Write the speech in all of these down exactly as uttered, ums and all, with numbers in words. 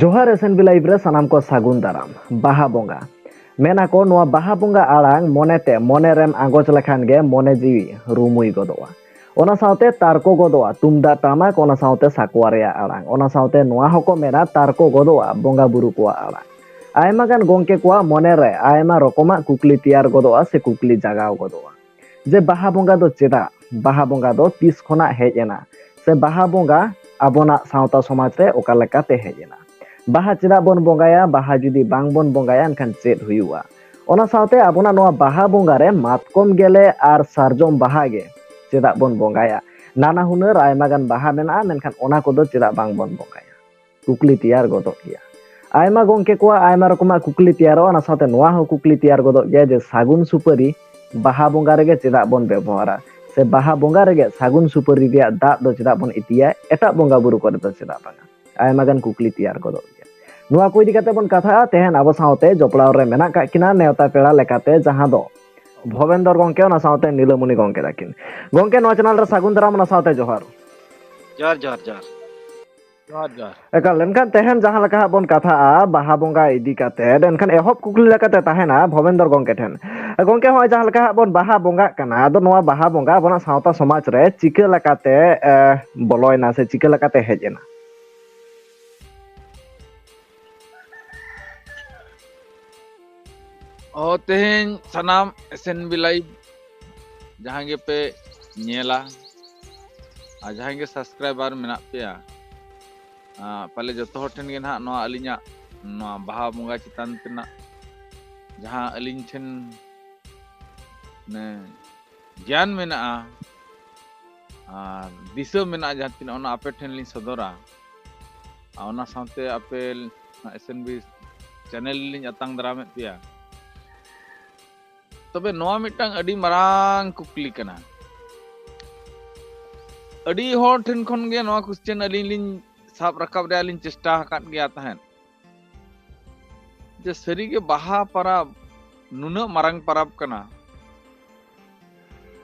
ᱡᱚᱦᱟᱨ S N B live ᱨᱮ ᱥᱟᱱᱟᱢ ᱠᱚ ᱥᱟᱹᱜᱩᱱ ᱫᱟᱨᱟᱢ᱾ ᱵᱟᱦᱟ ᱵᱚᱸᱜᱟ᱾ ᱢᱮᱱᱟ ᱠᱚ ᱱᱚᱣᱟ ᱵᱟᱦᱟ ᱵᱚᱸᱜᱟ ᱟᱲᱟᱝ ᱢᱚᱱᱮ ᱛᱮ ᱢᱚᱱᱮ ᱨᱮᱢ ᱟᱸᱜᱚᱪ ᱞᱮᱠᱷᱟᱱ ᱜᱮ ᱢᱚᱱᱮ ᱡᱤᱣᱤ ᱨᱩᱢᱩᱭ ᱜᱚᱫᱚᱜᱼᱟ᱾ ᱚᱱᱟ ᱥᱟᱶᱛᱮ ᱛᱟᱨᱠᱚ ᱜᱚᱫᱚᱜᱼᱟ ᱛᱩᱢᱫᱟᱜ ᱴᱟᱢᱟᱠ, ᱚᱱᱟ ᱥᱟᱶᱛᱮ ᱥᱟᱠᱣᱟ ᱨᱮᱭᱟᱜ ᱟᱲᱟᱝ, ᱚᱱᱟ ᱥᱟᱶᱛᱮ ᱱᱚᱣᱟ ᱦᱚᱸᱠᱚ ᱢᱮᱱᱟ ᱛᱟᱨᱠᱚ ᱜᱚᱫᱚᱜᱼᱟ ᱵᱚᱸᱜᱟ ᱵᱩᱨᱩ ᱠᱚᱣᱟᱜ ᱟᱲᱟᱝ᱾ ᱟᱭᱢᱟ ᱜᱟᱱ ᱜᱚᱢᱠᱮ ᱠᱚᱣᱟᱜ ᱢᱚᱱᱮ ᱨᱮ ᱟᱭᱢᱟ ᱨᱚᱠᱚᱢᱟᱜ ᱠᱩᱠᱞᱤ ᱛᱮᱭᱟᱨ ᱜᱚᱫᱚᱜᱼᱟ ᱥᱮ ᱠᱩᱠᱞᱤ ᱡᱟᱜᱟᱣ ᱜᱚᱫᱚᱜᱼᱟ᱾ ᱡᱮ ᱵᱟᱦᱟ ᱵᱚᱸᱜᱟ ᱫᱚ ᱪᱮᱫᱟᱜ? ᱵᱟᱦᱟ ᱵᱚᱸᱜᱟ ᱫᱚ ᱛᱤᱥ ᱠᱷᱚᱱᱟᱜ ᱦᱮᱡ ᱮᱱᱟ? ᱥᱮ ᱵᱟᱦᱟ ᱵᱚᱸᱜᱟ ᱟᱵᱚᱱᱟᱜ ᱥᱟᱶᱛᱟ ᱥᱚᱢᱟᱡᱽ ᱨᱮ ᱚᱠᱟ ᱞᱮᱠᱟᱛᱮ ᱦᱮᱡ ᱮᱱᱟ? ᱵᱟᱦᱟ ᱪᱮᱫᱟᱜ ᱵᱚᱱ ᱵᱚᱸᱜᱟᱭᱟ? ᱵᱟᱦᱟ ᱡᱩᱫᱤ ᱵᱟᱝ ᱵᱚᱱ ᱵᱚᱸᱜᱟᱭᱟ, ᱮᱱᱠᱷᱟᱱ ᱪᱮᱫ ᱦᱩᱭᱩᱜᱼᱟ? ᱚᱱᱟ ᱥᱟᱶᱛᱮ ᱟᱵᱚᱱᱟᱜ ᱱᱚᱣᱟ ᱵᱟᱦᱟ ᱵᱚᱸᱜᱟ ᱨᱮ ᱢᱟᱛᱠᱚᱢ ᱜᱮᱞᱮ ᱟᱨ ᱥᱟᱨᱡᱚᱢ ᱵᱟᱦᱟ ᱜᱮ ᱪᱮᱫᱟᱜ ᱵᱚᱱ ᱵᱚᱸᱜᱟᱭᱟ? ᱱᱟᱱᱟ ᱦᱩᱱᱟᱹᱨ ᱟᱭᱢᱟ ᱜᱟᱱ ᱵᱟᱦᱟ ᱢᱮᱱᱟᱜᱼᱟ, ᱢᱮᱱᱠᱷᱟᱱ ᱚᱱᱟ ᱠᱚᱫᱚ ᱪᱮᱫᱟᱜ ᱵᱟᱝ ᱵᱚᱱ ᱵᱚᱸᱜᱟᱭᱟ? ᱠᱩᱠᱞᱤ ᱛᱮᱭᱟᱨ ᱜᱚᱫᱚᱜ ᱜᱮᱭᱟ᱾ ᱟᱭᱢᱟ ᱜᱚᱢᱠᱮ ᱠᱚᱣᱟᱜ ᱟᱭᱢᱟ ᱨᱚᱠᱚᱢᱟᱜ ᱠᱩᱠᱞᱤ ᱛᱮᱭᱟᱨᱚᱜᱼᱟ, ᱚᱱᱟ ᱥᱟᱶᱛᱮ ᱱᱚᱣᱟ ᱦᱚᱸ ᱠᱩᱠᱞᱤ ᱛᱮᱭᱟᱨ ᱜᱚᱫᱚᱜ ᱜᱮᱭᱟ ᱡᱮ ᱥᱟᱹᱜᱩᱱ ᱥᱩᱯᱟᱹᱨᱤ ᱵᱟᱦᱟ ᱵᱚᱸᱜᱟ ᱨᱮᱜᱮ ᱪᱮᱫᱟᱜ ᱵᱚᱱ ᱵᱮᱵᱚᱦᱟᱨᱟ? ᱥᱮ ᱵᱟᱦᱟ ᱵᱚᱸᱜᱟ ᱨᱮᱜᱮ ᱥᱟᱹᱜᱩᱱ ᱥᱩᱯᱟᱹᱨᱤ ᱨᱮᱭᱟᱜ ᱫᱟᱜ ᱫᱚ ᱪᱮᱫᱟᱜ ᱵᱚᱱ ᱤᱫᱤᱭᱟ, ᱮᱴᱟᱜ ᱵᱚᱸᱜᱟ ᱵᱩᱨᱩ ᱠᱚᱨᱮ ᱫᱚ ᱪᱮᱫᱟᱜ ᱵᱟᱝᱟ? ᱟᱭᱢᱟ ᱜᱟᱱ ᱠᱩᱠᱞᱤ ᱛᱮᱭᱟᱨ ᱜᱚᱫᱚᱜ ᱜᱮᱭᱟ᱾ ᱱᱚᱣᱟ ᱠᱚ ᱤᱫᱤ ᱠᱟᱛᱮ ᱵᱚᱱ ᱠᱟᱛᱷᱟᱜᱼᱟ᱾ ᱛᱮᱦᱮᱧ ᱟᱵᱚ ᱥᱟᱶᱛᱮ ᱡᱚᱯᱲᱟᱣ ᱨᱮ ᱢᱮᱱᱟᱜ ᱠᱟᱜ ᱠᱤᱱᱟ ᱱᱮᱣᱛᱟ ᱯᱮᱲᱟ ᱞᱮᱠᱟᱛᱮ, ᱡᱟᱦᱟᱸ ᱫᱚ ᱵᱷᱚᱵᱮᱱᱫᱚᱨ ᱜᱚᱢᱠᱮ, ᱚᱱᱟ ᱥᱟᱶᱛᱮ ᱱᱤᱞᱟᱹᱢᱚᱱᱤ ᱜᱚᱢᱠᱮ ᱛᱟᱹᱠᱤᱱ᱾ ᱜᱚᱢᱠᱮ, ᱱᱚᱣᱟ ᱪᱮᱱᱮᱞ ᱨᱮ ᱥᱟᱹᱜᱩᱱ ᱫᱟᱨᱟᱢ, ᱚᱱᱟ ᱥᱟᱶᱛᱮ ᱡᱚᱦᱟᱨ᱾ ᱡᱚᱦᱟᱨ ᱡᱚᱦᱟᱨ ᱡᱚᱦᱟᱨ᱾ ᱡᱚᱦᱟᱨ ᱡᱚᱦᱟᱨ᱾ ᱮᱠᱟᱞ, ᱮᱱᱠᱷᱟᱱ ᱛᱮᱦᱮᱧ ᱡᱟᱦᱟᱸ ᱞᱮᱠᱟ ᱦᱟᱸᱜ ᱵᱚᱱ ᱠᱟᱛᱷᱟᱜᱼᱟ ᱵᱟᱦᱟ ᱵᱚᱸᱜᱟ ᱤᱫᱤ ᱠᱟᱛᱮ, ᱮᱱᱠᱷᱟᱱ ᱮᱦᱚᱵ ᱠᱩᱠᱞᱤ ᱞᱮᱠᱟᱛᱮ ᱛᱟᱦᱮᱱᱟ ᱵᱷᱚᱵᱮᱱᱫᱚᱨ ᱜᱚᱢᱠᱮ ᱴᱷᱮᱱ᱾ ᱜᱚᱢᱠᱮ, ᱦᱚᱸᱜᱼᱚᱭ ᱡᱟᱦᱟᱸ ᱞᱮᱠᱟ ᱦᱟᱸᱜ ᱵᱚᱱ ᱵᱟᱦᱟ ᱵᱚᱸᱜᱟᱜ ᱠᱟᱱᱟ, ᱟᱫᱚ ᱱᱚᱣᱟ ᱵᱟᱦᱟ ᱵᱚᱸᱜᱟ ᱟᱵᱚᱱᱟᱜ ᱥᱟᱶᱛᱟ ᱥᱚᱢᱟᱡᱽ ᱨᱮ ᱪᱤᱠᱟᱹ ᱞᱮᱠᱟᱛᱮ ᱮ, ᱵᱚᱞᱚᱭᱮᱱᱟ ᱥᱮ ᱪᱤᱠᱟᱹ ᱞᱮᱠᱟᱛᱮ ᱦᱮᱡ ᱮᱱᱟ? ᱚ, ᱛᱮᱦᱮᱧ ᱥᱟᱱᱟᱢ ᱮᱥ ᱮᱱ ᱵᱤ ᱞᱟᱭᱤᱵᱷ ᱡᱟᱦᱟᱸ ᱜᱮᱯᱮ ᱧᱮᱞᱟ ᱟᱨ ᱡᱟᱦᱟᱸᱭ ᱜᱮ ᱥᱟᱵᱥᱠᱨᱟᱭᱵᱟᱨ ᱢᱮᱱᱟᱜ ᱯᱮᱭᱟ, ᱟᱸ, ᱯᱟᱞᱮ ᱡᱚᱛᱚ ᱦᱚᱲ ᱴᱷᱮᱱ ᱜᱮ ᱱᱟᱦᱟᱜ ᱱᱚᱣᱟ ᱟᱹᱞᱤᱧᱟᱜ ᱱᱚᱣᱟ ᱵᱟᱦᱟ ᱵᱚᱸᱜᱟ ᱪᱮᱛᱟᱱ ᱛᱮᱱᱟᱜ ᱡᱟᱦᱟᱸ ᱟᱹᱞᱤᱧ ᱴᱷᱮᱱ ᱢᱟᱱᱮ ᱜᱮᱭᱟᱱ ᱢᱮᱱᱟᱜᱼᱟ ᱟᱨ ᱫᱤᱥᱟᱹ ᱢᱮᱱᱟᱜᱼᱟ ᱡᱟᱦᱟᱸ ᱛᱤᱱᱟᱹᱜ, ᱚᱱᱟ ᱟᱯᱮ ᱴᱷᱮᱱ ᱞᱤᱧ ᱥᱚᱫᱚᱨᱟ᱾ ᱟᱨ ᱚᱱᱟ ᱥᱟᱶᱛᱮ ᱟᱯᱮ ᱮᱥ ᱮᱱ ᱵᱤ ᱪᱮᱱᱮᱞ ᱞᱤᱧ ᱟᱛᱟᱝ ᱫᱟᱨᱟᱢᱮᱫ ᱯᱮᱭᱟ᱾ ᱛᱚᱵᱮ ᱱᱚᱣᱟ ᱢᱤᱫᱴᱟᱝ ᱟᱹᱰᱤ ᱢᱟᱨᱟᱝ ᱠᱩᱠᱞᱤ ᱠᱟᱱᱟ᱾ ᱟᱹᱰᱤ ᱦᱚᱲ ᱴᱷᱮᱱ ᱠᱷᱚᱱ ᱜᱮ ᱱᱚᱣᱟ ᱠᱚᱥᱪᱮᱱ ᱟᱹᱞᱤᱧ ᱞᱤᱧ ᱥᱟᱵ ᱨᱟᱠᱟᱵ ᱨᱮᱭᱟᱜ ᱞᱤᱧ ᱪᱮᱥᱴᱟ ᱟᱠᱟᱫ ᱜᱮᱭᱟ ᱛᱟᱦᱮᱸᱫ, ᱡᱮ ᱥᱟᱹᱨᱤᱜᱮ ᱵᱟᱦᱟ ᱯᱟᱨᱟᱵᱽ ᱱᱩᱱᱟᱹᱜ ᱢᱟᱨᱟᱝ ᱯᱟᱨᱟᱵᱽ ᱠᱟᱱᱟ,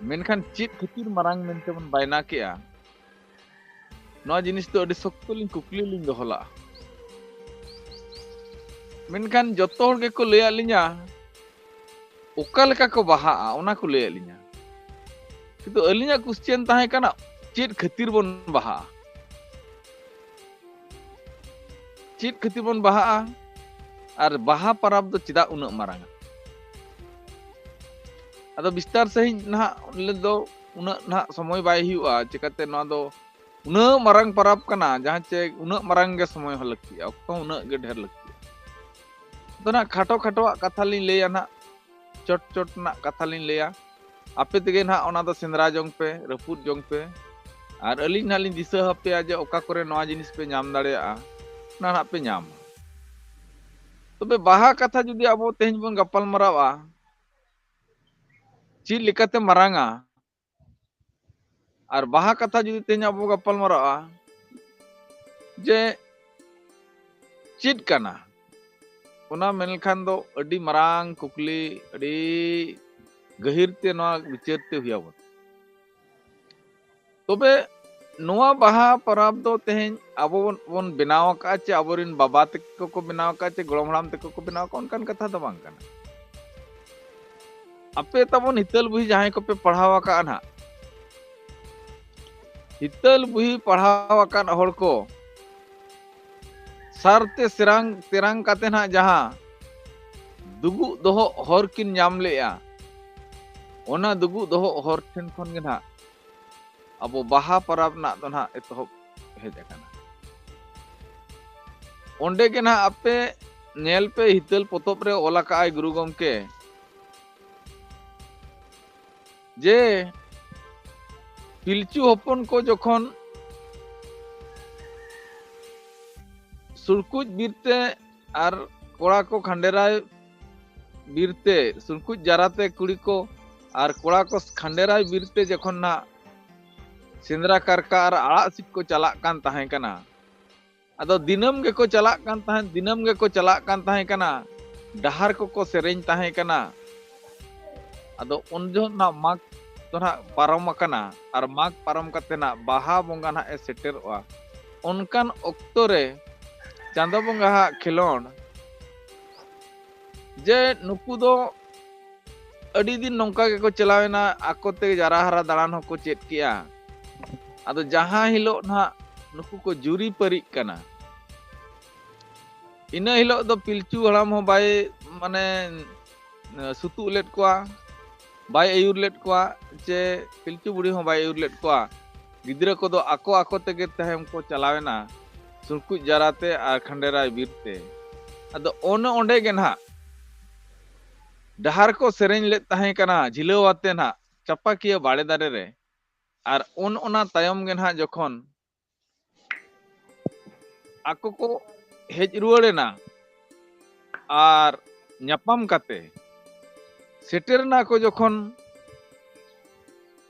ᱢᱮᱱᱠᱷᱟᱱ ᱪᱮᱫ ᱠᱷᱟᱹᱛᱤᱨ ᱢᱟᱨᱟᱝ ᱢᱮᱱᱛᱮ ᱵᱚᱱ ᱵᱟᱭᱱᱟ ᱠᱮᱜᱼᱟ? ᱱᱚᱣᱟ ᱡᱤᱱᱤᱥ ᱫᱚ ᱟᱹᱰᱤ ᱥᱚᱠᱛᱚ ᱞᱤᱧ ᱠᱩᱠᱞᱤ ᱞᱤᱧ ᱫᱚᱦᱚ ᱞᱟᱜᱼᱟ᱾ ᱢᱮᱱᱠᱷᱟᱱ ᱡᱚᱛᱚ ᱦᱚᱲ ᱜᱮᱠᱚ ᱞᱟᱹᱭᱟᱫ ᱞᱤᱧᱟ ᱚᱠᱟ ᱞᱮᱠᱟ ᱠᱚ ᱵᱟᱦᱟᱜᱼᱟ, ᱚᱱᱟ ᱠᱚ ᱞᱟᱹᱭᱟᱫ ᱞᱤᱧᱟ᱾ ᱠᱤᱱᱛᱩ ᱟᱹᱞᱤᱧᱟᱜ ᱠᱚᱥᱪᱮᱱ ᱛᱟᱦᱮᱸ ᱠᱟᱱᱟ, ᱪᱮᱫ ᱠᱷᱟᱹᱛᱤᱨ ᱵᱚᱱ ᱵᱟᱦᱟᱜᱼᱟ? ᱪᱮᱫ ᱠᱷᱟᱹᱛᱤᱨ ᱵᱚᱱ ᱵᱟᱦᱟᱜᱼᱟ? ᱟᱨ ᱵᱟᱦᱟ ᱯᱟᱨᱟᱵᱽ ᱫᱚ ᱪᱮᱫᱟᱜ ᱩᱱᱟᱹᱜ ᱢᱟᱨᱟᱝᱟ? ᱟᱫᱚ ᱵᱤᱥᱛᱟᱨ ᱥᱟᱺᱦᱤᱡ ᱱᱟᱦᱟᱜ ᱞᱟᱹᱭ ᱫᱚ ᱩᱱᱟᱹᱜ ᱱᱟᱦᱟᱜ ᱥᱚᱢᱚᱭ ᱵᱟᱭ ᱦᱩᱭᱩᱜᱼᱟ, ᱪᱤᱠᱟᱹᱛᱮ ᱱᱚᱣᱟ ᱫᱚ ᱩᱱᱟᱹᱜ ᱢᱟᱨᱟᱝ ᱯᱟᱨᱟᱵᱽ ᱠᱟᱱᱟ, ᱡᱟᱦᱟᱸ ᱪᱮ ᱩᱱᱟᱹᱜ ᱢᱟᱨᱟᱝ ᱜᱮ ᱥᱚᱢᱚᱭ ᱦᱚᱸ ᱞᱟᱹᱠᱛᱤᱜᱼᱟ, ᱚᱠᱛᱚ ᱦᱚᱸ ᱩᱱᱟᱹᱜ ᱜᱮ ᱰᱷᱮᱨ ᱞᱟᱹᱠᱛᱤᱜᱼᱟ᱾ ᱟᱫᱚ ᱱᱟᱦᱟᱜ ᱠᱷᱟᱴᱚ ᱠᱷᱟᱴᱚᱣᱟᱜ ᱠᱟᱛᱷᱟ ᱞᱤᱧ ᱞᱟᱹᱭᱟ ᱱᱟᱦᱟᱜ, ᱪᱚᱴ ᱪᱚᱴ ᱨᱮᱱᱟᱜ ᱠᱟᱛᱷᱟ ᱞᱤᱧ ᱞᱟᱹᱭᱟ᱾ ᱟᱯᱮ ᱛᱮᱜᱮ ᱱᱟᱦᱟᱜ ᱚᱱᱟ ᱫᱚ ᱥᱮᱸᱫᱽᱨᱟ ᱡᱚᱝ ᱯᱮ, ᱨᱟᱹᱯᱩᱫ ᱡᱚᱝ ᱯᱮ᱾ ᱟᱨ ᱟᱹᱞᱤᱧ ᱱᱟᱦᱟᱜ ᱞᱤᱧ ᱫᱤᱥᱟᱹ ᱟᱯᱮᱭᱟ ᱡᱮ ᱚᱠᱟ ᱠᱚᱨᱮ ᱱᱚᱣᱟ ᱡᱤᱱᱤᱥ ᱯᱮ ᱧᱟᱢ ᱫᱟᱲᱮᱭᱟᱜᱼᱟ, ᱚᱱᱟ ᱱᱟᱦᱟᱜ ᱯᱮ ᱧᱟᱢᱟ᱾ ᱛᱚᱵᱮ ᱵᱟᱦᱟ ᱠᱟᱛᱷᱟ ᱡᱩᱫᱤ ᱟᱵᱚ ᱛᱮᱦᱮᱧ ᱵᱚᱱ ᱜᱟᱯᱟᱞ ᱢᱟᱨᱟᱣᱟ, ᱪᱮᱫ ᱞᱮᱠᱟᱛᱮ ᱢᱟᱨᱟᱝᱟ? ᱟᱨ ᱵᱟᱦᱟ ᱠᱟᱛᱷᱟ ᱡᱩᱫᱤ ᱛᱮᱦᱮᱧ ᱟᱵᱚ ᱜᱟᱯᱟᱞ ᱢᱟᱨᱟᱣᱟ ᱡᱮ ᱪᱮᱫ ᱠᱟᱱᱟ, ᱚᱱᱟ ᱢᱮᱱ ᱞᱮᱠᱷᱟᱱ ᱫᱚ ᱟᱹᱰᱤ ᱢᱟᱨᱟᱝ ᱠᱩᱠᱞᱤ, ᱟᱹᱰᱤ ᱜᱟᱹᱦᱤᱨ ᱛᱮ ᱱᱚᱣᱟ ᱵᱤᱪᱟᱹᱨ ᱛᱮ ᱦᱩᱭ ᱟᱵᱚᱱᱟ᱾ ᱛᱚᱵᱮ ᱱᱚᱣᱟ ᱵᱟᱦᱟ ᱯᱚᱨᱚᱵᱽ ᱫᱚ ᱛᱮᱦᱮᱧ ᱟᱵᱚ ᱵᱚᱱ, ᱵᱚᱱ ᱵᱮᱱᱟᱣ ᱟᱠᱟᱫᱼᱟ ᱪᱮ ᱟᱵᱚᱨᱮᱱ ᱵᱟᱵᱟ ᱛᱟᱠᱚ ᱠᱚ ᱵᱮᱱᱟᱣ ᱟᱠᱟᱫᱼᱟ ᱪᱮ ᱜᱚᱲᱚᱢ ᱦᱟᱲᱟᱢ ᱛᱟᱠᱚ ᱠᱚ ᱵᱮᱱᱟᱣ ᱟᱠᱟᱫᱼᱟ, ᱚᱱᱠᱟᱱ ᱠᱟᱛᱷᱟ ᱫᱚ ᱵᱟᱝ ᱠᱟᱱᱟ᱾ ᱟᱯᱮ ᱛᱟᱵᱚᱱ ᱦᱤᱛᱟᱹᱞ ᱵᱩᱦᱤ ᱡᱟᱦᱟᱸᱭ ᱠᱚᱯᱮ ᱯᱟᱲᱦᱟᱣ ᱟᱠᱟᱫᱼᱟ ᱱᱟᱦᱟᱜ, ᱦᱤᱛᱟᱹᱞ ᱵᱩᱦᱤ ᱯᱟᱲᱦᱟᱣ ᱟᱠᱟᱫ ᱦᱚᱲ ᱠᱚ ᱥᱟᱨᱛᱮ ᱥᱮᱨᱟᱝ ᱛᱮᱨᱟᱝ ᱠᱟᱛᱮ ᱱᱟᱦᱟᱜ ᱡᱟᱦᱟᱸ ᱫᱩᱜᱩᱜ ᱫᱚᱦᱚᱜ ᱦᱚᱨ ᱠᱤᱱ ᱧᱟᱢ ᱞᱮᱜᱼᱟ, ᱚᱱᱟ ᱫᱩᱜᱩᱜ ᱫᱚᱦᱚᱜ ᱦᱚᱨ ᱴᱷᱮᱱ ᱠᱷᱚᱱ ᱜᱮ ᱱᱟᱦᱟᱜ ᱟᱵᱚ ᱵᱟᱦᱟ ᱯᱚᱨᱚᱵᱽ ᱨᱮᱱᱟᱜ ᱫᱚ ᱱᱟᱦᱟᱜ ᱮᱛᱚᱦᱚᱵ ᱦᱮᱡ ᱟᱠᱟᱱᱟ᱾ ᱚᱸᱰᱮ ᱜᱮ ᱱᱟᱦᱟᱜ ᱟᱯᱮ ᱧᱮᱞ ᱯᱮ, ᱦᱤᱛᱟᱹᱞ ᱯᱚᱛᱚᱵ ᱨᱮ ᱚᱞ ᱟᱠᱟᱫ ᱟᱭ ᱜᱩᱨᱩ ᱜᱚᱢᱠᱮ ᱡᱮ ᱯᱤᱞᱪᱩ ᱦᱚᱯᱚᱱ ᱠᱚ ᱡᱚᱠᱷᱚᱱ ᱥᱩᱲᱠᱩᱡ ᱵᱤᱨ ᱛᱮ ᱟᱨ ᱠᱚᱲᱟ ᱠᱚ ᱠᱷᱟᱸᱰᱮᱨᱟᱭ ᱵᱤᱨ ᱛᱮ, ᱥᱩᱲᱠᱩᱡ ᱡᱟᱨᱟ ᱛᱮ ᱠᱩᱲᱤ ᱠᱚ ᱟᱨ ᱠᱚᱲᱟ ᱠᱚ ᱠᱷᱟᱸᱰᱮᱨᱟᱭ ᱵᱤᱨ ᱛᱮ ᱡᱚᱠᱷᱚᱱ ᱱᱟᱜ ᱥᱮᱸᱫᱽᱨᱟ ᱠᱟᱨᱠᱟ ᱟᱨ ᱟᱲᱟᱜ ᱥᱤᱫ ᱠᱚ ᱪᱟᱞᱟᱜ ᱠᱟᱱ ᱛᱟᱦᱮᱸ ᱠᱟᱱᱟ, ᱟᱫᱚ ᱫᱤᱱᱟᱹᱢ ᱜᱮᱠᱚ ᱪᱟᱞᱟᱜ ᱠᱟᱱ ᱛᱟᱦᱮᱸᱫ, ᱫᱤᱱᱟᱹᱢ ᱜᱮᱠᱚ ᱪᱟᱞᱟᱜ ᱠᱟᱱ ᱛᱟᱦᱮᱸ ᱠᱟᱱᱟ, ᱰᱟᱦᱟᱨ ᱠᱚᱠᱚ ᱥᱮᱨᱮᱧ ᱛᱟᱦᱮᱸ ᱠᱟᱱᱟ᱾ ᱟᱫᱚ ᱩᱱ ᱡᱚᱦᱚᱜ ᱱᱟᱜ ᱢᱟᱜᱽ ᱫᱚ ᱱᱟᱜ ᱯᱟᱨᱚᱢ ᱟᱠᱟᱱᱟ, ᱟᱨ ᱢᱟᱜᱽ ᱯᱟᱨᱚᱢ ᱠᱟᱛᱮ ᱱᱟᱜ ᱵᱟᱦᱟ ᱵᱚᱸᱜᱟ ᱱᱟᱜ ᱮ ᱥᱮᱴᱮᱨᱚᱜᱼᱟ᱾ ᱚᱱᱠᱟᱱ ᱚᱠᱛᱚ ᱨᱮ ᱪᱟᱸᱫᱚ ᱵᱚᱸᱜᱟ ᱦᱟᱜ ᱠᱷᱮᱞᱳᱸᱰ ᱡᱮ ᱱᱩᱠᱩ ᱫᱚ ᱟᱹᱰᱤ ᱫᱤᱱ ᱱᱚᱝᱠᱟ ᱜᱮᱠᱚ ᱪᱟᱞᱟᱣᱮᱱᱟ, ᱟᱠᱚ ᱛᱮ ᱡᱟᱨᱟ ᱦᱟᱨᱟ ᱫᱟᱬᱟᱱ ᱦᱚᱸᱠᱚ ᱪᱮᱫ ᱠᱮᱜᱼᱟ᱾ ᱟᱫᱚ ᱡᱟᱦᱟᱸ ᱦᱤᱞᱳᱜ ᱱᱟᱦᱟᱜ ᱱᱩᱠᱩ ᱠᱚ ᱡᱩᱨᱤ ᱯᱟᱹᱨᱤᱜ ᱠᱟᱱᱟ, ᱤᱱᱟᱹ ᱦᱤᱞᱳᱜ ᱫᱚ ᱯᱤᱞᱪᱩ ᱦᱟᱲᱟᱢ ᱦᱚᱸ ᱵᱟᱭ, ᱢᱟᱱᱮ, ᱥᱩᱛᱩᱜ ᱞᱮᱫ ᱠᱚᱣᱟ, ᱵᱟᱭ ᱟᱹᱭᱩᱨ ᱞᱮᱫ ᱠᱚᱣᱟ, ᱪᱮ ᱯᱤᱞᱪᱩ ᱵᱩᱲᱦᱤ ᱦᱚᱸ ᱵᱟᱭ ᱟᱹᱭᱩᱨ ᱞᱮᱫ ᱠᱚᱣᱟ᱾ ᱜᱤᱫᱽᱨᱟᱹ ᱠᱚᱫᱚ ᱟᱠᱚ ᱟᱠᱚ ᱛᱮᱜᱮ ᱛᱟᱭᱚᱢ ᱠᱚ ᱪᱟᱞᱟᱣᱮᱱᱟ ᱥᱩᱲᱠᱩᱡ ᱡᱟᱨᱟᱛᱮ ᱟᱨ ᱠᱷᱟᱸᱰᱮᱨᱟᱭ ᱵᱤᱨ ᱛᱮ᱾ ᱟᱫᱚ ᱚᱱᱮ ᱚᱸᱰᱮ ᱜᱮ ᱱᱟᱦᱟᱜ ᱰᱟᱦᱟᱨ ᱠᱚ ᱥᱮᱨᱮᱧ ᱞᱮᱫ ᱛᱟᱦᱮᱸ ᱠᱟᱱᱟ ᱡᱷᱤᱞᱟᱹᱣ ᱟᱛᱮ ᱱᱟᱦᱟᱜ ᱪᱟᱯᱟᱠᱤᱭᱟᱹ ᱵᱟᱲᱮ ᱫᱟᱨᱮ ᱨᱮ᱾ ᱟᱨ ᱚᱱ ᱚᱱᱟ ᱛᱟᱭᱚᱢ ᱜᱮ ᱱᱟᱦᱟᱜ ᱡᱚᱠᱷᱚᱱ ᱟᱠᱚ ᱠᱚ ᱦᱮᱡ ᱨᱩᱣᱟᱹᱲ ᱮᱱᱟ ᱟᱨ ᱧᱟᱯᱟᱢ ᱠᱟᱛᱮ ᱥᱮᱴᱮᱨ ᱮᱱᱟ ᱠᱚ ᱡᱚᱠᱷᱚᱱ,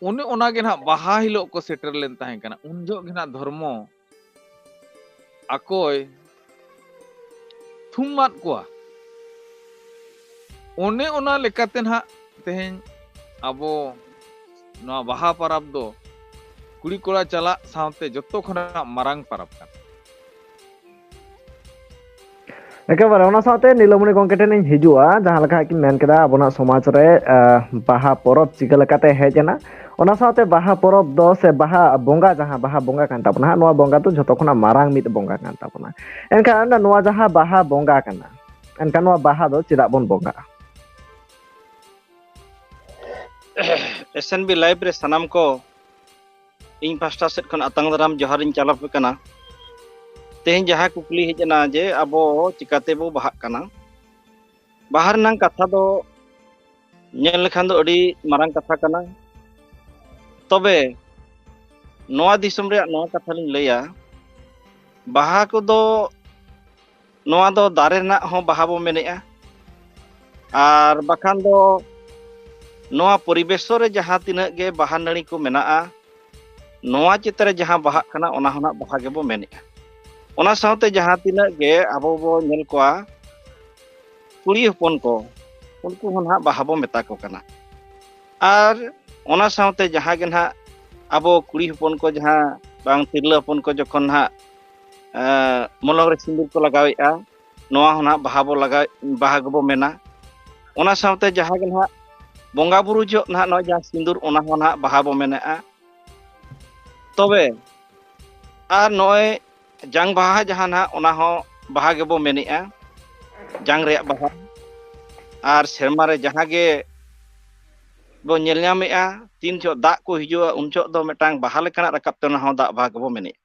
ᱚᱱᱮ ᱚᱱᱟ ᱜᱮ ᱱᱟᱦᱟᱜ ᱵᱟᱦᱟ ᱦᱤᱞᱳᱜ ᱠᱚ ᱥᱮᱴᱮᱨ ᱞᱮᱱ ᱛᱟᱦᱮᱸ ᱠᱟᱱᱟ᱾ ᱩᱱ ᱡᱚᱦᱚᱜ ᱜᱮ ᱱᱟᱦᱟᱜ ᱫᱷᱚᱨᱢᱚ ᱟᱠᱚᱭ ᱛᱷᱩᱢᱟᱫ ᱠᱚᱣᱟ᱾ ᱚᱱᱮ ᱚᱱᱟ ᱞᱮᱠᱟᱛᱮ ᱱᱟᱦᱟᱜ ᱛᱮᱦᱮᱧ ᱟᱵᱚ ᱱᱚᱣᱟ ᱵᱟᱦᱟ ᱯᱚᱨᱚᱵᱽ ᱫᱚ ᱠᱩᱲᱤ ᱠᱚᱲᱟ ᱪᱟᱞᱟᱜ ᱥᱟᱶᱛᱮ ᱡᱚᱛᱚ ᱠᱷᱚᱱᱟᱜ ᱢᱟᱨᱟᱝ ᱯᱚᱨᱚᱵᱽ ᱠᱟᱱᱟ᱾ ᱮᱠᱮᱵᱟᱨᱮ ᱚᱱᱟ ᱥᱟᱶᱛᱮ ᱱᱤᱞᱚᱢᱚᱬᱤ ᱜᱚᱢᱠᱮ ᱴᱷᱮᱱ ᱤᱧ ᱦᱤᱡᱩᱜᱼᱟ, ᱡᱟᱦᱟᱸ ᱞᱮᱠᱟ ᱠᱤᱱ ᱢᱮᱱ ᱠᱮᱫᱟ ᱟᱵᱚᱱᱟᱜ ᱥᱚᱢᱟᱡᱽ ᱨᱮ, ᱟᱦ, ᱵᱟᱦᱟ ᱯᱚᱨᱚᱵᱽ ᱪᱤᱠᱟᱹ ᱞᱮᱠᱟᱛᱮ ᱦᱮᱡ ᱮᱱᱟ, ᱚᱱᱟ ᱥᱟᱶᱛᱮ ᱵᱟᱦᱟ ᱯᱚᱨᱚᱵᱽ ᱫᱚ ᱥᱮ ᱵᱟᱦᱟ ᱵᱚᱸᱜᱟ, ᱡᱟᱦᱟᱸ ᱵᱟᱦᱟ ᱵᱚᱸᱜᱟ ᱠᱟᱱ ᱛᱟᱵᱚᱱᱟ ᱦᱟᱸᱜ, ᱱᱚᱣᱟ ᱵᱚᱸᱜᱟ ᱫᱚ ᱡᱷᱚᱛᱚ ᱠᱷᱚᱱᱟᱜ ᱢᱟᱨᱟᱝ ᱢᱤᱫ ᱵᱚᱸᱜᱟ ᱠᱟᱱ ᱛᱟᱵᱚᱱᱟ᱾ ᱮᱱᱠᱷᱟᱱ ᱱᱚᱣᱟ ᱡᱟᱦᱟᱸ ᱵᱟᱦᱟ ᱵᱚᱸᱜᱟ ᱠᱟᱱᱟ, ᱮᱱᱠᱷᱟᱱ ᱱᱚᱣᱟ ᱵᱟᱦᱟ ᱫᱚ ᱪᱮᱫᱟᱜ ᱵᱚᱱ ᱵᱚᱸᱜᱟᱜᱼᱟ? ᱮᱥ ᱮᱱ ᱵᱤ ᱞᱟᱭᱤᱵᱷ ᱨᱮ ᱥᱟᱱᱟᱢ ᱠᱚ ᱤᱧ ᱯᱟᱥᱴᱟ ᱥᱮᱫ ᱠᱷᱚᱱ ᱟᱛᱟᱝ ᱫᱟᱨᱟᱢ ᱡᱚᱦᱟᱨ ᱤᱧ ᱪᱟᱞ ᱟᱯᱮ ᱠᱟᱱᱟ᱾ ᱛᱮᱦᱮᱧ ᱡᱟᱦᱟᱸ ᱠᱩᱠᱞᱤ ᱦᱮᱡ ᱮᱱᱟ ᱡᱮ ᱟᱵᱚ ᱪᱤᱠᱟᱹᱛᱮ ᱵᱚ ᱵᱟᱦᱟᱜ ᱠᱟᱱᱟ, ᱵᱟᱦᱟ ᱨᱮᱱᱟᱜ ᱠᱟᱛᱷᱟ ᱫᱚ ᱧᱮᱞ ᱞᱮᱠᱷᱟᱱ ᱫᱚ ᱟᱹᱰᱤ ᱢᱟᱨᱟᱝ ᱠᱟᱛᱷᱟ ᱠᱟᱱᱟ᱾ ᱛᱚᱵᱮ ᱱᱚᱣᱟ ᱫᱤᱥᱚᱢ ᱨᱮᱭᱟᱜ ᱱᱚᱣᱟ ᱠᱟᱛᱷᱟ ᱞᱤᱧ ᱞᱟᱹᱭᱟ, ᱵᱟᱦᱟ ᱠᱚᱫᱚ, ᱱᱚᱣᱟ ᱫᱚ ᱫᱟᱨᱮ ᱨᱮᱱᱟᱜ ᱦᱚᱸ ᱵᱟᱦᱟ ᱵᱚ ᱢᱮᱱᱮᱜᱼᱟ, ᱟᱨ ᱵᱟᱠᱷᱟᱱ ᱫᱚ ᱱᱚᱣᱟ ᱯᱚᱨᱤᱵᱮᱥ ᱨᱮ ᱡᱟᱦᱟᱸ ᱛᱤᱱᱟᱹᱜ ᱜᱮ ᱵᱟᱦᱟ ᱱᱟᱹᱲᱤ ᱠᱚ ᱢᱮᱱᱟᱜᱼᱟ, ᱱᱚᱣᱟ ᱪᱮᱛᱟᱱ ᱨᱮ ᱡᱟᱦᱟᱸ ᱵᱟᱦᱟᱜ ᱠᱟᱱᱟ, ᱚᱱᱟ ᱦᱚᱸ ᱱᱟᱜ ᱵᱟᱦᱟ ᱜᱮᱵᱚ ᱢᱮᱱᱮᱜᱼᱟ᱾ ᱚᱱᱟ ᱥᱟᱶᱛᱮ ᱡᱟᱦᱟᱸ ᱛᱤᱱᱟᱹᱜ ᱜᱮ ᱟᱵᱚ ᱵᱚ ᱧᱮᱞ ᱠᱚᱣᱟ ᱠᱩᱲᱤ ᱦᱚᱯᱚᱱ ᱠᱚ, ᱩᱱᱠᱩ ᱦᱚᱸ ᱱᱟᱜ ᱵᱟᱦᱟ ᱵᱚ ᱢᱮᱛᱟ ᱠᱚ ᱠᱟᱱᱟ᱾ ᱟᱨ ᱚᱱᱟ ᱥᱟᱶᱛᱮ ᱡᱟᱦᱟᱸ ᱜᱮ ᱱᱟᱜ ᱟᱵᱚ ᱠᱩᱲᱤ ᱦᱚᱯᱚᱱ ᱠᱚ, ᱡᱟᱦᱟᱸ ᱵᱟᱝ ᱛᱤᱨᱞᱟᱹ ᱦᱚᱯᱚᱱ ᱠᱚ ᱡᱚᱠᱷᱚᱱ ᱱᱟᱜ, ᱮᱸ, ᱢᱚᱞᱚᱝ ᱨᱮ ᱥᱤᱸᱫᱩᱨ ᱠᱚ ᱞᱟᱜᱟᱣᱮᱜᱼᱟ, ᱱᱚᱣᱟ ᱦᱚᱸ ᱱᱟᱦᱟᱜ ᱵᱟᱦᱟ ᱵᱚ ᱞᱟᱜᱟᱣ, ᱵᱟᱦᱟ ᱜᱮᱵᱚ ᱢᱮᱱᱟ᱾ ᱚᱱᱟ ᱥᱟᱶᱛᱮ ᱡᱟᱦᱟᱸ ᱜᱮ ᱱᱟᱦᱟᱜ ᱵᱚᱸᱜᱟ ᱵᱩᱨᱩ ᱡᱚᱦᱚᱜ ᱱᱟᱦᱟᱜ ᱱᱚᱜᱼᱚᱭ ᱡᱟᱦᱟᱸ ᱥᱤᱸᱫᱩᱨ, ᱚᱱᱟ ᱦᱚᱸ ᱱᱟᱦᱟᱜ ᱵᱟᱦᱟ ᱵᱚ ᱢᱮᱱᱮᱜᱼᱟ᱾ ᱛᱚᱵᱮ ᱟᱨ ᱱᱚᱜᱼᱚᱭ ᱡᱟᱝ ᱵᱟᱦᱟ ᱡᱟᱦᱟᱸ ᱱᱟᱦᱟᱜ, ᱚᱱᱟ ᱦᱚᱸ ᱵᱟᱦᱟ ᱜᱮᱵᱚ ᱢᱮᱱᱮᱜᱼᱟ, ᱡᱟᱝ ᱨᱮᱭᱟᱜ ᱵᱟᱦᱟ᱾ ᱟᱨ ᱥᱮᱨᱢᱟ ᱨᱮ ᱡᱟᱦᱟᱸ ᱜᱮ ᱵᱚ ᱧᱮᱞ ᱧᱟᱢᱮᱜᱼᱟ, ᱛᱤᱱ ᱡᱚᱦᱚᱜ ᱫᱟᱜ ᱠᱚ ᱦᱤᱡᱩᱜᱼᱟ, ᱩᱱ ᱡᱚᱦᱚᱜ ᱫᱚ ᱢᱤᱫᱴᱟᱝ ᱵᱟᱦᱟ ᱞᱮᱠᱟᱱᱟᱜ ᱨᱟᱠᱟᱵ ᱛᱮ, ᱚᱱᱟ ᱦᱚᱸ ᱫᱟᱜ ᱵᱟᱦᱟ ᱜᱮᱵᱚ ᱢᱮᱱᱮᱜᱼᱟ᱾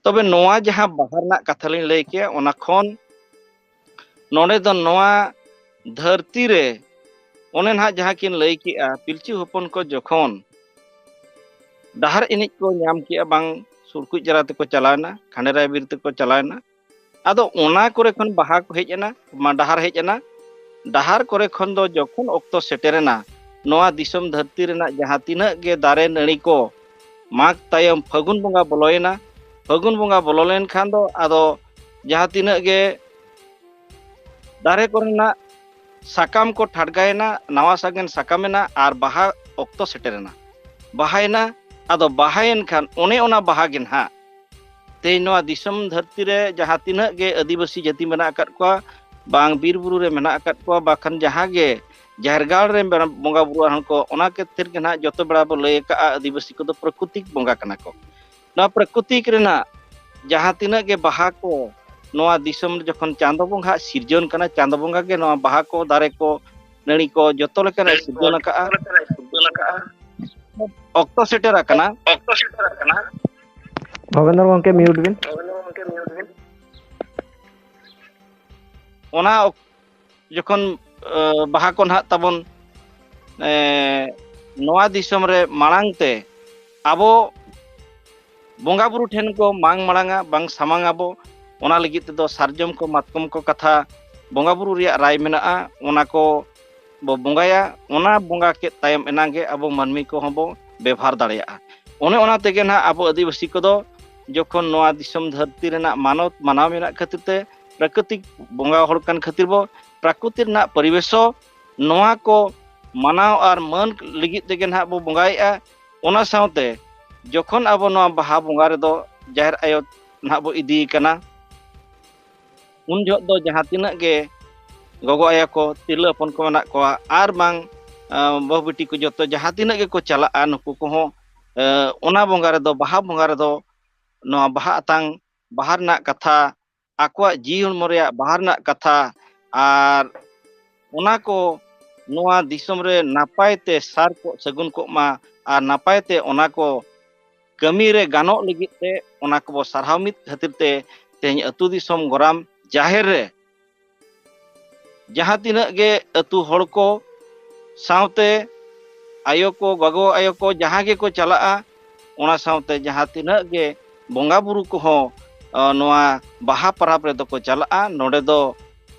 ᱛᱚᱵᱮ ᱱᱚᱣᱟ ᱡᱟᱦᱟᱸ ᱵᱟᱦᱟ ᱨᱮᱱᱟᱜ ᱠᱟᱛᱷᱟ ᱞᱤᱧ ᱞᱟᱹᱭ ᱠᱮᱜᱼᱟ, ᱚᱱᱟ ᱠᱷᱚᱱ ᱱᱚᱰᱮ ᱫᱚ ᱱᱚᱣᱟ ᱫᱷᱟᱹᱨᱛᱤ ᱨᱮ ᱚᱱᱮ ᱱᱟᱦᱟᱜ ᱡᱟᱦᱟᱸ ᱠᱤᱱ ᱞᱟᱹᱭ ᱠᱮᱜᱼᱟ, ᱯᱤᱞᱪᱩ ᱦᱚᱯᱚᱱ ᱠᱚ ᱡᱚᱠᱷᱚᱱ ᱰᱟᱦᱟᱨ ᱮᱱᱮᱡ ᱠᱚ ᱧᱟᱢ ᱠᱮᱜᱼᱟ, ᱵᱟᱝ ᱥᱩᱲᱠᱩᱡ ᱡᱟᱞᱟ ᱛᱮᱠᱚ ᱪᱟᱞᱟᱣᱮᱱᱟ, ᱠᱷᱟᱸᱰᱮᱨᱟᱭ ᱵᱤᱨ ᱛᱮᱠᱚ ᱪᱟᱞᱟᱣᱮᱱᱟ, ᱟᱫᱚ ᱚᱱᱟ ᱠᱚᱨᱮ ᱠᱷᱚᱱ ᱵᱟᱦᱟ ᱠᱚ ᱦᱮᱡ ᱮᱱᱟ, ᱢᱟ ᱰᱟᱦᱟᱨ ᱦᱮᱡ ᱮᱱᱟ᱾ ᱰᱟᱦᱟᱨ ᱠᱚᱨᱮ ᱠᱷᱚᱱ ᱫᱚ ᱡᱚᱠᱷᱚᱱ ᱚᱠᱛᱚ ᱥᱮᱴᱮᱨᱮᱱᱟ, ᱱᱚᱣᱟ ᱫᱤᱥᱚᱢ ᱫᱷᱟᱹᱨᱛᱤ ᱨᱮᱱᱟᱜ ᱡᱟᱦᱟᱸ ᱛᱤᱱᱟᱹᱜ ᱜᱮ ᱫᱟᱨᱮ ᱱᱟᱹᱲᱤ ᱠᱚ ᱢᱟᱜᱽ ᱛᱟᱭᱚᱢ ᱯᱷᱟᱹᱜᱩᱱ ᱵᱚᱸᱜᱟ ᱵᱚᱞᱚᱭᱮᱱᱟ᱾ ᱯᱷᱟᱹᱜᱩᱱ ᱵᱚᱸᱜᱟ ᱵᱚᱞᱚ ᱞᱮᱱᱠᱷᱟᱱ ᱫᱚ ᱟᱫᱚ ᱡᱟᱦᱟᱸ ᱛᱤᱱᱟᱹᱜ ᱜᱮ ᱫᱟᱨᱮ ᱠᱚᱨᱮᱱᱟᱜ ᱥᱟᱠᱟᱢ ᱠᱚ ᱴᱷᱟᱰᱜᱟᱭᱮᱱᱟ, ᱱᱟᱣᱟ ᱥᱟᱜᱮᱱ ᱥᱟᱠᱟᱢᱮᱱᱟ ᱟᱨ ᱵᱟᱦᱟ ᱚᱠᱛᱚ ᱥᱮᱴᱮᱨᱮᱱᱟ, ᱵᱟᱦᱟᱭᱮᱱᱟ᱾ ᱟᱫᱚ ᱵᱟᱦᱟᱭᱮᱱ ᱠᱷᱟᱱ ᱚᱱᱮ ᱚᱱᱟ ᱵᱟᱦᱟ ᱜᱮ ᱱᱟᱦᱟᱜ ᱛᱮᱦᱮᱧ ᱱᱚᱣᱟ ᱫᱤᱥᱚᱢ ᱫᱷᱟᱹᱨᱛᱤ ᱨᱮ ᱡᱟᱦᱟᱸ ᱛᱤᱱᱟᱹᱜ ᱜᱮ ᱟᱹᱫᱤᱵᱟᱹᱥᱤ ᱡᱟᱹᱛᱤ ᱢᱮᱱᱟᱜ ᱟᱠᱟᱫ ᱠᱚᱣᱟ, ᱵᱟᱝ ᱵᱤᱨ ᱵᱩᱨᱩ ᱨᱮ ᱢᱮᱱᱟᱜ ᱟᱠᱟᱫ ᱠᱚᱣᱟ, ᱵᱟᱠᱷᱟᱱ ᱡᱟᱦᱟᱸ ᱜᱮ ᱡᱟᱦᱮᱨ ᱜᱟᱲ ᱨᱮ ᱵᱚᱸᱜᱟ ᱵᱩᱨᱩ ᱟᱱ ᱠᱚ, ᱚᱱᱟ ᱠᱷᱟᱹᱛᱤᱨ ᱜᱮ ᱱᱟᱦᱟᱜ ᱡᱚᱛᱚ ᱵᱮᱲᱟ ᱵᱚ ᱞᱟᱹᱭ ᱟᱠᱟᱫᱼᱟ, ᱟᱹᱫᱤᱵᱟᱹᱥᱤ ᱠᱚᱫᱚ ᱯᱨᱟᱠᱨᱤᱛᱤᱠ ᱵᱚᱸᱜᱟ ᱠᱟᱱᱟ ᱠᱚ᱾ ᱱᱚᱣᱟ ᱯᱨᱟᱠᱨᱤᱛᱤᱠ ᱨᱮᱱᱟᱜ ᱡᱟᱦᱟᱸ ᱛᱤᱱᱟᱹᱜ ᱜᱮ ᱵᱟᱦᱟ ᱠᱚ ᱱᱚᱣᱟ ᱫᱤᱥᱚᱢ ᱨᱮ ᱡᱚᱠᱷᱚᱱ ᱪᱟᱸᱫᱚ ᱵᱚᱸᱜᱟ ᱥᱤᱨᱡᱚᱱ ᱠᱟᱱᱟ, ᱪᱟᱸᱫᱚ ᱵᱚᱸᱜᱟ ᱜᱮ ᱱᱚᱣᱟ ᱵᱟᱦᱟ ᱠᱚ, ᱫᱟᱨᱮ ᱠᱚ, ᱱᱟᱹᱲᱤ ᱠᱚ ᱡᱚᱛᱚ ᱞᱮᱠᱟᱱᱟᱜ ᱥᱤᱨᱡᱚᱱ ᱟᱠᱟᱫᱼᱟ᱾ ᱚᱠᱛᱚ ᱥᱮᱴᱮᱨ ᱟᱠᱟᱱᱟ᱾ ᱵᱷᱚᱵᱮᱱᱫᱨᱚ ᱜᱚᱢᱠᱮ, ᱢᱤᱭᱩᱴ ᱵᱤᱱ᱾ ᱚᱱᱟ ᱚᱠ-, ᱡᱚᱠᱷᱚᱱ, ᱮ, ᱵᱟᱦᱟ ᱠᱚ ᱱᱟᱦᱟᱜ ᱛᱟᱵᱚᱱ, ᱮ, ᱱᱚᱣᱟ ᱫᱤᱥᱚᱢ ᱨᱮ ᱢᱟᱲᱟᱝ ᱛᱮ ᱟᱵᱚ ᱵᱚᱸᱜᱟ ᱵᱩᱨᱩ ᱴᱷᱮᱱ ᱠᱚ ᱢᱟᱝ ᱢᱟᱲᱟᱝᱟ, ᱵᱟᱝ ᱥᱟᱢᱟᱝ ᱟᱵᱚ, ᱚᱱᱟ ᱞᱟᱹᱜᱤᱫ ᱛᱮᱫᱚ ᱥᱟᱨᱡᱚᱢ ᱠᱚ, ᱢᱟᱛᱠᱚᱢ ᱠᱚ ᱠᱟᱛᱷᱟ ᱵᱚᱸᱜᱟ ᱵᱩᱨᱩ ᱨᱮᱭᱟᱜ ᱨᱟᱭ ᱢᱮᱱᱟᱜᱼᱟ, ᱚᱱᱟ ᱠᱚ ᱵᱚ ᱵᱚᱸᱜᱟᱭᱟ᱾ ᱚᱱᱟ ᱵᱚᱸᱜᱟ ᱠᱮᱫ ᱛᱟᱭᱚᱢ ᱮᱱᱟᱝ ᱜᱮ ᱟᱵᱚ ᱢᱟᱹᱱᱢᱤ ᱠᱚᱦᱚᱸ ᱵᱚ ᱵᱮᱵᱷᱟᱨ ᱫᱟᱲᱮᱭᱟᱜᱼᱟ᱾ ᱚᱱᱮ ᱚᱱᱟ ᱛᱮᱜᱮ ᱱᱟᱦᱟᱜ ᱟᱵᱚ ᱟᱹᱫᱤᱵᱟᱹᱥᱤ ᱠᱚᱫᱚ ᱡᱚᱠᱷᱚᱱ ᱱᱚᱣᱟ ᱫᱤᱥᱚᱢ ᱫᱷᱟᱹᱨᱛᱤ ᱨᱮᱱᱟᱜ ᱢᱟᱱᱚᱛ ᱢᱟᱱᱟᱣ ᱢᱮᱱᱟᱜ ᱠᱷᱟᱹᱛᱤᱨ ᱛᱮ, ᱯᱨᱟᱠᱨᱤᱛᱤᱠ ᱵᱚᱸᱜᱟ ᱦᱚᱲ ᱠᱟᱱ ᱠᱷᱟᱹᱛᱤᱨ ᱵᱚ, ᱯᱨᱟᱠᱨᱤᱛᱤ ᱨᱮᱱᱟᱜ ᱯᱚᱨᱤᱵᱮᱥ ᱦᱚᱸ, ᱱᱚᱣᱟ ᱠᱚ ᱢᱟᱱᱟᱣ ᱟᱨ ᱢᱟᱹᱱ ᱞᱟᱹᱜᱤᱫ ᱛᱮᱜᱮ ᱱᱟᱦᱟᱜ ᱵᱚ ᱵᱚᱸᱜᱟᱭᱮᱫᱼᱟ᱾ ᱚᱱᱟ ᱥᱟᱶᱛᱮ ᱡᱚᱠᱷᱚᱱ ᱟᱵᱚ ᱱᱚᱣᱟ ᱵᱟᱦᱟ ᱵᱚᱸᱜᱟ ᱨᱮᱫᱚ ᱡᱟᱦᱮᱨ ᱟᱭᱳ ᱱᱟᱦᱟᱜ ᱵᱚ ᱤᱫᱤᱭᱮ ᱠᱟᱱᱟ, ᱩᱱ ᱡᱚᱦᱚᱜ ᱫᱚ ᱡᱟᱦᱟᱸ ᱛᱤᱱᱟᱹᱜ ᱜᱮ ᱜᱚᱜᱚ ᱟᱭᱳ ᱠᱚ, ᱛᱤᱨᱞᱟᱹ ᱦᱚᱯᱚᱱ ᱠᱚ ᱢᱮᱱᱟᱜ ᱠᱚᱣᱟ, ᱟᱨ ᱵᱟᱝ, ᱟᱸ, ᱵᱟᱹᱦᱩ ᱵᱤᱴᱤ ᱠᱚ ᱡᱚᱛᱚ ᱡᱟᱦᱟᱸ ᱛᱤᱱᱟᱹᱜ ᱜᱮᱠᱚ ᱪᱟᱞᱟᱜᱼᱟ, ᱱᱩᱠᱩ ᱠᱚᱦᱚᱸ, ᱟᱸ, ᱚᱱᱟ ᱵᱚᱸᱜᱟ ᱨᱮᱫᱚ, ᱵᱟᱦᱟ ᱵᱚᱸᱜᱟ ᱨᱮᱫᱚ ᱱᱚᱣᱟ ᱵᱟᱦᱟ ᱟᱛᱟᱝ, ᱵᱟᱦᱟ ᱨᱮᱱᱟᱜ ᱠᱟᱛᱷᱟ, ᱟᱠᱚᱣᱟᱜ ᱡᱤᱣᱤ ᱦᱚᱲᱢᱚ ᱨᱮᱭᱟᱜ ᱵᱟᱦᱟ ᱨᱮᱱᱟᱜ ᱠᱟᱛᱷᱟ, ᱟᱨ ᱚᱱᱟ ᱠᱚ ᱱᱚᱣᱟ ᱫᱤᱥᱚᱢ ᱨᱮ ᱱᱟᱯᱟᱭ ᱛᱮ ᱥᱟᱨ ᱠᱚᱜ, ᱥᱟᱹᱜᱩᱱ ᱠᱚᱜ ᱢᱟ, ᱟᱨ ᱱᱟᱯᱟᱭ ᱛᱮ ᱚᱱᱟ ᱠᱚ ᱠᱟᱹᱢᱤ ᱨᱮ ᱜᱟᱱᱚᱜ ᱞᱟᱹᱜᱤᱫ ᱛᱮ ᱚᱱᱟ ᱠᱚᱵᱚ ᱥᱟᱨᱦᱟᱣ ᱢᱤᱫ ᱠᱷᱟᱹᱛᱤᱨ ᱛᱮ ᱛᱮᱦᱮᱧ ᱟᱹᱛᱩ ᱫᱤᱥᱚᱢ ᱜᱚᱨᱟᱢ ᱡᱟᱦᱮᱨ ᱨᱮ ᱡᱟᱦᱟᱸ ᱛᱤᱱᱟᱹᱜ ᱜᱮ ᱟᱹᱛᱩ ᱦᱚᱲ ᱠᱚ ᱥᱟᱶᱛᱮ ᱟᱭᱳ ᱠᱚ, ᱜᱚᱜᱚ ᱟᱭᱳ ᱠᱚ ᱡᱟᱦᱟᱸ ᱜᱮᱠᱚ ᱪᱟᱞᱟᱜᱼᱟ, ᱚᱱᱟ ᱥᱟᱶᱛᱮ ᱡᱟᱦᱟᱸ ᱛᱤᱱᱟᱹᱜ ᱜᱮ ᱵᱚᱸᱜᱟ ᱵᱩᱨᱩ ᱠᱚᱦᱚᱸ, ᱟᱸ, ᱱᱚᱣᱟ ᱵᱟᱦᱟ ᱯᱚᱨᱚᱵᱽ ᱨᱮᱫᱚ ᱠᱚ ᱪᱟᱞᱟᱜᱼᱟ᱾ ᱱᱚᱰᱮ ᱫᱚ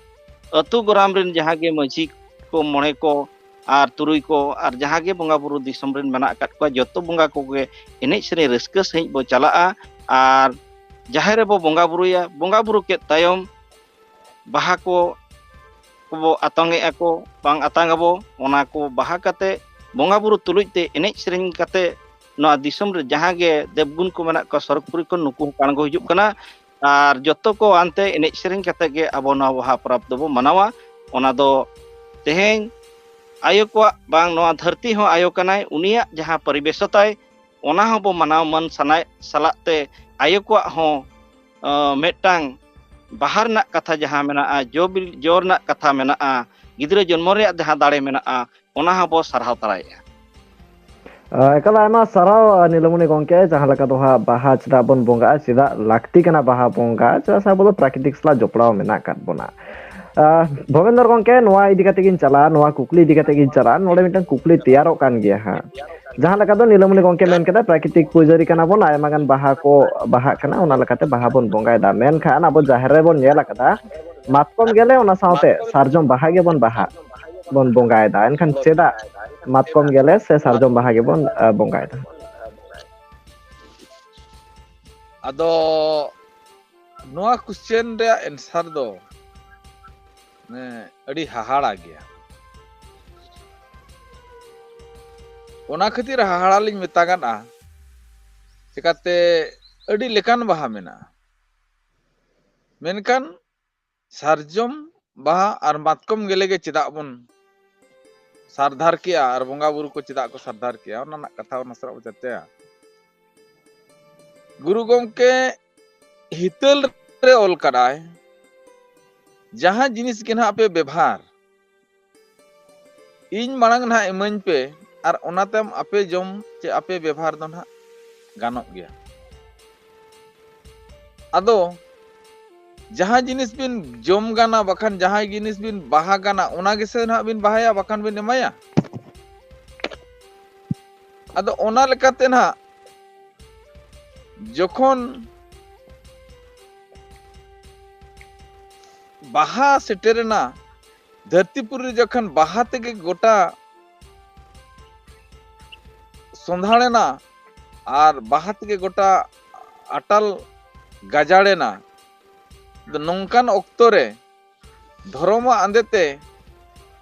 ᱟᱹᱛᱩ ᱜᱚᱨᱟᱢ ᱨᱮᱱ ᱡᱟᱦᱟᱸ ᱜᱮ ᱢᱟᱹᱡᱷᱤ ᱠᱚ, ᱢᱚᱬᱮ ᱠᱚ ᱟᱨ ᱛᱩᱨᱩᱭ ᱠᱚ ᱟᱨ ᱡᱟᱦᱟᱸ ᱜᱮ ᱵᱚᱸᱜᱟ ᱵᱩᱨᱩ ᱫᱤᱥᱚᱢ ᱨᱮᱱ ᱢᱮᱱᱟᱜ ᱟᱠᱟᱫ ᱠᱚᱣᱟ, ᱡᱚᱛᱚ ᱵᱚᱸᱜᱟ ᱠᱚᱜᱮ ᱮᱱᱮᱡ ᱥᱮᱨᱮᱧ ᱨᱟᱹᱥᱠᱟᱹ ᱥᱟᱺᱦᱤᱡ ᱵᱚ ᱪᱟᱞᱟᱜᱼᱟ᱾ ᱟᱨ ᱡᱟᱦᱮᱨ ᱨᱮᱵᱚ ᱵᱚᱸᱜᱟ ᱵᱩᱨᱩᱭᱟ᱾ ᱵᱚᱸᱜᱟ ᱵᱩᱨᱩ ᱠᱮᱫ ᱛᱟᱭᱚᱢ ᱵᱟᱦᱟ ᱠᱚ ᱠᱚᱵᱚ ᱟᱛᱟᱝ ᱮᱫᱼᱟ ᱠᱚ, ᱵᱟᱝ ᱟᱛᱟᱝ ᱟᱵᱚ, ᱚᱱᱟ ᱠᱚ ᱵᱟᱦᱟ ᱠᱟᱛᱮ ᱵᱚᱸᱜᱟ ᱵᱩᱨᱩ ᱛᱩᱞᱩᱡ ᱛᱮ ᱮᱱᱮᱡ ᱥᱮᱨᱮᱧ ᱠᱟᱛᱮ ᱱᱚᱣᱟ ᱫᱤᱥᱚᱢ ᱨᱮ ᱡᱟᱦᱟᱸ ᱜᱮ ᱫᱮᱵᱽᱜᱩᱱ ᱠᱚ ᱢᱮᱱᱟᱜ ᱠᱚᱣᱟ ᱥᱚᱨᱚᱜᱽᱯᱩᱨᱤ ᱠᱷᱚᱱ, ᱱᱩᱠᱩ ᱦᱚᱸᱠᱚ ᱟᱬᱜᱚ ᱦᱤᱡᱩᱜ ᱠᱟᱱᱟ᱾ ᱟᱨ ᱡᱚᱛᱚ ᱠᱚ ᱟᱱᱛᱮ ᱮᱱᱮᱡ ᱥᱮᱨᱮᱧ ᱠᱟᱛᱮ ᱜᱮ ᱟᱵᱚ ᱱᱚᱣᱟ ᱵᱟᱦᱟ ᱯᱚᱨᱚᱵᱽ ᱫᱚᱵᱚ ᱢᱟᱱᱟᱣᱟ᱾ ᱚᱱᱟ ᱫᱚ ᱛᱮᱦᱮᱧ ᱟᱭᱳ ᱠᱚᱣᱟᱜ ᱵᱟᱝ, ᱱᱚᱣᱟ ᱫᱷᱟᱹᱨᱛᱤ ᱦᱚᱸ ᱟᱭᱳ ᱠᱟᱱᱟᱭ, ᱩᱱᱤᱭᱟᱜ ᱡᱟᱦᱟᱸ ᱯᱚᱨᱤᱵᱮᱥᱚ ᱛᱟᱭ, ᱚᱱᱟ ᱦᱚᱸᱵᱚ ᱢᱟᱱᱟᱣ ᱢᱟᱹᱱ ᱥᱟᱱᱟᱭ ᱥᱟᱞᱟᱜ ᱛᱮ ᱟᱭᱳ ᱠᱚᱣᱟᱜ ᱦᱚᱸ, ᱟᱸ, ᱢᱤᱫᱴᱟᱝ ᱵᱟᱦᱟ ᱨᱮᱱᱟᱜ ᱠᱟᱛᱷᱟ ᱡᱟᱦᱟᱸ ᱢᱮᱱᱟᱜᱼᱟ, ᱡᱚ ᱵᱤᱞ-, ᱡᱚ ᱨᱮᱱᱟᱜ ᱠᱟᱛᱷᱟ ᱢᱮᱱᱟᱜᱼᱟ, ᱜᱤᱫᱽᱨᱟᱹ ᱡᱚᱱᱢᱚ ᱨᱮᱭᱟᱜ ᱡᱟᱦᱟᱸ ᱫᱟᱲᱮ ᱢᱮᱱᱟᱜᱼᱟ, ᱚᱱᱟ ᱦᱚᱸᱵᱚ ᱥᱟᱨᱦᱟᱣ ᱛᱟᱨᱟᱭᱮᱫᱼᱟ᱾ ᱟᱸ, ᱮᱠᱟᱞ ᱟᱭᱢᱟ ᱥᱟᱨᱦᱟᱣ, ᱟᱸ, ᱱᱤᱞᱚᱢᱚᱱᱤ ᱜᱚᱢᱠᱮ, ᱡᱟᱦᱟᱸ ᱞᱮᱠᱟ ᱫᱚ ᱦᱟᱸᱜ ᱵᱟᱦᱟ ᱪᱮᱫᱟᱜ ᱵᱚᱱ ᱵᱚᱸᱜᱟᱜᱼᱟ, ᱪᱮᱫᱟᱜ ᱞᱟᱹᱠᱛᱤ ᱠᱟᱱᱟ ᱵᱟᱦᱟ ᱵᱚᱸᱜᱟ, ᱪᱮᱫᱟᱜ ᱥᱮ ᱟᱵᱚ ᱫᱚ ᱯᱨᱟᱠᱨᱤᱛᱤᱠ ᱥᱟᱞᱟᱜ ᱡᱚᱯᱲᱟᱣ ᱢᱮᱱᱟᱜ ᱟᱠᱟᱫ ᱵᱚᱱᱟ᱾ ᱟᱸ, ᱵᱷᱚᱵᱮᱱᱫᱚᱨ ᱜᱚᱢᱠᱮ, ᱱᱚᱣᱟ ᱤᱫᱤ ᱠᱟᱛᱮ ᱜᱤᱧ ᱪᱟᱞᱟᱜᱼᱟ, ᱱᱚᱣᱟ ᱠᱩᱠᱞᱤ ᱤᱫᱤ ᱠᱟᱛᱮ ᱜᱤᱧ ᱪᱟᱞᱟᱜᱼᱟ, ᱱᱚᱰᱮ ᱢᱤᱫᱴᱟᱝ ᱠᱩᱠᱞᱤ ᱛᱮᱭᱟᱨᱚᱜ ᱠᱟᱱ ᱜᱮᱭᱟ ᱦᱟᱸᱜ᱾ ᱡᱟᱦᱟᱸ ᱞᱮᱠᱟ ᱫᱚ ᱱᱤᱞᱚᱢᱚᱱᱤ ᱜᱚᱢᱠᱮ ᱢᱮᱱ ᱠᱮᱫᱟ, ᱯᱨᱟᱠᱨᱤᱛᱤᱠ ᱯᱩᱡᱟᱹᱨᱤ ᱠᱟᱱᱟ ᱵᱚᱱ, ᱟᱭᱢᱟ ᱜᱟᱱ ᱵᱟᱦᱟ ᱠᱚ ᱵᱟᱦᱟᱜ ᱠᱟᱱᱟ, ᱚᱱᱟ ᱞᱮᱠᱟᱛᱮ ᱵᱟᱦᱟ ᱵᱚᱱ ᱵᱚᱸᱜᱟᱭᱮᱫᱟ᱾ ᱢᱮᱱᱠᱷᱟᱱ ᱟᱵᱚ ᱡᱟᱦᱮᱨ ᱨᱮᱵᱚᱱ ᱧᱮᱞ ᱟᱠᱟᱫᱟ, ᱢᱟᱛᱠᱚᱢ ᱜᱮᱞᱮ, ᱚᱱᱟ ᱥᱟᱶᱛᱮ ᱥᱟᱨᱡᱚᱢ ᱵᱟᱦᱟ ᱜᱮᱵᱚᱱ ᱵᱟᱦᱟ, ᱵᱚᱱ ᱵᱚᱸᱜᱟᱭᱮᱫᱟ᱾ ᱮᱱᱠᱷᱟᱱ ᱪᱮᱫᱟᱜ ᱢᱟᱛᱠᱚᱢ ᱜᱮᱞᱮ ᱥᱮ ᱥᱟᱨᱡᱚᱢ ᱵᱟᱦᱟ ᱜᱮᱵᱚᱱ, ᱟᱸ, ᱵᱚᱸᱜᱟᱭᱮᱫᱟ? ᱟᱫᱚ ᱱᱚᱣᱟ question ᱨᱮᱭᱟᱜ answer ᱫᱚ, ᱢᱟᱱᱮ, ᱟᱹᱰᱤ ᱦᱟᱦᱟᱲᱟ ᱜᱮᱭᱟ᱾ ᱚᱱᱟ ᱠᱷᱟᱹᱛᱤᱨ ᱦᱟᱦᱟᱲᱟ ᱞᱤᱧ ᱢᱮᱛᱟᱜᱟᱫᱼᱟ, ᱪᱮᱠᱟᱛᱮ ᱟᱹᱰᱤ ᱞᱮᱠᱟᱱ ᱵᱟᱦᱟ ᱢᱮᱱᱟᱜᱼᱟ, ᱢᱮᱱᱠᱷᱟᱱ ᱥᱟᱨᱡᱚᱢ ᱵᱟᱦᱟ ᱟᱨ ᱢᱟᱛᱠᱚᱢ ᱜᱮᱞᱮ ᱜᱮ ᱪᱮᱫᱟᱜ ᱵᱚᱱ ᱥᱟᱨᱫᱷᱟᱨ ᱠᱮᱜᱼᱟ ᱟᱨ ᱵᱚᱸᱜᱟ ᱵᱩᱨᱩ ᱠᱚ ᱪᱮᱫᱟᱜ ᱠᱚ ᱥᱟᱨᱫᱷᱟᱨ ᱠᱮᱜᱼᱟ, ᱚᱱᱟ ᱨᱮᱱᱟᱜ ᱠᱟᱛᱷᱟ ᱱᱟᱥᱮᱱᱟᱜ ᱵᱚᱱ ᱪᱟᱨᱪᱟᱭᱟ᱾ ᱜᱩᱨᱩ ᱜᱚᱢᱠᱮ ᱦᱤᱛᱟᱹᱞ ᱨᱮ ᱚᱞ ᱠᱟᱫᱟᱭ, ᱡᱟᱦᱟᱸ ᱡᱤᱱᱤᱥ ᱜᱮ ᱱᱟᱦᱟᱜ ᱯᱮ ᱵᱮᱵᱷᱟᱨ, ᱤᱧ ᱢᱟᱲᱟᱝ ᱱᱟᱦᱟᱜ ᱤᱢᱟᱹᱧ ᱯᱮ, ᱟᱨ ᱚᱱᱟ ᱛᱟᱭᱚᱢ ᱟᱯᱮ ᱡᱚᱢ ᱪᱮ ᱟᱯᱮ ᱵᱮᱵᱷᱟᱨ ᱫᱚ ᱱᱟᱦᱟᱜ ᱜᱟᱱᱚᱜ ᱜᱮᱭᱟ᱾ ᱟᱫᱚ ᱡᱟᱦᱟᱸ ᱡᱤᱱᱤᱥ ᱵᱤᱱ ᱡᱚᱢ ᱜᱟᱱᱟ, ᱵᱟᱠᱷᱟᱱ ᱡᱟᱦᱟᱸ ᱡᱤᱱᱤᱥ ᱵᱤᱱ ᱵᱟᱦᱟ ᱜᱟᱱᱟ, ᱚᱱᱟ ᱜᱮᱥᱮ ᱱᱟᱦᱟᱜ ᱵᱤᱱ ᱵᱟᱦᱟᱭᱟ, ᱵᱟᱠᱷᱟᱱ ᱵᱤᱱ ᱮᱢᱟᱭᱟ᱾ ᱟᱫᱚ ᱚᱱᱟ ᱞᱮᱠᱟᱛᱮ ᱱᱟᱦᱟᱜ ᱡᱚᱠᱷᱚᱱ ᱵᱟᱦᱟ ᱥᱮᱴᱮᱨᱮᱱᱟ, ᱫᱷᱟᱹᱨᱛᱤᱯᱩᱨᱤ ᱨᱮ ᱡᱚᱠᱷᱚᱱ ᱵᱟᱦᱟ ᱛᱮᱜᱮ ᱜᱚᱴᱟ ᱥᱚᱸᱫᱷᱟᱲᱮᱱᱟ ᱟᱨ ᱵᱟᱦᱟ ᱛᱮᱜᱮ ᱜᱚᱴᱟ ᱟᱴᱟᱞ ᱜᱟᱡᱟᱲᱮᱱᱟ, ᱟᱫᱚ ᱱᱚᱝᱠᱟᱱ ᱚᱠᱛᱚ ᱨᱮ ᱫᱷᱚᱨᱚᱢᱟᱜ ᱟᱸᱫᱮ ᱛᱮ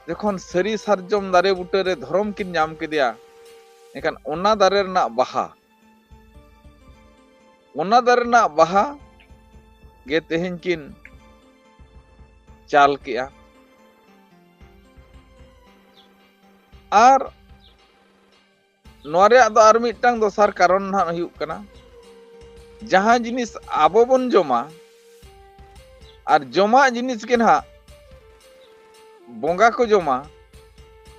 ᱡᱚᱠᱷᱚᱱ ᱥᱟᱹᱨᱤ ᱥᱟᱨᱡᱚᱢ ᱫᱟᱨᱮ ᱵᱩᱴᱟᱹ ᱨᱮ ᱫᱷᱚᱨᱚᱢ ᱠᱤᱱ ᱧᱟᱢ ᱠᱮᱫᱮᱭᱟ, ᱮᱱᱠᱷᱟᱱ ᱚᱱᱟ ᱫᱟᱨᱮ ᱨᱮᱱᱟᱜ ᱵᱟᱦᱟ, ᱚᱱᱟ ᱫᱟᱨᱮ ᱨᱮᱱᱟᱜ ᱵᱟᱦᱟ ᱜᱮ ᱛᱮᱦᱮᱧ ᱠᱤᱱ ᱪᱟᱞ ᱠᱮᱜᱼᱟ᱾ ᱟᱨ ᱱᱚᱣᱟ ᱨᱮᱭᱟᱜ ᱫᱚ ᱟᱨ ᱢᱤᱫᱴᱟᱝ ᱫᱚᱥᱟᱨ ᱠᱟᱨᱚᱱ ᱱᱟᱦᱟᱜ ᱦᱩᱭᱩᱜ ᱠᱟᱱᱟ, ᱡᱟᱦᱟᱸ ᱡᱤᱱᱤᱥ ᱟᱵᱚ ᱵᱚᱱ ᱡᱚᱢᱟ, ᱟᱨ ᱡᱚᱢᱟᱜ ᱡᱤᱱᱤᱥ ᱜᱮ ᱱᱟᱦᱟᱜ ᱵᱚᱸᱜᱟ ᱠᱚ ᱡᱚᱢᱟ,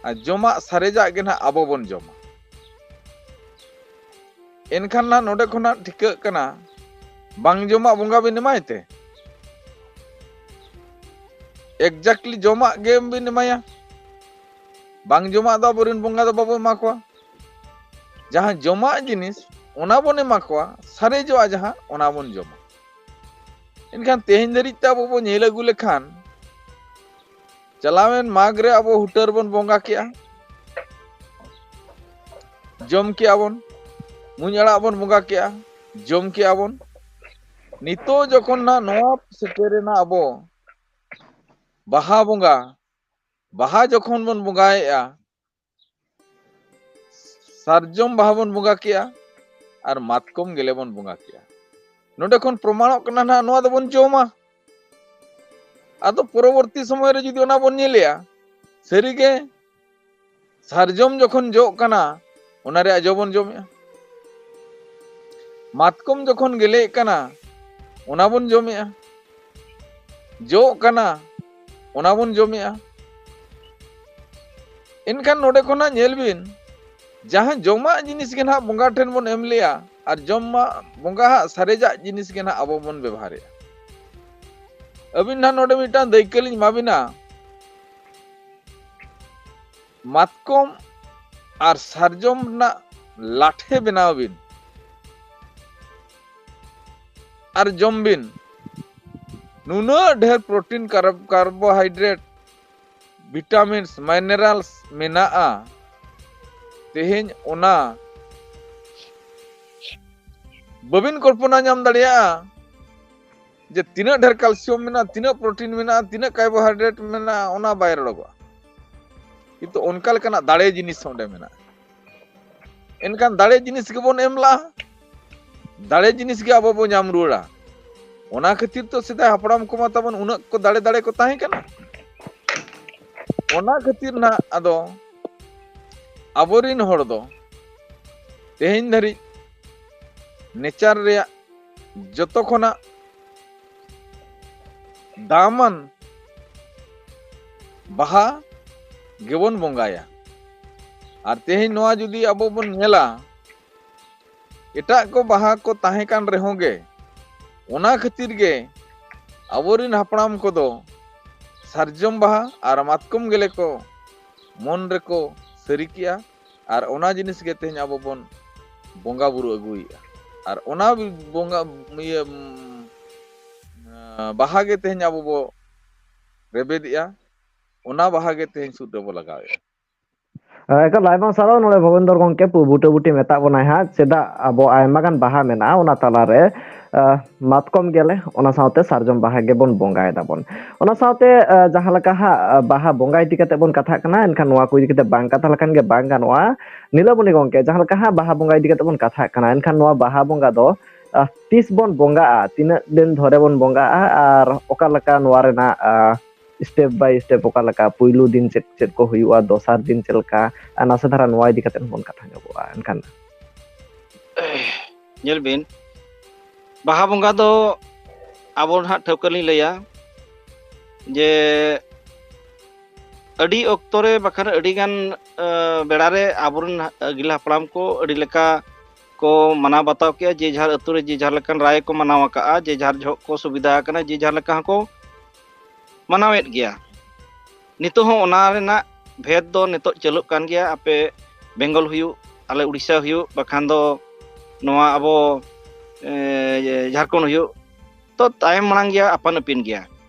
ᱟᱨ ᱡᱚᱢᱟᱜ ᱥᱟᱨᱮᱡᱟᱜ ᱜᱮ ᱱᱟᱦᱟᱜ ᱟᱵᱚ ᱵᱚᱱ ᱡᱚᱢᱟ᱾ ᱮᱱᱠᱷᱟᱱ ᱱᱟᱦᱟᱜ ᱱᱚᱰᱮ ᱠᱷᱚᱱᱟᱜ ᱴᱷᱤᱠᱟᱹᱜ ᱠᱟᱱᱟ, ᱵᱟᱝ ᱡᱚᱢᱟᱜ ᱵᱚᱸᱜᱟ ᱵᱤᱱ ᱮᱢᱟᱭ ᱛᱮ? Exactly ᱡᱚᱢᱟᱜ ᱜᱮ ᱵᱤᱱ ᱮᱢᱟᱭᱟ, ᱵᱟᱝ ᱡᱚᱢᱟᱜ ᱫᱚ ᱟᱵᱚᱨᱮᱱ ᱵᱚᱸᱜᱟ ᱫᱚ ᱵᱟᱵᱚ ᱮᱢᱟ ᱠᱚᱣᱟ᱾ ᱡᱟᱦᱟᱸ ᱡᱚᱢᱟᱜ ᱡᱤᱱᱤᱥ, ᱚᱱᱟ ᱵᱚᱱ ᱮᱢᱟ ᱠᱚᱣᱟ, ᱥᱟᱨᱮᱡᱚᱜᱼᱟ ᱡᱟᱦᱟᱸ, ᱚᱱᱟ ᱵᱚᱱ ᱡᱚᱢᱟ᱾ ᱮᱱᱠᱷᱟᱱ ᱛᱮᱦᱮᱧ ᱫᱷᱟᱹᱨᱤᱡ ᱛᱮ ᱟᱵᱚ ᱵᱚᱱ ᱧᱮᱞ ᱟᱹᱜᱩ ᱞᱮᱠᱷᱟᱱ, ᱪᱟᱞᱟᱣᱮᱱ ᱢᱟᱜᱽ ᱨᱮ ᱟᱵᱚ ᱦᱩᱴᱟᱹᱨ ᱵᱚᱱ ᱵᱚᱸᱜᱟ ᱠᱮᱜᱼᱟ, ᱡᱚᱢ ᱠᱮᱜᱼᱟ ᱵᱚᱱ, ᱢᱩᱸᱡ ᱟᱲᱟᱜ ᱵᱚᱱ ᱵᱚᱸᱜᱟ ᱠᱮᱜᱼᱟ, ᱡᱚᱢ ᱠᱮᱜᱼᱟ ᱵᱚᱱ᱾ ᱱᱤᱛᱚᱜ ᱡᱚᱠᱷᱚᱱ ᱱᱟᱜ ᱱᱚᱣᱟ ᱥᱮᱴᱮᱨᱮᱱᱟ ᱟᱵᱚ ᱵᱟᱦᱟ ᱵᱚᱸᱜᱟ, ᱵᱟᱦᱟ ᱡᱚᱠᱷᱚᱱ ᱵᱚᱱ ᱵᱚᱸᱜᱟᱭᱮᱜᱼᱟ, ᱥᱟᱨᱡᱚᱢ ᱵᱟᱦᱟ ᱵᱚᱱ ᱵᱚᱸᱜᱟ ᱠᱮᱜᱼᱟ ᱟᱨ ᱢᱟᱛᱠᱚᱢ ᱜᱮᱞᱮ ᱵᱚᱱ ᱵᱚᱸᱜᱟ ᱠᱮᱜᱼᱟ᱾ ᱱᱚᱰᱮ ᱠᱷᱚᱱ ᱯᱨᱚᱢᱟᱬᱚᱜ ᱠᱟᱱᱟ ᱱᱟᱦᱟᱜ ᱱᱚᱣᱟ ᱫᱚᱵᱚᱱ ᱡᱚᱢᱟ᱾ ᱟᱫᱚ ᱯᱚᱨᱚᱵᱚᱨᱛᱤ ᱥᱚᱢᱚᱭ ᱨᱮ ᱡᱩᱫᱤ ᱚᱱᱟ ᱵᱚᱱ ᱧᱮᱞᱮᱜᱼᱟ, ᱥᱟᱹᱨᱤᱜᱮ ᱥᱟᱨᱡᱚᱢ ᱡᱚᱠᱷᱚᱱ ᱡᱚᱜ ᱠᱟᱱᱟ, ᱚᱱᱟ ᱨᱮᱭᱟᱜ ᱡᱚ ᱵᱚᱱ ᱡᱚᱢᱮᱜᱼᱟ᱾ ᱢᱟᱛᱠᱚᱢ ᱡᱚᱠᱷᱚᱱ ᱜᱮᱞᱮᱜ ᱠᱟᱱᱟ, ᱚᱱᱟ ᱵᱚᱱ ᱡᱚᱢᱮᱜᱼᱟ᱾ ᱡᱚᱜ ᱠᱟᱱᱟ, ᱚᱱᱟ ᱵᱚᱱ ᱡᱚᱢᱮᱜᱼᱟ᱾ ᱮᱱᱠᱷᱟᱱ ᱱᱚᱰᱮ ᱠᱷᱚᱱᱟᱜ ᱧᱮᱞ ᱵᱤᱱ, ᱡᱟᱦᱟᱸ ᱡᱚᱢᱟᱜ ᱡᱤᱱᱤᱥ ᱜᱮ ᱱᱟᱦᱟᱜ ᱵᱚᱸᱜᱟ ᱴᱷᱮᱱ ᱵᱚᱱ ᱮᱢ ᱞᱮᱜᱼᱟ, ᱟᱨ ᱡᱚᱢᱟᱜ ᱵᱚᱸᱜᱟ ᱦᱟᱜ ᱥᱟᱨᱮᱡᱟᱜ ᱡᱤᱱᱤᱥ ᱜᱮ ᱱᱟᱦᱟᱜ ᱟᱵᱚ ᱵᱚᱱ ᱵᱮᱵᱚᱦᱟᱨᱮᱜᱼᱟ᱾ ᱟᱹᱵᱤᱱ ᱱᱟᱦᱟᱜ ᱱᱚᱰᱮ ᱢᱤᱫᱴᱟᱝ ᱫᱟᱹᱭᱠᱟᱹ ᱞᱤᱧ ᱮᱢᱟ ᱵᱤᱱᱟ, ᱢᱟᱛᱠᱚᱢ ᱟᱨ ᱥᱟᱨᱡᱚᱢ ᱨᱮᱱᱟᱜ ᱞᱟᱴᱷᱮ ᱵᱮᱱᱟᱣ ᱵᱤᱱ ᱟᱨ ᱡᱚᱢ ᱵᱤᱱ᱾ ᱱᱩᱱᱟᱹᱜ ᱰᱷᱮᱨ ᱯᱨᱳᱴᱤᱱ, ᱠᱟᱨᱵ-, ᱠᱟᱨᱵᱳᱦᱟᱭᱰᱨᱮᱴ, ᱵᱷᱤᱴᱟᱢᱤᱱᱥ, ᱢᱤᱱᱟᱨᱟᱞᱥ ᱢᱮᱱᱟᱜᱼᱟ, ᱛᱮᱦᱮᱧ ᱚᱱᱟ ᱵᱟᱹᱵᱤᱱ ᱠᱚᱞᱯᱚᱱᱟ ᱧᱟᱢ ᱫᱟᱲᱮᱭᱟᱜᱼᱟ ᱡᱮ ᱛᱤᱱᱟᱹᱜ ᱰᱷᱮᱨ ᱠᱟᱞᱥᱤᱭᱟᱢ ᱢᱮᱱᱟᱜᱼᱟ, ᱛᱤᱱᱟᱹᱜ ᱯᱨᱳᱴᱤᱱ ᱢᱮᱱᱟᱜᱼᱟ, ᱛᱤᱱᱟᱹᱜ ᱠᱟᱨᱵᱳᱦᱟᱭᱰᱨᱮᱴ ᱢᱮᱱᱟᱜᱼᱟ, ᱚᱱᱟ ᱵᱟᱭ ᱨᱚᱲᱚᱜᱚᱜᱼᱟ᱾ ᱠᱤᱱᱛᱩ ᱚᱱᱠᱟ ᱞᱮᱠᱟᱱᱟᱜ ᱫᱟᱲᱮ ᱡᱤᱱᱤᱥ ᱚᱸᱰᱮ ᱢᱮᱱᱟᱜᱼᱟ᱾ ᱮᱱᱠᱷᱟᱱ ᱫᱟᱲᱮ ᱡᱤᱱᱤᱥ ᱜᱮᱵᱚᱱ ᱮᱢ ᱞᱟᱜᱼᱟ, ᱫᱟᱲᱮ ᱡᱤᱱᱤᱥ ᱜᱮ ᱟᱵᱚ ᱵᱚ ᱧᱟᱢ ᱨᱩᱣᱟᱹᱲᱟ᱾ ᱚᱱᱟ ᱠᱷᱟᱹᱛᱤᱨ ᱛᱚ ᱥᱮᱫᱟᱭ ᱦᱟᱯᱲᱟᱢ ᱠᱚᱢᱟ ᱛᱟᱵᱚᱱ ᱩᱱᱟᱹᱜ ᱠᱚ ᱫᱟᱲᱮ ᱫᱟᱲᱮ ᱠᱚ ᱛᱟᱦᱮᱸ ᱠᱟᱱᱟ᱾ ᱚᱱᱟ ᱠᱷᱟᱹᱛᱤᱨ ᱱᱟᱜ ᱟᱫᱚ ᱟᱵᱚᱨᱤᱱ ᱦᱚᱲ ᱫᱚ ᱛᱮᱦᱮᱧ ᱫᱷᱟᱹᱨᱤᱡ ᱱᱮᱪᱟᱨ ᱨᱮᱭᱟᱜ ᱡᱚᱛᱚ ᱠᱷᱚᱱᱟᱜ ᱫᱟᱢᱟᱱ ᱵᱟᱦᱟ ᱜᱮᱵᱚᱱ ᱵᱚᱸᱜᱟᱭᱟ᱾ ᱟᱨ ᱛᱮᱦᱮᱧ ᱱᱚᱣᱟ ᱡᱩᱫᱤ ᱟᱵᱚ ᱵᱚᱱ ᱧᱮᱞᱟ, ᱮᱴᱟᱜ ᱠᱚ ᱵᱟᱦᱟ ᱠᱚ ᱛᱟᱦᱮᱸ ᱠᱟᱱ ᱨᱮᱦᱚᱸ ᱜᱮ, ᱚᱱᱟ ᱠᱷᱟᱹᱛᱤᱨ ᱜᱮ ᱟᱵᱚᱨᱤᱱ ᱦᱟᱯᱲᱟᱢ ᱠᱚᱫᱚ ᱥᱟᱨᱡᱚᱢ ᱵᱟᱦᱟ ᱟᱨ ᱢᱟᱛᱠᱚᱢ ᱜᱮᱞᱮ ᱠᱚ ᱢᱚᱱ ᱨᱮᱠᱚ ᱥᱟᱹᱨᱤ ᱠᱮᱜᱼᱟ᱾ ᱟᱨ ᱚᱱᱟ ᱡᱤᱱᱤᱥ ᱜᱮ ᱛᱮᱦᱮᱧ ᱟᱵᱚ ᱵᱚᱱ ᱵᱚᱸᱜᱟ ᱵᱩᱨᱩ ᱟᱹᱜᱩᱭᱮᱫᱼᱟ᱾ ᱟᱨ ᱚᱱᱟ ᱵᱚᱸᱜᱟ, ᱤᱭᱟᱹ, ᱩᱢ, ᱵᱟᱦᱟ ᱜᱮ ᱛᱮᱦᱮᱧ ᱟᱵᱚ ᱵᱚ ᱨᱮᱵᱮᱫᱮᱜᱼᱟ, ᱚᱱᱟ ᱵᱟᱦᱟ ᱜᱮ ᱛᱮᱦᱮᱧ ᱥᱩᱫ ᱨᱮᱵᱚ ᱞᱟᱜᱟᱣᱮᱫᱼᱟ᱾ ᱮᱠᱟᱞ ᱟᱭᱢᱟ ᱥᱟᱨᱦᱟᱣ ᱱᱚᱰᱮ ᱵᱷᱚᱵᱮᱱᱫᱚᱨ ᱜᱚᱢᱠᱮ ᱵᱩᱴᱟᱹ ᱵᱩᱴᱤ ᱢᱮᱛᱟᱜ ᱵᱚᱱᱟᱭ ᱦᱟᱸᱜ, ᱪᱮᱫᱟᱜ ᱟᱵᱚ ᱟᱭᱢᱟ ᱜᱟᱱ ᱵᱟᱦᱟ ᱢᱮᱱᱟᱜᱼᱟ ᱚᱱᱟ ᱛᱟᱞᱟᱨᱮ, ᱟᱸ, ᱢᱟᱛᱠᱚᱢ ᱜᱮᱞᱮ, ᱚᱱᱟ ᱥᱟᱶᱛᱮ ᱥᱟᱨᱡᱚᱢ ᱵᱟᱦᱟ ᱜᱮᱵᱚᱱ ᱵᱚᱸᱜᱟᱭ ᱫᱟᱵᱚᱱ᱾ ᱚᱱᱟ ᱥᱟᱶᱛᱮ, ᱟᱸ, ᱡᱟᱦᱟᱸ ᱞᱮᱠᱟ ᱦᱟᱸᱜ, ᱟᱸ, ᱵᱟᱦᱟ ᱵᱚᱸᱜᱟ ᱤᱫᱤ ᱠᱟᱛᱮ ᱵᱚᱱ ᱠᱟᱛᱷᱟᱜ ᱠᱟᱱᱟ, ᱮᱱᱠᱷᱟᱱ ᱱᱚᱣᱟ ᱠᱚ ᱤᱫᱤ ᱠᱟᱛᱮ ᱵᱟᱝ ᱠᱟᱛᱷᱟ ᱞᱮᱠᱷᱟᱱ ᱜᱮ ᱵᱟᱝ ᱜᱟᱱᱚᱜᱼᱟ᱾ ᱱᱤᱞᱟᱢᱚᱱᱤ ᱜᱚᱢᱠᱮ, ᱡᱟᱦᱟᱸ ᱞᱮᱠᱟ ᱦᱟᱸᱜ ᱵᱟᱦᱟ ᱵᱚᱸᱜᱟ ᱤᱫᱤ ᱠᱟᱛᱮ ᱵᱚᱱ ᱠᱟᱛᱷᱟᱜ ᱠᱟᱱᱟ, ᱮᱱᱠᱷᱟᱱ ᱱᱚᱣᱟ ᱵᱟᱦᱟ ᱵᱚᱸᱜᱟ ᱫᱚ ᱛᱤᱥ ᱵᱚᱱ ᱵᱚᱸᱜᱟᱜᱼᱟ, ᱛᱤᱱᱟᱹᱜ ᱫᱤᱱ ᱫᱷᱚᱨᱮ ᱵᱚᱱ ᱵᱚᱸᱜᱟᱜᱼᱟ, ᱟᱨ ᱚᱠᱟ ᱞᱮᱠᱟ ᱱᱚᱣᱟ ᱨᱮᱱᱟᱜ ᱥᱴᱮᱯ ᱵᱟᱭ ᱥᱴᱮᱯ, ᱚᱠᱟ ᱞᱮᱠᱟ ᱯᱩᱭᱞᱩ ᱫᱤᱱ ᱪᱮᱫ ᱪᱮᱫ ᱠᱚ ᱦᱩᱭᱩᱜᱼᱟ, ᱫᱚᱥᱟᱨ ᱫᱤᱱ ᱪᱮᱫ ᱞᱮᱠᱟ, ᱟᱨ ᱱᱟᱥᱮ ᱫᱷᱟᱨᱟ ᱱᱚᱣᱟ ᱤᱫᱤ ᱠᱟᱛᱮ ᱦᱚᱸᱵᱚᱱ ᱠᱟᱛᱷᱟ ᱧᱚᱜᱚᱜᱼᱟ ᱮᱱᱠᱷᱟᱱ᱾ ᱧᱮᱞ ᱵᱤᱱ, ᱵᱟᱦᱟ ᱵᱚᱸᱜᱟ ᱫᱚ ᱟᱵᱚ ᱱᱟᱦᱟᱜ ᱴᱷᱟᱹᱣᱠᱟᱹ ᱞᱤᱧ ᱞᱟᱹᱭᱟ ᱡᱮ ᱟᱹᱰᱤ ᱚᱠᱛᱚ ᱨᱮ ᱵᱟᱠᱷᱟᱱ ᱟᱹᱰᱤ ᱜᱟᱱ ᱵᱮᱲᱟ ᱨᱮ ᱟᱵᱚᱨᱮᱱ ᱟᱹᱜᱤᱞ ᱦᱟᱯᱲᱟᱢ ᱠᱚ ᱟᱹᱰᱤ ᱞᱮᱠᱟ ᱠᱚ ᱢᱟᱱᱟᱣ ᱵᱟᱛᱟᱣ ᱠᱮᱜᱼᱟ᱾ ᱡᱮ ᱡᱟᱦᱟᱨ ᱟᱹᱛᱩ ᱨᱮ ᱡᱮ ᱡᱟᱦᱟᱨ ᱞᱮᱠᱟᱱ ᱨᱟᱭ ᱠᱚ ᱢᱟᱱᱟᱣ ᱟᱠᱟᱜᱼᱟ, ᱡᱮ ᱡᱟᱦᱟᱨ ᱡᱚᱦᱚᱜ ᱠᱚ ᱥᱩᱵᱤᱫᱷᱟ ᱟᱠᱟᱱᱟ, ᱡᱮ ᱡᱟᱦᱟᱨ ᱞᱮᱠᱟ ᱦᱚᱸᱠᱚ ᱢᱟᱱᱟᱣᱮᱫ ᱜᱮᱭᱟ᱾ ᱱᱤᱛᱚᱜ ᱦᱚᱸ ᱚᱱᱟ ᱨᱮᱱᱟᱜ ᱵᱷᱮᱫᱽ ᱫᱚ ᱱᱤᱛᱚᱜ ᱪᱟᱹᱞᱩᱜ ᱠᱟᱱ ᱜᱮᱭᱟ᱾ ᱟᱯᱮ ᱵᱮᱝᱜᱚᱞ ᱦᱩᱭᱩᱜ, ᱟᱞᱮ ᱩᱲᱤᱥᱥᱟ ᱦᱩᱭᱩᱜ, ᱵᱟᱠᱷᱟᱱ ᱫᱚ ᱱᱚᱣᱟ ᱟᱵᱚ ᱡᱷᱟᱲᱠᱷᱚᱸᱰ ᱦᱩᱭᱩᱜ, ᱛᱚ ᱛᱟᱭᱚᱢ ᱢᱟᱲᱟᱝ ᱜᱮᱭᱟ, ᱟᱯᱟᱱ ᱟᱹᱯᱤᱱ ᱜᱮᱭᱟ᱾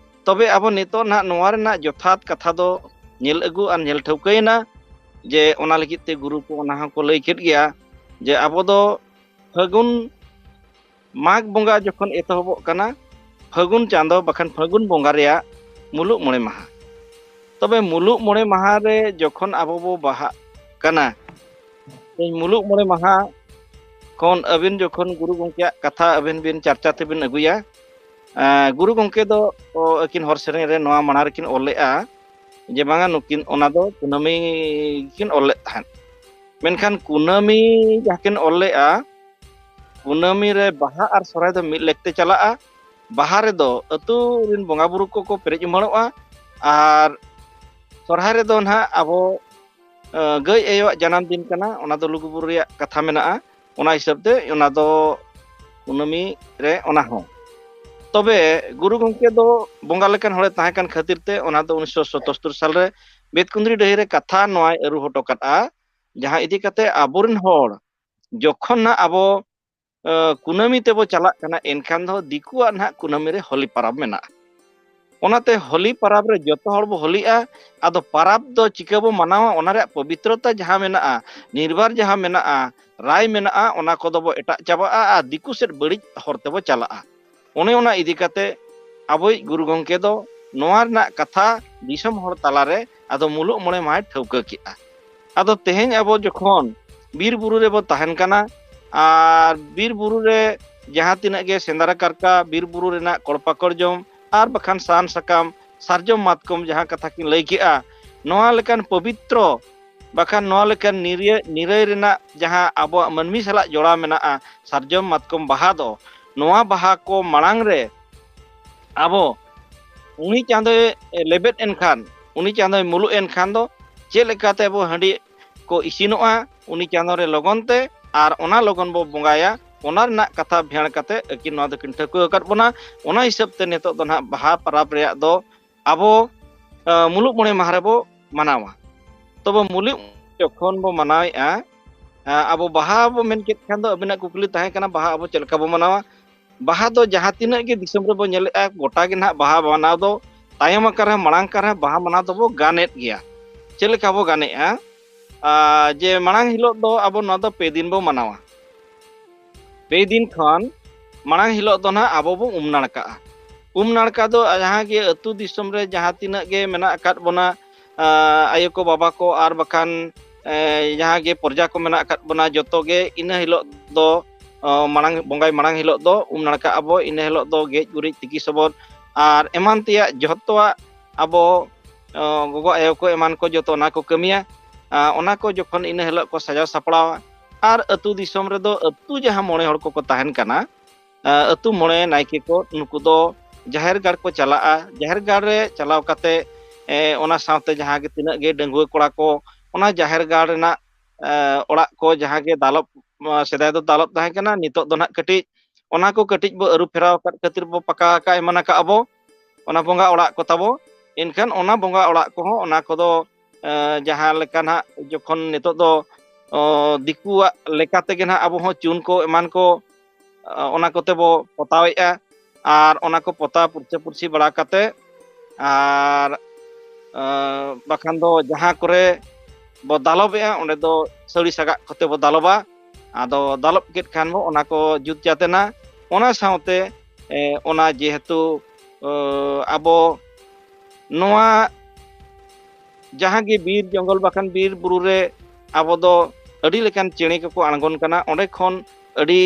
ᱛᱚᱵᱮ ᱟᱵᱚ ᱱᱤᱛᱚᱜ ᱱᱟᱦᱟᱜ ᱱᱚᱣᱟ ᱨᱮᱱᱟᱜ ᱡᱚᱛᱷᱟᱛ ᱠᱟᱛᱷᱟ ᱫᱚ ᱧᱮᱞ ᱟᱹᱜᱩ ᱟᱨ ᱧᱮᱞ ᱴᱷᱟᱹᱣᱠᱟᱹᱭᱮᱱᱟ ᱡᱮ ᱚᱱᱟ ᱞᱟᱹᱜᱤᱫ ᱛᱮ ᱜᱩᱨᱩ ᱠᱚ ᱚᱱᱟ ᱦᱚᱸᱠᱚ ᱞᱟᱹᱭ ᱠᱮᱫ ᱜᱮᱭᱟ ᱡᱮ ᱟᱵᱚ ᱫᱚ ᱯᱷᱟᱹᱜᱩᱱ ᱢᱟᱜᱽ ᱵᱚᱸᱜᱟ ᱡᱚᱠᱷᱚᱱ ᱮᱛᱚᱦᱚᱵᱚᱜ ᱠᱟᱱᱟ, ᱯᱷᱟᱹᱜᱩᱱ ᱪᱟᱸᱫᱚ ᱵᱟᱠᱷᱟᱱ ᱯᱷᱟᱹᱜᱩᱱ ᱵᱚᱸᱜᱟ ᱨᱮᱭᱟᱜ ᱢᱩᱞᱩᱜ ᱢᱚᱬᱮ ᱢᱟᱦᱟ᱾ ᱛᱚᱵᱮ ᱢᱩᱞᱩᱜ ᱢᱚᱬᱮ ᱢᱟᱦᱟ ᱨᱮ ᱡᱚᱠᱷᱚᱱ ᱟᱵᱚ ᱵᱚ ᱵᱟᱦᱟᱜ ᱠᱟᱱᱟ, ᱢᱩᱞᱩᱜ ᱢᱚᱬᱮ ᱢᱟᱦᱟ ᱠᱷᱚᱱ ᱟᱹᱵᱤᱱ ᱡᱚᱠᱷᱚᱱ ᱜᱩᱨᱩ ᱜᱚᱢᱠᱮᱭᱟᱜ ᱠᱟᱛᱷᱟ ᱟᱹᱵᱤᱱ ᱵᱤᱱ ᱪᱟᱨᱪᱟ ᱛᱮᱵᱤᱱ ᱟᱹᱜᱩᱭᱟ, ᱜᱩᱨᱩ ᱜᱚᱢᱠᱮ ᱫᱚ ᱟᱹᱠᱤᱱ ᱦᱚᱨ ᱥᱮᱨᱮᱧ ᱨᱮ ᱱᱚᱣᱟ ᱢᱟᱲᱟᱝ ᱨᱮᱠᱤᱱ ᱚᱞ ᱞᱮᱫᱼᱟ ᱡᱮ ᱵᱟᱝᱟ ᱱᱩᱠᱤᱱ ᱚᱱᱟ ᱫᱚ ᱠᱩᱱᱟᱹᱢᱤ ᱠᱤᱱ ᱚᱞ ᱞᱮᱫ ᱛᱟᱦᱮᱸᱫ᱾ ᱢᱮᱱᱠᱷᱟᱱ ᱠᱩᱱᱟᱹᱢᱤ ᱡᱟᱦᱟᱸ ᱠᱤᱱ ᱚᱞ ᱞᱮᱫᱼᱟ, ᱠᱩᱱᱟᱹᱢᱤ ᱨᱮ ᱵᱟᱦᱟ ᱟᱨ ᱥᱚᱦᱨᱟᱭ ᱫᱚ ᱢᱤᱫ ᱞᱮᱠᱛᱮ ᱪᱟᱞᱟᱜᱼᱟ᱾ ᱵᱟᱦᱟ ᱨᱮᱫᱚ ᱟᱹᱛᱩ ᱨᱮᱱ ᱵᱚᱸᱜᱟ ᱵᱩᱨᱩ ᱠᱚᱠᱚ ᱯᱮᱨᱮᱡ ᱩᱢᱟᱹᱲᱚᱜᱼᱟ ᱟᱨ ᱥᱚᱦᱨᱟᱭ ᱨᱮᱫᱚ ᱱᱟᱦᱟᱜ ᱟᱵᱚ ᱜᱟᱹᱭ ᱟᱭᱳᱣᱟᱜ ᱡᱟᱱᱟᱢ ᱫᱤᱱ ᱠᱟᱱᱟ, ᱚᱱᱟ ᱫᱚ ᱞᱩᱜᱩᱵᱩᱨᱩ ᱨᱮᱭᱟᱜ ᱠᱟᱛᱷᱟ ᱢᱮᱱᱟᱜᱼᱟ᱾ ᱚᱱᱟ ᱦᱤᱥᱟᱹᱵ ᱛᱮ ᱚᱱᱟ ᱫᱚ ᱠᱩᱱᱟᱹᱢᱤ ᱨᱮ ᱚᱱᱟ ᱦᱚᱸ᱾ ᱛᱚᱵᱮ ᱜᱩᱨᱩ ᱜᱚᱢᱠᱮ ᱫᱚ ᱵᱚᱸᱜᱟ ᱞᱮᱠᱟᱱ ᱦᱚᱲᱮ ᱛᱟᱦᱮᱸ ᱠᱟᱱ ᱠᱷᱟᱹᱛᱤᱨ ᱛᱮ ᱚᱱᱟ ᱫᱚ ᱩᱱᱤᱥᱥᱚ ᱥᱚᱛᱚᱥᱛᱚᱨ ᱥᱟᱞᱨᱮ ᱵᱮᱛᱠᱩᱸᱫᱽᱨᱤ ᱰᱟᱹᱦᱤ ᱨᱮ ᱠᱟᱛᱷᱟ ᱱᱚᱣᱟᱭ ᱟᱹᱨᱩ ᱦᱚᱴᱚ ᱠᱟᱫᱼᱟ, ᱡᱟᱦᱟᱸ ᱤᱫᱤ ᱠᱟᱛᱮ ᱟᱵᱚᱨᱮᱱ ᱦᱚᱲ ᱡᱚᱠᱷᱚᱱ ᱱᱟᱜ ᱟᱵᱚ ᱠᱩᱱᱟᱹᱢᱤ ᱛᱮᱵᱚ ᱪᱟᱞᱟᱜ ᱠᱟᱱᱟ, ᱮᱱᱠᱷᱟᱱ ᱫᱚ ᱫᱤᱠᱩᱣᱟᱜ ᱱᱟᱦᱟᱜ ᱠᱩᱱᱟᱹᱢᱤ ᱨᱮ ᱦᱳᱞᱤ ᱯᱟᱨᱟᱵᱽ ᱢᱮᱱᱟᱜᱼᱟ᱾ ᱚᱱᱟᱛᱮ ᱦᱳᱞᱤ ᱯᱟᱨᱟᱵᱽ ᱨᱮ ᱡᱚᱛᱚ ᱦᱚᱲ ᱵᱚ ᱦᱳᱞᱤᱜᱼᱟ᱾ ᱟᱫᱚ ᱯᱟᱨᱟᱵᱽ ᱫᱚ ᱪᱤᱠᱟᱹ ᱵᱚ ᱢᱟᱱᱟᱣᱟ, ᱚᱱᱟ ᱨᱮᱭᱟᱜ ᱯᱚᱵᱤᱛᱨᱚᱛᱟ ᱡᱟᱦᱟᱸ ᱢᱮᱱᱟᱜᱼᱟ, ᱱᱤᱨᱵᱟᱨ ᱡᱟᱦᱟᱸ ᱢᱮᱱᱟᱜᱼᱟ, ᱨᱟᱭ ᱢᱮᱱᱟᱜᱼᱟ, ᱚᱱᱟ ᱠᱚᱫᱚ ᱵᱚ ᱮᱴᱟᱜ ᱪᱟᱵᱟᱜᱼᱟ ᱟᱨ ᱫᱤᱠᱩ ᱥᱮᱫ ᱵᱟᱹᱲᱤᱡ ᱦᱚᱨ ᱛᱮᱵᱚ ᱪᱟᱞᱟᱜᱼᱟ᱾ ᱚᱱᱮ ᱚᱱᱟ ᱤᱫᱤ ᱠᱟᱛᱮ ᱟᱵᱚᱭᱤᱡ ᱜᱩᱨᱩ ᱜᱚᱢᱠᱮ ᱫᱚ ᱱᱚᱣᱟ ᱨᱮᱱᱟᱜ ᱠᱟᱛᱷᱟ ᱫᱤᱥᱚᱢ ᱦᱚᱲ ᱛᱟᱞᱟᱨᱮ ᱟᱫᱚ ᱢᱩᱞᱩᱜ ᱢᱚᱬᱮ ᱢᱟᱦᱟᱭ ᱴᱷᱟᱹᱣᱠᱟᱹ ᱠᱮᱜᱼᱟ᱾ ᱟᱫᱚ ᱛᱮᱦᱮᱧ ᱟᱵᱚ ᱡᱚᱠᱷᱚᱱ ᱵᱤᱨ ᱵᱩᱨᱩ ᱨᱮᱵᱚ ᱛᱟᱦᱮᱱ ᱠᱟᱱᱟ ᱟᱨ ᱵᱤᱨ ᱵᱩᱨᱩ ᱨᱮ ᱡᱟᱦᱟᱸ ᱛᱤᱱᱟᱹᱜ ᱜᱮ ᱥᱮᱸᱫᱽᱨᱟ ᱠᱟᱨᱠᱟ, ᱵᱤᱨ ᱵᱩᱨᱩ ᱨᱮᱱᱟᱜ ᱠᱚᱲᱯᱟᱠᱚᱲ ᱡᱚᱢ, ᱟᱨ ᱵᱟᱠᱷᱟᱱ ᱥᱟᱦᱟᱱ ᱥᱟᱠᱟᱢ, ᱥᱟᱨᱡᱚᱢ ᱢᱟᱛᱠᱚᱢ ᱡᱟᱦᱟᱸ ᱠᱟᱛᱷᱟ ᱠᱤᱱ ᱞᱟᱹᱭ ᱠᱮᱜᱼᱟ, ᱱᱚᱣᱟ ᱞᱮᱠᱟᱱ ᱯᱚᱵᱤᱛᱨᱚ ᱵᱟᱠᱷᱟᱱ ᱱᱚᱣᱟ ᱞᱮᱠᱟᱱ ᱱᱤᱨᱟᱹ-, ᱱᱤᱨᱟᱹᱭ ᱨᱮᱱᱟᱜ ᱡᱟᱦᱟᱸ ᱟᱵᱚᱣᱟᱜ ᱢᱟᱹᱱᱢᱤ ᱥᱟᱞᱟᱜ ᱡᱚᱲᱟᱣ ᱢᱮᱱᱟᱜᱼᱟ, ᱥᱟᱨᱡᱚᱢ ᱢᱟᱛᱠᱚᱢ ᱵᱟᱦᱟ ᱫᱚ, ᱱᱚᱣᱟ ᱵᱟᱦᱟ ᱠᱚ ᱢᱟᱲᱟᱝ ᱨᱮ ᱟᱵᱚ ᱩᱱᱤ ᱪᱟᱸᱫᱚᱭ ᱞᱮᱵᱮᱫ ᱮᱱᱠᱷᱟᱱ, ᱩᱱᱤ ᱪᱟᱸᱫᱚᱭ ᱢᱩᱞᱩᱜ ᱮᱱᱠᱷᱟᱱ ᱫᱚ ᱪᱮᱫ ᱞᱮᱠᱟᱛᱮ ᱟᱵᱚ ᱦᱟᱺᱰᱤ ᱠᱚ ᱤᱥᱤᱱᱚᱜᱼᱟ, ᱩᱱᱤ ᱪᱟᱸᱫᱚ ᱨᱮ ᱞᱚᱜᱚᱱ ᱛᱮ, ᱟᱨ ᱚᱱᱟ ᱞᱚᱜᱚᱱ ᱵᱚ ᱵᱚᱸᱜᱟᱭᱟ, ᱚᱱᱟ ᱨᱮᱱᱟᱜ ᱠᱟᱛᱷᱟ ᱵᱷᱮᱲ ᱠᱟᱛᱮ ᱟᱹᱠᱤᱱ ᱱᱚᱣᱟ ᱫᱚᱠᱤᱱ ᱴᱷᱟᱹᱣᱠᱟᱹ ᱟᱠᱟᱫ ᱵᱚᱱᱟ᱾ ᱚᱱᱟ ᱦᱤᱥᱟᱹᱵ ᱛᱮ ᱱᱤᱛᱚᱜ ᱫᱚ ᱱᱟᱦᱟᱜ ᱵᱟᱦᱟ ᱯᱚᱨᱚᱵᱽ ᱨᱮᱭᱟᱜ ᱫᱚ ᱟᱵᱚ, ᱟᱸ, ᱢᱩᱞᱩᱜ ᱢᱚᱬᱮ ᱢᱟᱦᱟ ᱨᱮᱵᱚ ᱢᱟᱱᱟᱣᱟ᱾ ᱛᱚᱵᱮ ᱢᱩᱞᱩᱜ ᱡᱚᱠᱷᱚᱱ ᱵᱚ ᱢᱟᱱᱟᱣᱮᱫᱼᱟ, ᱟᱸ, ᱟᱵᱚ ᱵᱟᱦᱟ ᱵᱚ ᱢᱮᱱ ᱠᱮᱫ ᱠᱷᱟᱱ ᱫᱚ ᱟᱹᱵᱤᱱᱟᱜ ᱠᱩᱠᱞᱤ ᱛᱟᱦᱮᱸ ᱠᱟᱱᱟ, ᱵᱟᱦᱟ ᱟᱵᱚ ᱪᱮᱫ ᱞᱮᱠᱟ ᱵᱚ ᱢᱟᱱᱟᱣᱟ? ᱵᱟᱦᱟ ᱫᱚ ᱡᱟᱦᱟᱸ ᱛᱤᱱᱟᱹᱜ ᱜᱮ ᱫᱤᱥᱚᱢ ᱨᱮᱵᱚ ᱧᱮᱞᱮᱫᱼᱟ, ᱜᱚᱴᱟ ᱜᱮ ᱱᱟᱦᱟᱜ ᱵᱟᱦᱟ ᱢᱟᱱᱟᱣ ᱫᱚ ᱛᱟᱭᱚᱢ ᱟᱠᱟᱱ ᱨᱮᱦᱚᱸ ᱢᱟᱲᱟᱝ ᱟᱠᱟᱱ ᱨᱮᱦᱚᱸ ᱵᱟᱦᱟ ᱢᱟᱱᱟᱣ ᱫᱚᱵᱚ ᱜᱟᱱᱮᱫ ᱜᱮᱭᱟ᱾ ᱪᱮᱫ ᱞᱮᱠᱟ ᱵᱚ ᱜᱟᱱᱮᱫᱼᱟ? ᱟᱸ, ᱡᱮ ᱢᱟᱲᱟᱝ ᱦᱤᱞᱳᱜ ᱫᱚ ᱟᱵᱚ ᱱᱚᱣᱟ ᱫᱚ ᱯᱮ ᱫᱤᱱ ᱵᱚ ᱢᱟᱱᱟᱣᱟ᱾ ᱯᱮ ᱫᱤᱱ ᱠᱷᱚᱱ ᱢᱟᱲᱟᱝ ᱦᱤᱞᱳᱜ ᱫᱚ ᱱᱟᱦᱟᱜ ᱟᱵᱚ ᱵᱚ ᱩᱢ ᱱᱟᱲᱠᱟᱜᱼᱟ᱾ ᱩᱢ ᱱᱟᱲᱠᱟ ᱫᱚ ᱡᱟᱦᱟᱸ ᱜᱮ ᱟᱹᱛᱩ ᱫᱤᱥᱚᱢ ᱨᱮ ᱡᱟᱦᱟᱸ ᱛᱤᱱᱟᱹᱜ ᱜᱮ ᱢᱮᱱᱟᱜ ᱟᱠᱟᱫ ᱵᱚᱱᱟ, ᱟᱸ, ᱟᱭᱳ ᱠᱚ, ᱵᱟᱵᱟ ᱠᱚ, ᱟᱨ ᱵᱟᱠᱷᱟᱱ, ᱮᱸ, ᱡᱟᱦᱟᱸ ᱜᱮ ᱯᱨᱚᱡᱟ ᱠᱚ ᱢᱮᱱᱟᱜ ᱟᱠᱟᱫ ᱵᱚᱱᱟ, ᱡᱚᱛᱚ ᱜᱮ ᱤᱱᱟᱹ ᱦᱤᱞᱳᱜ ᱫᱚ, ᱚ, ᱢᱟᱲᱟᱝ, ᱵᱚᱸᱜᱟᱭ ᱢᱟᱲᱟᱝ ᱦᱤᱞᱳᱜ ᱫᱚ ᱩᱢ ᱱᱟᱲᱠᱟᱜ ᱟᱵᱚ᱾ ᱤᱱᱟᱹ ᱦᱤᱞᱳᱜ ᱫᱚ ᱜᱮᱡ ᱜᱩᱨᱤᱡ, ᱛᱤᱠᱤ ᱥᱚᱵᱚᱫ ᱟᱨ ᱮᱢᱟᱱ ᱛᱮᱭᱟᱜ ᱡᱚᱛᱚᱣᱟᱜ ᱟᱵᱚ, ᱚ, ᱜᱚᱜᱚ ᱟᱭᱳ ᱠᱚ ᱮᱢᱟᱱ ᱠᱚ ᱡᱚᱛᱚ ᱚᱱᱟ ᱠᱚ ᱠᱟᱹᱢᱤᱭᱟ᱾ ᱟ, ᱚᱱᱟ ᱠᱚ ᱡᱚᱠᱷᱚᱱ ᱤᱱᱟᱹ ᱦᱤᱞᱳᱜ ᱠᱚ ᱥᱟᱡᱟᱣ ᱥᱟᱯᱲᱟᱣᱟ, ᱟᱨ ᱟᱹᱛᱩ ᱫᱤᱥᱚᱢ ᱨᱮᱫᱚ ᱟᱹᱛᱩ ᱡᱟᱦᱟᱸ ᱢᱚᱬᱮ ᱦᱚᱲ ᱠᱚᱠᱚ ᱛᱟᱦᱮᱱ ᱠᱟᱱᱟ, ᱟ, ᱟᱹᱛᱩ ᱢᱚᱬᱮ ᱱᱟᱭᱠᱮ ᱠᱚ, ᱱᱩᱠᱩ ᱫᱚ ᱡᱟᱦᱮᱨ ᱜᱟᱲ ᱠᱚ ᱪᱟᱞᱟᱜᱼᱟ᱾ ᱡᱟᱦᱮᱨ ᱜᱟᱲ ᱨᱮ ᱪᱟᱞᱟᱣ ᱠᱟᱛᱮ, ᱮ, ᱚᱱᱟ ᱥᱟᱶᱛᱮ ᱡᱟᱦᱟᱸ ᱜᱮ ᱛᱤᱱᱟᱹᱜ ᱜᱮ ᱰᱟᱺᱜᱩᱣᱟᱹ ᱠᱚᱲᱟ ᱠᱚ ᱚᱱᱟ ᱡᱟᱦᱮᱨ ᱜᱟᱲ ᱨᱮᱱᱟᱜ, ᱮ, ᱚᱲᱟᱜ ᱠᱚ ᱡᱟᱦᱟᱸ ᱜᱮ ᱫᱟᱞᱚᱵ, ᱟ, ᱥᱮᱫᱟᱭ ᱫᱚ ᱫᱟᱞᱚᱵ ᱛᱟᱦᱮᱸ ᱠᱟᱱᱟ, ᱱᱤᱛᱚᱜ ᱫᱚ ᱱᱟᱦᱟᱜ ᱠᱟᱹᱴᱤᱡ ᱚᱱᱟ ᱠᱚ ᱠᱟᱹᱴᱤᱡ ᱵᱚ ᱟᱹᱨᱩ ᱯᱷᱮᱨᱟᱣ ᱟᱠᱟᱫ ᱠᱷᱟᱹᱛᱤᱨ ᱵᱚ ᱯᱟᱠᱟ ᱟᱠᱟᱫ, ᱮᱢᱟᱱ ᱟᱠᱟᱫ ᱟᱵᱚ ᱚᱱᱟ ᱵᱚᱸᱜᱟ ᱚᱲᱟᱜ ᱠᱚ ᱛᱟᱵᱚ᱾ ᱮᱱᱠᱷᱟᱱ ᱚᱱᱟ ᱵᱚᱸᱜᱟ ᱚᱲᱟᱜ ᱠᱚᱦᱚᱸ ᱚᱱᱟ ᱠᱚᱫᱚ, ᱮ, ᱡᱟᱦᱟᱸ ᱞᱮᱠᱟ ᱱᱟᱦᱟᱜ ᱡᱚᱠᱷᱚᱱ ᱱᱤᱛᱚᱜ ᱫᱚ, ᱚ, ᱫᱤᱠᱩᱣᱟᱜ ᱞᱮᱠᱟ ᱛᱮᱜᱮ ᱱᱟᱦᱟᱜ ᱟᱵᱚ ᱦᱚᱸ ᱪᱩᱱ ᱠᱚ ᱮᱢᱟᱱ ᱠᱚ, ᱚ, ᱚᱱᱟ ᱠᱚᱛᱮ ᱵᱚ ᱯᱚᱛᱟᱣᱮᱫᱼᱟ᱾ ᱟᱨ ᱚᱱᱟ ᱠᱚ ᱯᱚᱛᱟᱣ ᱯᱩᱨᱪᱟᱹ ᱯᱩᱨᱪᱤ ᱵᱟᱲᱟ ᱠᱟᱛᱮ, ᱟᱨ, ᱮ, ᱵᱟᱠᱷᱟᱱ ᱫᱚ ᱡᱟᱦᱟᱸ ᱠᱚᱨᱮ ᱵᱚ ᱫᱟᱞᱚᱵᱮᱜᱼᱟ, ᱚᱸᱰᱮ ᱫᱚ ᱥᱟᱹᱲᱤ ᱥᱟᱜᱟᱫ ᱠᱚᱛᱮ ᱵᱚ ᱫᱟᱞᱚᱵᱟ᱾ ᱟᱫᱚ ᱫᱟᱞᱚᱵ ᱠᱮᱫ ᱠᱷᱟᱱ ᱵᱚ ᱚᱱᱟ ᱠᱚ ᱡᱩᱛ ᱡᱟᱛᱮᱱᱟ᱾ ᱚᱱᱟ ᱥᱟᱶᱛᱮ, ᱮ, ᱚᱱᱟ ᱡᱮᱦᱮᱛᱩ, ᱚ, ᱟᱵᱚ ᱱᱚᱣᱟ ᱡᱟᱦᱟᱸ ᱜᱮ ᱵᱤᱨ ᱡᱚᱝᱜᱚᱞ ᱵᱟᱠᱷᱟᱱ ᱵᱤᱨ ᱵᱩᱨᱩ ᱨᱮ ᱟᱵᱚ ᱫᱚ ᱟᱹᱰᱤ ᱞᱮᱠᱟᱱ ᱪᱮᱬᱮ ᱠᱚᱠᱚ ᱟᱬᱜᱚᱱ ᱠᱟᱱᱟ, ᱚᱸᱰᱮ ᱠᱷᱚᱱ ᱟᱹᱰᱤ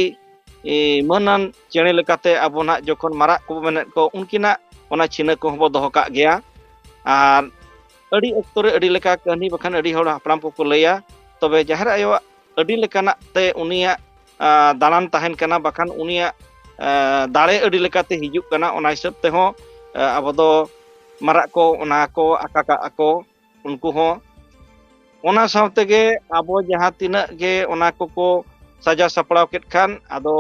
ᱮ, ᱢᱟᱹᱱᱟᱱ ᱪᱮᱬᱮ ᱞᱮᱠᱟᱛᱮ ᱟᱵᱚ ᱱᱟᱜ ᱡᱚᱠᱷᱚᱱ ᱢᱟᱨᱟᱜ ᱠᱚᱵᱚ ᱢᱮᱱᱮᱫ ᱠᱚ, ᱩᱱᱠᱤᱱᱟᱜ ᱚᱱᱟ ᱪᱤᱱᱦᱟᱹ ᱠᱚᱦᱚᱸ ᱵᱚ ᱫᱚᱦᱚ ᱠᱟᱜ ᱜᱮᱭᱟ᱾ ᱟᱨ ᱟᱹᱰᱤ ᱚᱠᱛᱚ ᱨᱮ ᱟᱹᱰᱤ ᱞᱮᱠᱟ ᱠᱟᱹᱦᱱᱤ ᱵᱟᱠᱷᱟᱱ ᱟᱹᱰᱤ ᱦᱚᱲ ᱦᱟᱯᱲᱟᱢ ᱠᱚᱠᱚ ᱞᱟᱹᱭᱟ, ᱛᱚᱵᱮ ᱡᱟᱦᱮᱨ ᱟᱭᱳᱣᱟᱜ ᱟᱹᱰᱤ ᱞᱮᱠᱟᱱᱟᱜ ᱛᱮ ᱩᱱᱤᱭᱟᱜ, ᱟ, ᱫᱟᱬᱟᱱ ᱛᱟᱦᱮᱱ ᱠᱟᱱᱟ, ᱵᱟᱠᱷᱟᱱ ᱩᱱᱤᱭᱟᱜ, ᱟ, ᱫᱟᱲᱮ ᱟᱹᱰᱤ ᱞᱮᱠᱟᱛᱮ ᱦᱤᱡᱩᱜ ᱠᱟᱱᱟ᱾ ᱚᱱᱟ ᱦᱤᱥᱟᱹᱵ ᱛᱮᱦᱚᱸ, ᱟ, ᱟᱵᱚ ᱫᱚ ᱢᱟᱨᱟᱜ ᱠᱚ ᱚᱱᱟ ᱠᱚ ᱟᱠᱟ ᱠᱟᱜᱼᱟ ᱠᱚ ᱩᱱᱠᱩ ᱦᱚᱸ᱾ ᱚᱱᱟ ᱥᱟᱶ ᱛᱮᱜᱮ ᱟᱵᱚ ᱡᱟᱦᱟᱸ ᱛᱤᱱᱟᱹᱜ ᱜᱮ ᱚᱱᱟ ᱠᱚᱠᱚ ᱥᱟᱡᱟᱣ ᱥᱟᱯᱲᱟᱣ ᱠᱮᱫ ᱠᱷᱟᱱ, ᱟᱫᱚ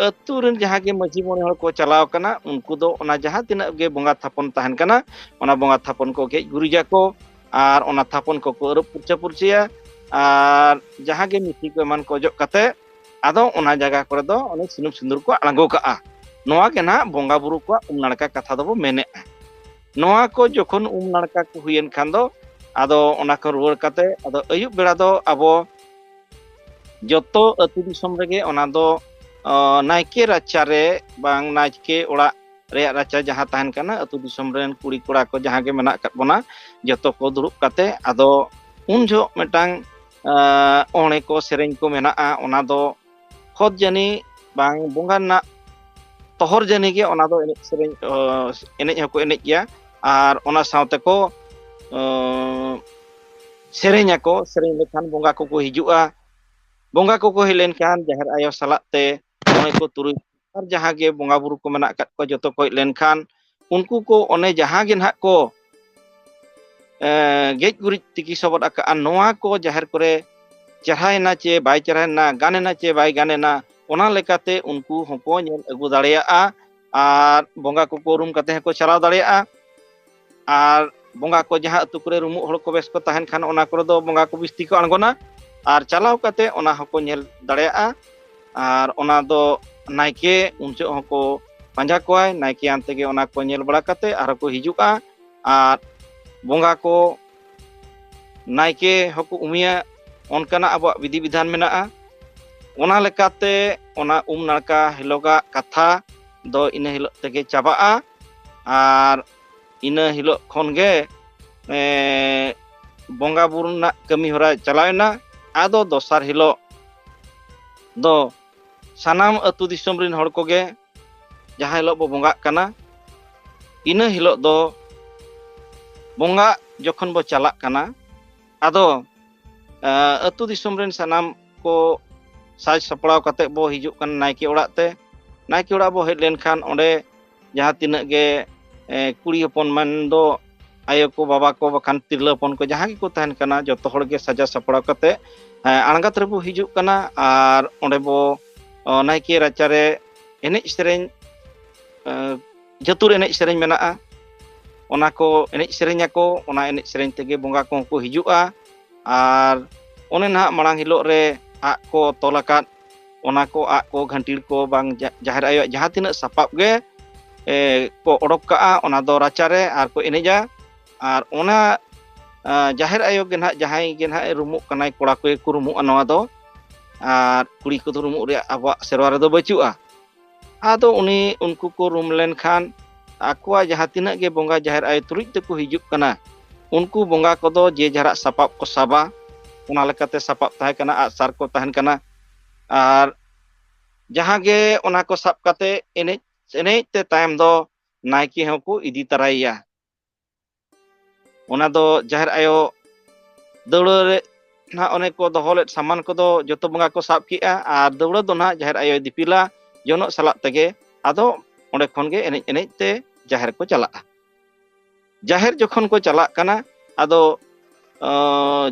ᱟᱹᱛᱩ ᱨᱮᱱ ᱡᱟᱦᱟᱸ ᱜᱮ ᱢᱟᱹᱡᱷᱤ ᱢᱚᱬᱮ ᱦᱚᱲ ᱠᱚ ᱪᱟᱞᱟᱣ ᱠᱟᱱᱟ, ᱩᱱᱠᱩ ᱫᱚ ᱚᱱᱟ ᱡᱟᱦᱟᱸ ᱛᱤᱱᱟᱹᱜ ᱜᱮ ᱵᱚᱸᱜᱟ ᱛᱷᱟᱯᱚᱱ ᱛᱟᱦᱮᱱ ᱠᱟᱱᱟ, ᱚᱱᱟ ᱵᱚᱸᱜᱟ ᱛᱷᱟᱯᱚᱱ ᱠᱚ ᱜᱮᱡ ᱜᱩᱨᱤᱡᱟᱠᱚ ᱟᱨ ᱚᱱᱟ ᱛᱷᱟᱯᱚᱱ ᱠᱚᱠᱚ ᱟᱹᱨᱩᱵ ᱯᱷᱩᱨᱪᱟᱹ ᱯᱷᱩᱨᱪᱟᱹᱭᱟ᱾ ᱟᱨ ᱡᱟᱦᱟᱸ ᱜᱮ ᱢᱤᱛᱷᱤ ᱠᱚ ᱮᱢᱟᱱ ᱠᱚ ᱚᱡᱚᱜ ᱠᱟᱛᱮ, ᱟᱫᱚ ᱚᱱᱟ ᱡᱟᱭᱜᱟ ᱠᱚᱨᱮ ᱫᱚ ᱚᱱᱮ ᱥᱩᱱᱩᱢ ᱥᱤᱸᱫᱩᱨ ᱠᱚ ᱟᱬᱜᱚ ᱠᱟᱜᱼᱟ᱾ ᱱᱚᱣᱟ ᱜᱮ ᱱᱟᱦᱟᱜ ᱵᱚᱸᱜᱟ ᱵᱩᱨᱩ ᱠᱚᱣᱟᱜ ᱩᱢ ᱱᱟᱲᱠᱟ ᱠᱟᱛᱷᱟ ᱫᱚᱵᱚ ᱢᱮᱱᱮᱫᱼᱟ᱾ ᱱᱚᱣᱟ ᱠᱚ ᱡᱚᱠᱷᱚᱱ ᱩᱢ ᱱᱟᱲᱠᱟ ᱠᱚ ᱦᱩᱭᱮᱱ ᱠᱷᱟᱱ ᱫᱚ, ᱟᱫᱚ ᱚᱱᱟ ᱠᱚ ᱨᱩᱣᱟᱹᱲ ᱠᱟᱛᱮ, ᱟᱫᱚ ᱟᱹᱭᱩᱵ ᱵᱮᱲᱟ ᱫᱚ ᱟᱵᱚ ᱡᱚᱛᱚ ᱟᱹᱛᱩ ᱫᱤᱥᱚᱢ ᱨᱮᱜᱮ ᱚᱱᱟ ᱫᱚ, ᱚ, ᱱᱟᱭᱠᱮ ᱨᱟᱪᱟ ᱨᱮ ᱵᱟᱝ ᱱᱟᱭᱠᱮ ᱚᱲᱟᱜ ᱨᱮᱭᱟᱜ ᱨᱟᱪᱟ ᱡᱟᱦᱟᱸ ᱛᱟᱦᱮᱱ ᱠᱟᱱᱟ, ᱟᱹᱛᱩ ᱫᱤᱥᱚᱢ ᱨᱮᱱ ᱠᱩᱲᱤ ᱠᱚᱲᱟ ᱠᱚ ᱡᱟᱦᱟᱸ ᱜᱮ ᱢᱮᱱᱟᱜ ᱟᱠᱟᱫ ᱵᱚᱱᱟ, ᱡᱚᱛᱚ ᱠᱚ ᱫᱩᱲᱩᱵ ᱠᱟᱛᱮ, ᱟᱫᱚ ᱩᱱ ᱡᱚᱦᱚᱜ ᱢᱤᱫᱴᱟᱝ, ᱟ, ᱚᱬᱮ ᱠᱚ, ᱥᱮᱨᱮᱧ ᱠᱚ ᱢᱮᱱᱟᱜᱼᱟ, ᱚᱱᱟ ᱫᱚ ᱠᱷᱚᱫ ᱡᱟᱹᱱᱤ ᱵᱟᱝ ᱵᱚᱸᱜᱟ ᱨᱮᱱᱟᱜ ᱛᱚᱦᱚᱨ ᱡᱟᱹᱱᱤ ᱜᱮ ᱚᱱᱟ ᱫᱚ ᱮᱱᱮᱡ ᱥᱮᱨᱮᱧ, ᱚ, ᱮᱱᱮᱡ ᱦᱚᱸᱠᱚ ᱮᱱᱮᱡ ᱜᱮᱭᱟ᱾ ᱟᱨ ᱚᱱᱟ ᱥᱟᱶ ᱛᱮᱠᱚ, ᱚ, ᱥᱮᱨᱮᱧ ᱟᱠᱚ, ᱥᱮᱨᱮᱧ ᱞᱮᱠᱷᱟᱱ ᱵᱚᱸᱜᱟ ᱠᱚᱠᱚ ᱦᱤᱡᱩᱜᱼᱟ᱾ ᱵᱚᱸᱜᱟ ᱠᱚᱠᱚ ᱦᱮᱡ ᱞᱮᱱᱠᱷᱟᱱ ᱡᱟᱦᱮᱨ ᱟᱭᱳ ᱥᱟᱞᱟᱜ ᱛᱮ ᱢᱚᱬᱮ ᱠᱚ ᱛᱩᱨᱩᱭ ᱟᱨ ᱡᱟᱦᱟᱸ ᱜᱮ ᱵᱚᱸᱜᱟ ᱵᱩᱨᱩ ᱠᱚ ᱢᱮᱱᱟᱜ ᱟᱠᱟᱫ ᱠᱚᱣᱟ, ᱡᱚᱛᱚ ᱠᱚ ᱦᱮᱡ ᱞᱮᱱᱠᱷᱟᱱ ᱩᱱᱠᱩ ᱠᱚ ᱚᱱᱮ ᱡᱟᱦᱟᱸ ᱜᱮ ᱱᱟᱦᱟᱜ ᱠᱚ, ᱮ, ᱜᱮᱡ ᱜᱩᱨᱤᱡ ᱛᱤᱠᱤ ᱥᱚᱵᱚᱫ ᱟᱠᱟᱫᱼᱟ, ᱱᱚᱣᱟ ᱠᱚ ᱡᱟᱦᱮᱨ ᱠᱚᱨᱮ ᱪᱮᱨᱦᱟᱭᱮᱱᱟ ᱪᱮ ᱵᱟᱭ ᱪᱮᱨᱦᱟᱭᱮᱱᱟ, ᱜᱟᱱᱮᱱᱟ ᱪᱮ ᱵᱟᱭ ᱜᱟᱱᱮᱱᱟ, ᱚᱱᱟ ᱞᱮᱠᱟᱛᱮ ᱩᱱᱠᱩ ᱦᱚᱸᱠᱚ ᱧᱮᱞ ᱟᱹᱜᱩ ᱫᱟᱲᱮᱭᱟᱜᱼᱟ᱾ ᱟᱨ ᱵᱚᱸᱜᱟ ᱠᱚᱠᱚ ᱨᱩᱢ ᱠᱟᱛᱮ ᱦᱚᱸᱠᱚ ᱪᱟᱞᱟᱣ ᱫᱟᱲᱮᱭᱟᱜᱼᱟ᱾ ᱟᱨ ᱵᱚᱸᱜᱟ ᱠᱚ ᱡᱟᱦᱟᱸ ᱟᱹᱛᱩ ᱠᱚᱨᱮ ᱨᱩᱢᱩᱜ ᱦᱚᱲ ᱠᱚ ᱵᱮᱥ ᱠᱚ ᱛᱟᱦᱮᱱ ᱠᱷᱟᱱ, ᱚᱱᱟ ᱠᱚᱨᱮ ᱫᱚ ᱵᱚᱸᱜᱟ ᱠᱚ ᱵᱤᱥᱛᱤ ᱠᱚ ᱟᱬᱜᱚᱱᱟ᱾ ᱟᱨ ᱪᱟᱞᱟᱣ ᱠᱟᱛᱮ ᱚᱱᱟ ᱦᱚᱸᱠᱚ ᱧᱮᱞ ᱫᱟᱲᱮᱭᱟᱜᱼᱟ᱾ ᱟᱨ ᱚᱱᱟ ᱫᱚ ᱱᱟᱭᱠᱮ ᱩᱱ ᱡᱚᱦᱚᱜ ᱦᱚᱸᱠᱚ ᱯᱟᱸᱡᱟ ᱠᱚᱣᱟᱭ, ᱱᱟᱭᱠᱮ ᱟᱱ ᱛᱮᱜᱮ ᱚᱱᱟ ᱠᱚ ᱧᱮᱞ ᱵᱟᱲᱟ ᱠᱟᱛᱮ ᱟᱨᱦᱚᱸ ᱠᱚ ᱦᱤᱡᱩᱜᱼᱟ᱾ ᱟᱨ ᱵᱚᱸᱜᱟ ᱠᱚ ᱱᱟᱭᱠᱮ ᱦᱚᱸᱠᱚ ᱩᱢᱮᱭᱟ, ᱚᱱᱠᱟᱱᱟᱜ ᱟᱵᱚᱣᱟᱜ ᱵᱤᱫᱷᱤ ᱵᱤᱫᱷᱟᱱ ᱢᱮᱱᱟᱜᱼᱟ᱾ ᱚᱱᱟ ᱞᱮᱠᱟᱛᱮ ᱚᱱᱟ ᱩᱢ ᱱᱟᱲᱠᱟ ᱦᱤᱞᱳᱜᱟᱜ ᱠᱟᱛᱷᱟ ᱫᱚ ᱤᱱᱟᱹ ᱦᱤᱞᱳᱜ ᱛᱮᱜᱮ ᱪᱟᱵᱟᱜᱼᱟ᱾ ᱟᱨ ᱤᱱᱟᱹ ᱦᱤᱞᱳᱜ ᱠᱷᱚᱱ ᱜᱮ, ᱮ, ᱵᱚᱸᱜᱟ ᱵᱩᱨᱩ ᱨᱮᱱᱟᱜ ᱠᱟᱹᱢᱤ ᱦᱚᱨᱟ ᱪᱟᱞᱟᱣᱮᱱᱟ᱾ ᱟᱫᱚ ᱫᱚᱥᱟᱨ ᱦᱤᱞᱳᱜ ᱫᱚ ᱥᱟᱱᱟᱢ ᱟᱹᱛᱩ ᱫᱤᱥᱚᱢ ᱨᱮᱱ ᱦᱚᱲ ᱠᱚᱜᱮ ᱡᱟᱦᱟᱸ ᱦᱤᱞᱳᱜ ᱵᱚ ᱵᱚᱸᱜᱟᱜ ᱠᱟᱱᱟ, ᱤᱱᱟᱹ ᱦᱤᱞᱳᱜ ᱫᱚ ᱵᱚᱸᱜᱟ ᱡᱚᱠᱷᱚᱱ ᱵᱚ ᱪᱟᱞᱟᱜ ᱠᱟᱱᱟ, ᱟᱫᱚ ᱟᱹᱛᱩ ᱫᱤᱥᱚᱢ ᱨᱮᱱ ᱥᱟᱱᱟᱢ ᱠᱚ ᱥᱟᱡᱽ ᱥᱟᱯᱲᱟᱣ ᱠᱟᱛᱮ ᱵᱚ ᱦᱤᱡᱩᱜ ᱠᱟᱱᱟ ᱱᱟᱭᱠᱮ ᱚᱲᱟᱜ ᱛᱮ᱾ ᱱᱟᱭᱠᱮ ᱚᱲᱟᱜ ᱵᱚ ᱦᱮᱡ ᱞᱮᱱᱠᱷᱟᱱ ᱚᱸᱰᱮ ᱡᱟᱦᱟᱸ ᱛᱤᱱᱟᱹᱜ ᱜᱮ ᱠᱩᱲᱤ ᱦᱚᱯᱚᱱ ᱢᱮᱱ ᱫᱚ ᱟᱭᱳ ᱠᱚ, ᱵᱟᱵᱟ ᱠᱚ, ᱵᱟᱠᱷᱟᱱ ᱛᱤᱨᱞᱟᱹ ᱦᱚᱯᱚᱱ ᱠᱚ ᱡᱟᱦᱟᱸ ᱜᱮᱠᱚ ᱛᱟᱦᱮᱱ ᱠᱟᱱᱟ, ᱡᱚᱛᱚ ᱦᱚᱲ ᱜᱮ ᱥᱟᱡᱟᱣ ᱥᱟᱯᱲᱟᱣ ᱠᱟᱛᱮ ᱟᱬᱜᱟᱛ ᱨᱮᱵᱚ ᱦᱤᱡᱩᱜ ᱠᱟᱱᱟ᱾ ᱟᱨ ᱚᱸᱰᱮ ᱵᱚ ᱱᱟᱭᱠᱮ ᱨᱟᱪᱟᱨᱮ ᱮᱱᱮᱡ ᱥᱮᱨᱮᱧ, ᱡᱟᱹᱛᱩᱨ ᱮᱱᱮᱡ ᱥᱮᱨᱮᱧ ᱢᱮᱱᱟᱜᱼᱟ, ᱚᱱᱟ ᱠᱚ ᱮᱱᱮᱡ ᱥᱮᱨᱮᱧ ᱟᱠᱚ᱾ ᱚᱱᱟ ᱮᱱᱮᱡ ᱥᱮᱨᱮᱧ ᱛᱮᱜᱮ ᱵᱚᱸᱜᱟ ᱠᱚᱦᱚᱸ ᱠᱚ ᱦᱤᱡᱩᱜᱼᱟ᱾ ᱟᱨ ᱚᱱᱮ ᱱᱟᱦᱟᱜ ᱢᱟᱲᱟᱝ ᱦᱤᱞᱳᱜ ᱨᱮ ᱟᱜ ᱠᱚ ᱛᱚᱞ ᱟᱠᱟᱫ, ᱚᱱᱟ ᱠᱚ ᱟᱜ ᱠᱚ, ᱜᱷᱟᱱᱴᱤᱲ ᱠᱚ, ᱵᱟᱝ ᱡᱟᱦᱮᱨ ᱟᱭᱳᱣᱟᱜ ᱡᱟᱦᱟᱸ ᱛᱤᱱᱟᱹᱜ ᱥᱟᱯᱟᱵ ᱜᱮ ᱠᱚ ᱚᱰᱚᱠ ᱠᱟᱜᱼᱟ, ᱚᱱᱟ ᱫᱚ ᱨᱟᱪᱟᱨᱮ ᱟᱨ ᱠᱚ ᱮᱱᱮᱡᱟ᱾ ᱟᱨ ᱚᱱᱟ ᱡᱟᱦᱮᱨ ᱟᱭᱳ ᱜᱮ ᱱᱟᱦᱟᱜ, ᱡᱟᱦᱟᱸᱭ ᱜᱮ ᱱᱟᱦᱟᱜ ᱮ ᱨᱩᱢᱩᱜ ᱠᱟᱱᱟᱭ, ᱠᱚᱲᱟ ᱠᱚᱜᱮ ᱠᱚ ᱨᱩᱢᱩᱜᱼᱟ ᱱᱚᱣᱟ ᱫᱚ᱾ ᱟᱨ ᱠᱩᱲᱤ ᱠᱚᱫᱚ ᱨᱩᱢᱩᱜ ᱨᱮᱭᱟᱜ ᱟᱵᱚᱣᱟᱜ ᱥᱮᱨᱣᱟ ᱨᱮᱫᱚ ᱵᱟᱹᱪᱩᱜᱼᱟ᱾ ᱟᱫᱚ ᱩᱱᱤ, ᱩᱱᱠᱩ ᱠᱚ ᱨᱩᱢ ᱞᱮᱱᱠᱷᱟᱱ ᱟᱠᱚᱣᱟᱜ ᱡᱟᱦᱟᱸ ᱛᱤᱱᱟᱹᱜ ᱜᱮ ᱵᱚᱸᱜᱟ ᱡᱟᱦᱮᱨ ᱟᱭᱳ ᱛᱩᱞᱩᱡ ᱛᱮᱠᱚ ᱦᱤᱡᱩᱜ ᱠᱟᱱᱟ, ᱩᱱᱠᱩ ᱵᱚᱸᱜᱟ ᱠᱚᱫᱚ ᱡᱮ ᱡᱟᱦᱟᱨᱟᱜ ᱥᱟᱯᱟᱵ ᱠᱚ ᱥᱟᱵᱟ, ᱚᱱᱟ ᱞᱮᱠᱟᱛᱮ ᱥᱟᱯᱟᱵ ᱛᱟᱦᱮᱸ ᱠᱟᱱᱟ, ᱟᱜᱼᱥᱟᱨ ᱠᱚ ᱛᱟᱦᱮᱱ ᱠᱟᱱᱟ᱾ ᱟᱨ ᱡᱟᱦᱟᱸ ᱜᱮ ᱚᱱᱟ ᱠᱚ ᱥᱟᱵ ᱠᱟᱛᱮ ᱮᱱᱮᱡ ᱮᱱᱮᱡ ᱛᱮ ᱛᱟᱭᱚᱢ ᱫᱚ ᱱᱟᱭᱠᱮ ᱦᱚᱸᱠᱚ ᱤᱫᱤ ᱛᱟᱨᱟᱭᱮᱭᱟ᱾ ᱚᱱᱟ ᱫᱚ ᱡᱟᱦᱮᱨ ᱟᱭᱳ ᱫᱟᱹᱣᱲᱟᱹ ᱨᱮ ᱱᱟᱦᱟᱜ ᱚᱱᱮ ᱠᱚ ᱫᱚᱦᱚ ᱞᱮᱫ ᱥᱟᱢᱟᱱ ᱠᱚᱫᱚ ᱡᱚᱛᱚ ᱵᱚᱸᱜᱟ ᱠᱚ ᱥᱟᱵ ᱠᱮᱜᱼᱟ, ᱟᱨ ᱫᱟᱹᱣᱲᱟᱹ ᱫᱚ ᱱᱟᱦᱟᱜ ᱡᱟᱦᱮᱨ ᱟᱭᱳᱭ ᱫᱤᱯᱤᱞᱟ ᱡᱚᱱᱚᱜ ᱥᱟᱞᱟᱜ ᱛᱮᱜᱮ᱾ ᱟᱫᱚ ᱚᱸᱰᱮ ᱠᱷᱚᱱ ᱜᱮ ᱮᱱᱮᱡ ᱮᱱᱮᱡ ᱛᱮ ᱡᱟᱦᱮᱨ ᱠᱚ ᱪᱟᱞᱟᱜᱼᱟ᱾ ᱡᱟᱦᱮᱨ ᱡᱚᱠᱷᱚᱱ ᱠᱚ ᱪᱟᱞᱟᱜ ᱠᱟᱱᱟ, ᱟᱫᱚ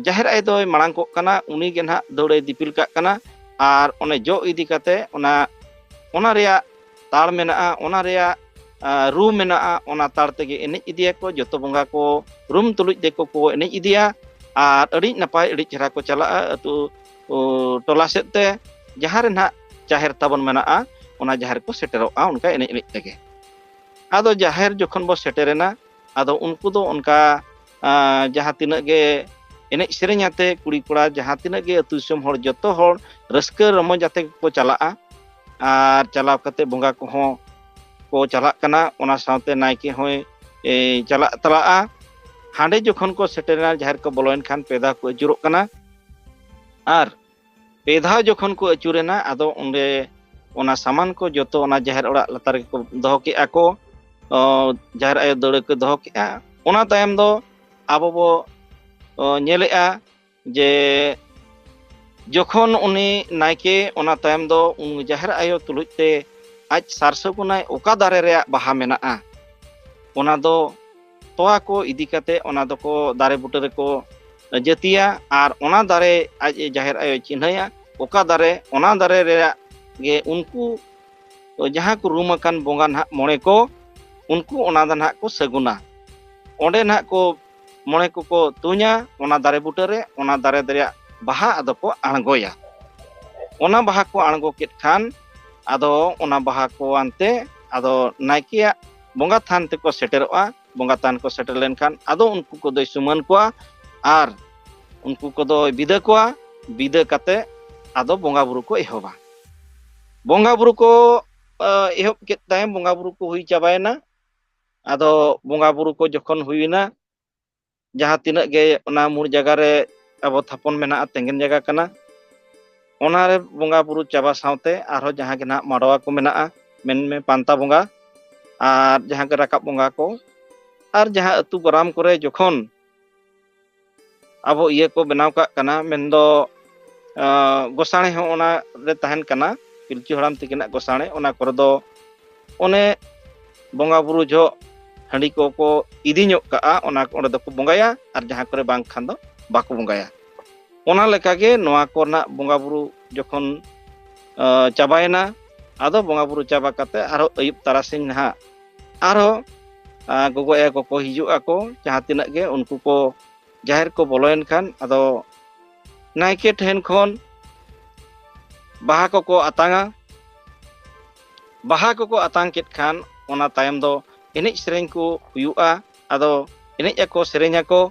ᱡᱟᱦᱮᱨ ᱟᱭᱳ ᱫᱚᱭ ᱢᱟᱲᱟᱝ ᱠᱚᱜ ᱠᱟᱱᱟ, ᱩᱱᱤ ᱜᱮ ᱱᱟᱦᱟᱜ ᱫᱟᱹᱣᱲᱟᱹᱭ ᱫᱤᱯᱤᱞ ᱠᱟᱜ ᱠᱟᱱᱟ᱾ ᱟᱨ ᱚᱱᱮ ᱡᱚᱜ ᱤᱫᱤ ᱠᱟᱛᱮ ᱚᱱᱟ, ᱚᱱᱟ ᱨᱮᱭᱟᱜ ᱛᱟᱲ ᱢᱮᱱᱟᱜᱼᱟ, ᱚᱱᱟ ᱨᱮᱭᱟᱜ ᱨᱩ ᱢᱮᱱᱟᱜᱼᱟ, ᱚᱱᱟ ᱛᱟᱲ ᱛᱮᱜᱮ ᱮᱱᱮᱡ ᱤᱫᱤᱭᱟᱠᱚ᱾ ᱡᱚᱛᱚ ᱵᱚᱸᱜᱟ ᱠᱚ ᱨᱩᱢ ᱛᱩᱞᱩᱡ ᱛᱮᱠᱚ ᱠᱚ ᱮᱱᱮᱡ ᱤᱫᱤᱭᱟ᱾ ᱟᱨ ᱟᱹᱰᱤ ᱱᱟᱯᱟᱭ, ᱟᱹᱰᱤ ᱪᱮᱦᱨᱟ ᱠᱚ ᱪᱟᱞᱟᱜᱼᱟ ᱟᱹᱛᱩ ᱴᱚᱞᱟ ᱥᱮᱫ ᱛᱮ, ᱡᱟᱦᱟᱸ ᱨᱮ ᱱᱟᱦᱟᱜ ᱡᱟᱦᱮᱨ ᱛᱟᱵᱚᱱ ᱢᱮᱱᱟᱜᱼᱟ, ᱚᱱᱟ ᱡᱟᱦᱮᱨ ᱠᱚ ᱥᱮᱴᱮᱨᱚᱜᱼᱟ ᱚᱱᱠᱟ ᱮᱱᱮᱡ ᱮᱱᱮᱡ ᱛᱮᱜᱮ᱾ ᱟᱫᱚ ᱡᱟᱦᱮᱨ ᱡᱚᱠᱷᱚᱱ ᱵᱚ ᱥᱮᱴᱮᱨᱮᱱᱟ, ᱟᱫᱚ ᱩᱱᱠᱩ ᱫᱚ ᱚᱱᱠᱟ ᱡᱟᱦᱟᱸ ᱛᱤᱱᱟᱹᱜ ᱜᱮ ᱮᱱᱮᱡ ᱥᱮᱨᱮᱧ ᱟᱛᱮ, ᱠᱩᱲᱤ ᱠᱚᱲᱟ ᱡᱟᱦᱟᱸ ᱛᱤᱱᱟᱹᱜ ᱜᱮ ᱟᱹᱛᱩ ᱫᱤᱥᱚᱢ ᱦᱚᱲ, ᱡᱚᱛᱚ ᱦᱚᱲ ᱨᱟᱹᱥᱠᱟᱹ ᱨᱚᱢᱚᱡᱽ ᱟᱛᱮ ᱜᱮᱠᱚ ᱪᱟᱞᱟᱜᱼᱟ᱾ ᱟᱨ ᱪᱟᱞᱟᱣ ᱠᱟᱛᱮ ᱵᱚᱸᱜᱟ ᱠᱚᱦᱚᱸ ᱠᱚ ᱪᱟᱞᱟᱜ ᱠᱟᱱᱟ, ᱚᱱᱟ ᱥᱟᱶᱛᱮ ᱱᱟᱭᱠᱮ ᱦᱚᱸᱭ ᱪᱟᱞᱟᱜ ᱛᱟᱞᱟᱜᱼᱟ᱾ ᱦᱟᱸᱰᱮ ᱡᱚᱠᱷᱚᱱ ᱠᱚ ᱥᱮᱴᱮᱨᱮᱱᱟ, ᱡᱟᱦᱮᱨ ᱠᱚ ᱵᱚᱞᱚᱭᱮᱱ ᱠᱷᱟᱱ ᱯᱮ ᱫᱷᱟᱣ ᱠᱚ ᱟᱹᱪᱩᱨᱚᱜ ᱠᱟᱱᱟ᱾ ᱟᱨ ᱯᱮ ᱫᱷᱟᱣ ᱡᱚᱠᱷᱚᱱ ᱠᱚ ᱟᱹᱪᱩᱨᱮᱱᱟ, ᱟᱫᱚ ᱚᱸᱰᱮ ᱚᱱᱟ ᱥᱟᱢᱟᱱ ᱠᱚ ᱡᱚᱛᱚ ᱚᱱᱟ ᱡᱟᱦᱮᱨ ᱚᱲᱟᱜ ᱞᱟᱛᱟᱨ ᱨᱮᱜᱮ ᱠᱚ ᱫᱚᱦᱚ ᱠᱮᱜᱼᱟ ᱠᱚ᱾ ᱚ, ᱡᱟᱦᱮᱨ ᱟᱭᱳ ᱫᱟᱹᱣᱲᱟᱹ ᱠᱚ ᱫᱚᱦᱚ ᱠᱮᱜᱼᱟ᱾ ᱚᱱᱟ ᱛᱟᱭᱚᱢ ᱫᱚ ᱟᱵᱚ ᱵᱚ, ᱚ, ᱧᱮᱞᱮᱜᱼᱟ ᱡᱮ ᱡᱚᱠᱷᱚᱱ ᱩᱱᱤ ᱱᱟᱭᱠᱮ ᱚᱱᱟ ᱛᱟᱭᱚᱢ ᱫᱚ ᱩᱱᱤ ᱡᱟᱦᱮᱨ ᱟᱭᱳ ᱛᱩᱞᱩᱡ ᱛᱮ ᱟᱡ ᱥᱟᱨ ᱥᱟᱹᱜᱩᱱᱟᱭ, ᱚᱠᱟ ᱫᱟᱨᱮ ᱨᱮᱭᱟᱜ ᱵᱟᱦᱟ ᱢᱮᱱᱟᱜᱼᱟ, ᱚᱱᱟ ᱫᱚ ᱛᱚᱣᱟ ᱠᱚ ᱤᱫᱤ ᱠᱟᱛᱮ ᱚᱱᱟ ᱫᱚᱠᱚ ᱫᱟᱨᱮ ᱵᱩᱴᱟᱹ ᱨᱮᱠᱚ ᱡᱟᱹᱛᱤᱭᱟ᱾ ᱟᱨ ᱚᱱᱟ ᱫᱟᱨᱮ ᱟᱡ ᱡᱟᱦᱮᱨ ᱟᱭᱳᱭ ᱪᱤᱱᱦᱟᱹᱭᱟ, ᱚᱠᱟ ᱫᱟᱨᱮ, ᱚᱱᱟ ᱫᱟᱨᱮ ᱨᱮᱭᱟᱜ ᱜᱮ ᱩᱱᱠᱩ ᱡᱟᱦᱟᱸ ᱠᱚ ᱨᱩᱢ ᱟᱠᱟᱱ ᱵᱚᱸᱜᱟ ᱱᱟᱦᱟᱜ ᱢᱚᱬᱮ ᱠᱚ, ᱩᱱᱠᱩ ᱚᱱᱟ ᱫᱚ ᱱᱟᱦᱟᱜ ᱠᱚ ᱥᱟᱹᱜᱩᱱᱟ᱾ ᱚᱸᱰᱮ ᱱᱟᱦᱟᱜ ᱠᱚ ᱢᱚᱬᱮ ᱠᱚᱠᱚ ᱛᱩᱧᱟ ᱚᱱᱟ ᱫᱟᱨᱮ ᱵᱩᱴᱟᱹ ᱨᱮ, ᱚᱱᱟ ᱫᱟᱨᱮ ᱨᱮᱭᱟᱜ ᱵᱟᱦᱟ ᱟᱫᱚ ᱠᱚ ᱟᱬᱜᱚᱭᱟ᱾ ᱚᱱᱟ ᱵᱟᱦᱟ ᱠᱚ ᱟᱬᱜᱚ ᱠᱮᱫ ᱠᱷᱟᱱ ᱟᱫᱚ ᱚᱱᱟ ᱵᱟᱦᱟ ᱠᱚ ᱟᱱᱛᱮ ᱟᱫᱚ ᱱᱟᱭᱠᱮᱭᱟᱜ ᱵᱚᱸᱜᱟ ᱛᱷᱟᱱ ᱛᱮᱠᱚ ᱥᱮᱴᱮᱨᱚᱜᱼᱟ᱾ ᱵᱚᱸᱜᱟ ᱛᱷᱟᱱ ᱠᱚ ᱥᱮᱴᱮᱨ ᱞᱮᱱᱠᱷᱟᱱ ᱟᱫᱚ ᱩᱱᱠᱩ ᱠᱚᱫᱚᱭ ᱥᱩᱢᱟᱹᱱ ᱠᱚᱣᱟ ᱟᱨ ᱩᱱᱠᱩ ᱠᱚᱫᱚᱭ ᱵᱤᱫᱟᱹ ᱠᱚᱣᱟ᱾ ᱵᱤᱫᱟᱹ ᱠᱟᱛᱮ ᱟᱫᱚ ᱵᱚᱸᱜᱟ ᱵᱩᱨᱩ ᱠᱚ ᱮᱦᱚᱵᱟ᱾ ᱵᱚᱸᱜᱟ ᱵᱩᱨᱩ ᱠᱚ, ᱟ, ᱮᱦᱚᱵ ᱠᱮᱫ ᱛᱟᱭᱚᱢ ᱵᱚᱸᱜᱟ ᱵᱩᱨᱩ ᱠᱚ ᱦᱩᱭ ᱪᱟᱵᱟᱭᱮᱱᱟ᱾ ᱟᱫᱚ ᱵᱚᱸᱜᱟ ᱵᱩᱨᱩ ᱠᱚ ᱡᱚᱠᱷᱚᱱ ᱦᱩᱭᱮᱱᱟ, ᱡᱟᱦᱟᱸ ᱛᱤᱱᱟᱹᱜ ᱜᱮ ᱚᱱᱟ ᱢᱩᱬ ᱡᱟᱭᱜᱟ ᱨᱮ ᱟᱵᱚ ᱛᱷᱟᱯᱚᱱ ᱢᱮᱱᱟᱜᱼᱟ, ᱛᱮᱸᱜᱮᱱ ᱡᱟᱭᱜᱟ ᱠᱟᱱᱟ, ᱚᱱᱟᱨᱮ ᱵᱚᱸᱜᱟ ᱵᱩᱨᱩ ᱪᱟᱵᱟ ᱥᱟᱶᱛᱮ ᱟᱨᱦᱚᱸ ᱡᱟᱦᱟᱸ ᱜᱮ ᱱᱟᱦᱟᱜ ᱢᱟᱰᱣᱟ ᱠᱚ ᱢᱮᱱᱟᱜᱼᱟ, ᱢᱮᱱᱢᱮ ᱯᱟᱱᱛᱟ ᱵᱚᱸᱜᱟ ᱟᱨ ᱡᱟᱦᱟᱸ ᱜᱮ ᱨᱟᱠᱟᱵ ᱵᱚᱸᱜᱟ ᱠᱚ ᱟᱨ ᱡᱟᱦᱟᱸ ᱟᱹᱛᱩ ᱜᱚᱨᱟᱢ ᱠᱚᱨᱮ ᱡᱚᱠᱷᱚᱱ ᱟᱵᱚ ᱤᱭᱟᱹ ᱠᱚ ᱵᱮᱱᱟᱣ ᱠᱟᱜ ᱠᱟᱱᱟ, ᱢᱮᱱᱫᱚ, ᱟᱸ, ᱜᱚᱥᱟᱬᱮ ᱦᱚᱸ ᱚᱱᱟ ᱨᱮ ᱛᱟᱦᱮᱱ ᱠᱟᱱᱟ, ᱯᱤᱞᱪᱩ ᱦᱟᱲᱟᱢ ᱛᱤᱠᱤᱱᱟᱜ ᱜᱚᱥᱟᱬᱮ, ᱚᱱᱟ ᱠᱚᱨᱮ ᱫᱚ ᱚᱱᱮ ᱵᱚᱸᱜᱟ ᱵᱩᱨᱩ ᱡᱚᱦᱚᱜ ᱦᱟᱺᱰᱤ ᱠᱚᱠᱚ ᱤᱫᱤ ᱧᱚᱜ ᱠᱟᱜᱼᱟ, ᱚᱱᱟ ᱚᱸᱰᱮ ᱫᱚᱠᱚ ᱵᱚᱸᱜᱟᱭᱟ, ᱟᱨ ᱡᱟᱦᱟᱸ ᱠᱚᱨᱮ ᱵᱟᱝ ᱠᱷᱟᱱ ᱫᱚ ᱵᱟᱠᱚ ᱵᱚᱸᱜᱟᱭᱟ᱾ ᱚᱱᱟ ᱞᱮᱠᱟᱜᱮ ᱱᱚᱣᱟ ᱠᱚᱨᱮᱱᱟᱜ ᱵᱚᱸᱜᱟ ᱵᱩᱨᱩ ᱡᱚᱠᱷᱚᱱ, ᱟᱸ, ᱪᱟᱵᱟᱭᱮᱱᱟ, ᱟᱫᱚ ᱵᱚᱸᱜᱟ ᱵᱩᱨᱩ ᱪᱟᱵᱟ ᱠᱟᱛᱮ ᱟᱨᱦᱚᱸ ᱟᱹᱭᱩᱵ ᱛᱟᱨᱟᱥᱤᱧ ᱱᱟᱦᱟᱜ ᱟᱨᱦᱚᱸ, ᱟᱸ, ᱜᱚᱜᱚ ᱟᱭᱳ ᱠᱚᱠᱚ ᱦᱤᱡᱩᱜ ᱟᱠᱚ, ᱡᱟᱦᱟᱸ ᱛᱤᱱᱟᱹᱜ ᱜᱮ ᱩᱱᱠᱩ ᱠᱚ ᱡᱟᱦᱮᱨ ᱠᱚ ᱵᱚᱞᱚᱭᱮᱱ ᱠᱷᱟᱱ ᱟᱫᱚ ᱱᱟᱭᱠᱮ ᱴᱷᱮᱱ ᱠᱷᱚᱱ ᱵᱟᱦᱟ ᱠᱚᱠᱚ ᱟᱛᱟᱝᱟ᱾ ᱵᱟᱦᱟ ᱠᱚᱠᱚ ᱟᱛᱟᱝ ᱠᱮᱫ ᱠᱷᱟᱱ ᱚᱱᱟ ᱛᱟᱭᱚᱢ ᱫᱚ ᱮᱱᱮᱡ ᱥᱮᱨᱮᱧ ᱠᱚ ᱦᱩᱭᱩᱜᱼᱟ᱾ ᱟᱫᱚ ᱮᱱᱮᱡ ᱟᱠᱚ, ᱥᱮᱨᱮᱧ ᱟᱠᱚ,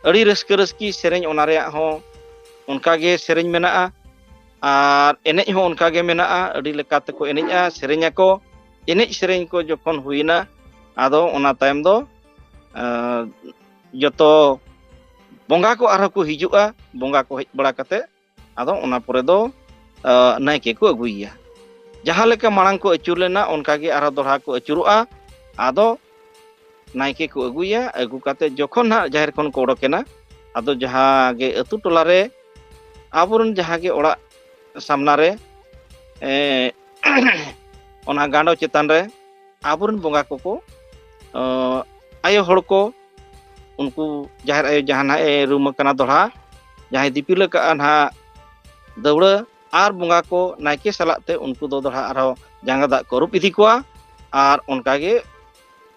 ᱟᱹᱰᱤ ᱨᱟᱹᱥᱠᱟᱹ ᱨᱟᱹᱥᱠᱤ ᱥᱮᱨᱮᱧ, ᱚᱱᱟ ᱨᱮᱭᱟᱜ ᱦᱚᱸ ᱚᱱᱠᱟᱜᱮ ᱥᱮᱨᱮᱧ ᱢᱮᱱᱟᱜᱼᱟ᱾ ᱟᱨ ᱮᱱᱮᱡ ᱦᱚᱸ ᱚᱱᱠᱟᱜᱮ ᱢᱮᱱᱟᱜᱼᱟ, ᱟᱹᱰᱤ ᱞᱮᱠᱟ ᱛᱮᱠᱚ ᱮᱱᱮᱡᱼᱟ, ᱥᱮᱨᱮᱧ ᱟᱠᱚ᱾ ᱮᱱᱮᱡ ᱥᱮᱨᱮᱧ ᱠᱚ ᱡᱚᱠᱷᱚᱱ ᱦᱩᱭᱱᱟ, ᱟᱫᱚ ᱚᱱᱟ ᱛᱟᱭᱚᱢ ᱫᱚ, ᱟᱸ, ᱡᱚᱛᱚ ᱵᱚᱸᱜᱟ ᱠᱚ ᱟᱨᱦᱚᱸ ᱠᱚ ᱦᱤᱡᱩᱜᱼᱟ᱾ ᱵᱚᱸᱜᱟ ᱠᱚ ᱦᱮᱡ ᱵᱟᱲᱟ ᱠᱟᱛᱮ ᱟᱫᱚ ᱚᱱᱟ ᱯᱚᱨᱮ ᱫᱚ ᱱᱟᱭᱠᱮ ᱠᱚ ᱟᱹᱜᱩᱭᱮᱭᱟ᱾ ᱡᱟᱦᱟᱸ ᱞᱮᱠᱟ ᱢᱟᱲᱟᱝ ᱠᱚ ᱟᱹᱪᱩᱨ ᱞᱮᱱᱟ, ᱚᱱᱠᱟ ᱜᱮ ᱟᱨᱦᱚᱸ ᱫᱚᱦᱲᱟ ᱠᱚ ᱟᱹᱪᱩᱨᱚᱜᱼᱟ᱾ ᱟᱫᱚ ᱱᱟᱭᱠᱮ ᱠᱚ ᱟᱹᱜᱩᱭᱟ᱾ ᱟᱹᱜᱩ ᱠᱟᱛᱮ ᱡᱚᱠᱷᱚᱱ ᱱᱟᱦᱟᱜ ᱡᱟᱦᱮᱨ ᱠᱷᱚᱱ ᱠᱚ ᱚᱰᱚᱠᱮᱱᱟ, ᱟᱫᱚ ᱡᱟᱦᱟᱸ ᱜᱮ ᱟᱹᱛᱩ ᱴᱚᱞᱟ ᱨᱮ ᱟᱵᱚᱨᱮᱱ ᱡᱟᱦᱟᱸ ᱜᱮ ᱚᱲᱟᱜ ᱥᱟᱢᱱᱟ ᱨᱮ, ᱮᱸ, ᱚᱱᱟ ᱜᱟᱸᱰᱚ ᱪᱮᱛᱟᱱ ᱨᱮ ᱟᱵᱚᱨᱮᱱ ᱵᱚᱸᱜᱟ ᱠᱚᱠᱚ, ᱚᱸ, ᱟᱭᱳ ᱦᱚᱲ ᱠᱚ, ᱩᱱᱠᱩ ᱡᱟᱦᱮᱨ ᱟᱭᱳ ᱡᱟᱦᱟᱸ ᱱᱟᱦᱟᱜ ᱮ ᱨᱩᱢ ᱟᱠᱟᱱᱟ ᱫᱚᱦᱲᱟ, ᱡᱟᱦᱟᱸᱭ ᱫᱤᱯᱤᱞ ᱟᱠᱟᱫᱼᱟ ᱱᱟᱦᱟᱜ ᱫᱟᱹᱣᱲᱟᱹ, ᱟᱨ ᱵᱚᱸᱜᱟ ᱠᱚ ᱱᱟᱭᱠᱮ ᱥᱟᱞᱟᱜ ᱛᱮ ᱩᱱᱠᱩ ᱫᱚ ᱫᱚᱦᱲᱟ ᱟᱨᱦᱚᱸ ᱡᱟᱸᱜᱟ ᱫᱟᱜ ᱠᱚ ᱟᱹᱨᱩᱵ ᱤᱫᱤ ᱠᱚᱣᱟ᱾ ᱟᱨ ᱚᱱᱠᱟ ᱜᱮ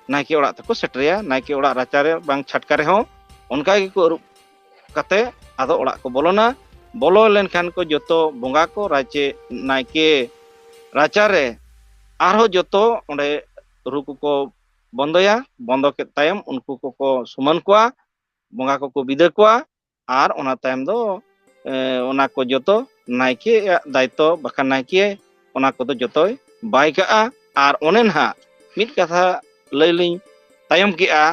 ᱱᱟᱭᱠᱮ ᱚᱲᱟᱜ ᱛᱮᱠᱚ ᱥᱮᱴᱮᱨᱮᱭᱟ᱾ ᱱᱟᱭᱠᱮ ᱚᱲᱟᱜ ᱨᱟᱪᱟ ᱨᱮ ᱵᱟᱝ ᱪᱷᱟᱴᱠᱟ ᱨᱮᱦᱚᱸ ᱚᱱᱠᱟ ᱜᱮᱠᱚ ᱟᱹᱨᱩᱵ ᱠᱟᱛᱮ ᱟᱫᱚ ᱚᱲᱟᱜ ᱠᱚ ᱵᱚᱞᱚᱱᱟ᱾ ᱵᱚᱞᱚ ᱞᱮᱱᱠᱷᱟᱱ ᱠᱚ ᱡᱚᱛᱚ ᱵᱚᱸᱜᱟ ᱠᱚ ᱨᱟᱪᱮ, ᱱᱟᱭᱠᱮ ᱨᱟᱪᱟ ᱨᱮ ᱟᱨᱦᱚᱸ ᱡᱚᱛᱚ ᱚᱸᱰᱮ ᱨᱩ ᱠᱚᱠᱚ ᱵᱚᱱᱫᱚᱭᱟ᱾ ᱵᱚᱱᱫᱚ ᱠᱮᱫ ᱛᱟᱭᱚᱢ ᱩᱱᱠᱩ ᱠᱚᱠᱚ ᱥᱩᱢᱟᱹᱱ ᱠᱚᱣᱟ, ᱵᱚᱸᱜᱟ ᱠᱚᱠᱚ ᱵᱤᱫᱟᱹ ᱠᱚᱣᱟ, ᱟᱨ ᱚᱱᱟ ᱛᱟᱭᱚᱢ ᱫᱚ, ᱮ, ᱚᱱᱟ ᱠᱚ ᱡᱚᱛᱚ ᱱᱟᱭᱠᱮᱭᱟᱜ ᱫᱟᱭᱤᱛᱛᱚ, ᱵᱟᱠᱷᱟᱱ ᱱᱟᱭᱠᱮ ᱚᱱᱟ ᱠᱚᱫᱚ ᱡᱚᱛᱚᱭ ᱵᱟᱭ ᱠᱟᱜᱼᱟ᱾ ᱟᱨ ᱚᱱᱮ ᱱᱟᱦᱟᱜ ᱢᱤᱫ ᱠᱟᱛᱷᱟ ᱞᱟᱹᱭ ᱞᱤᱧ ᱛᱟᱭᱚᱢ ᱠᱮᱜᱼᱟ,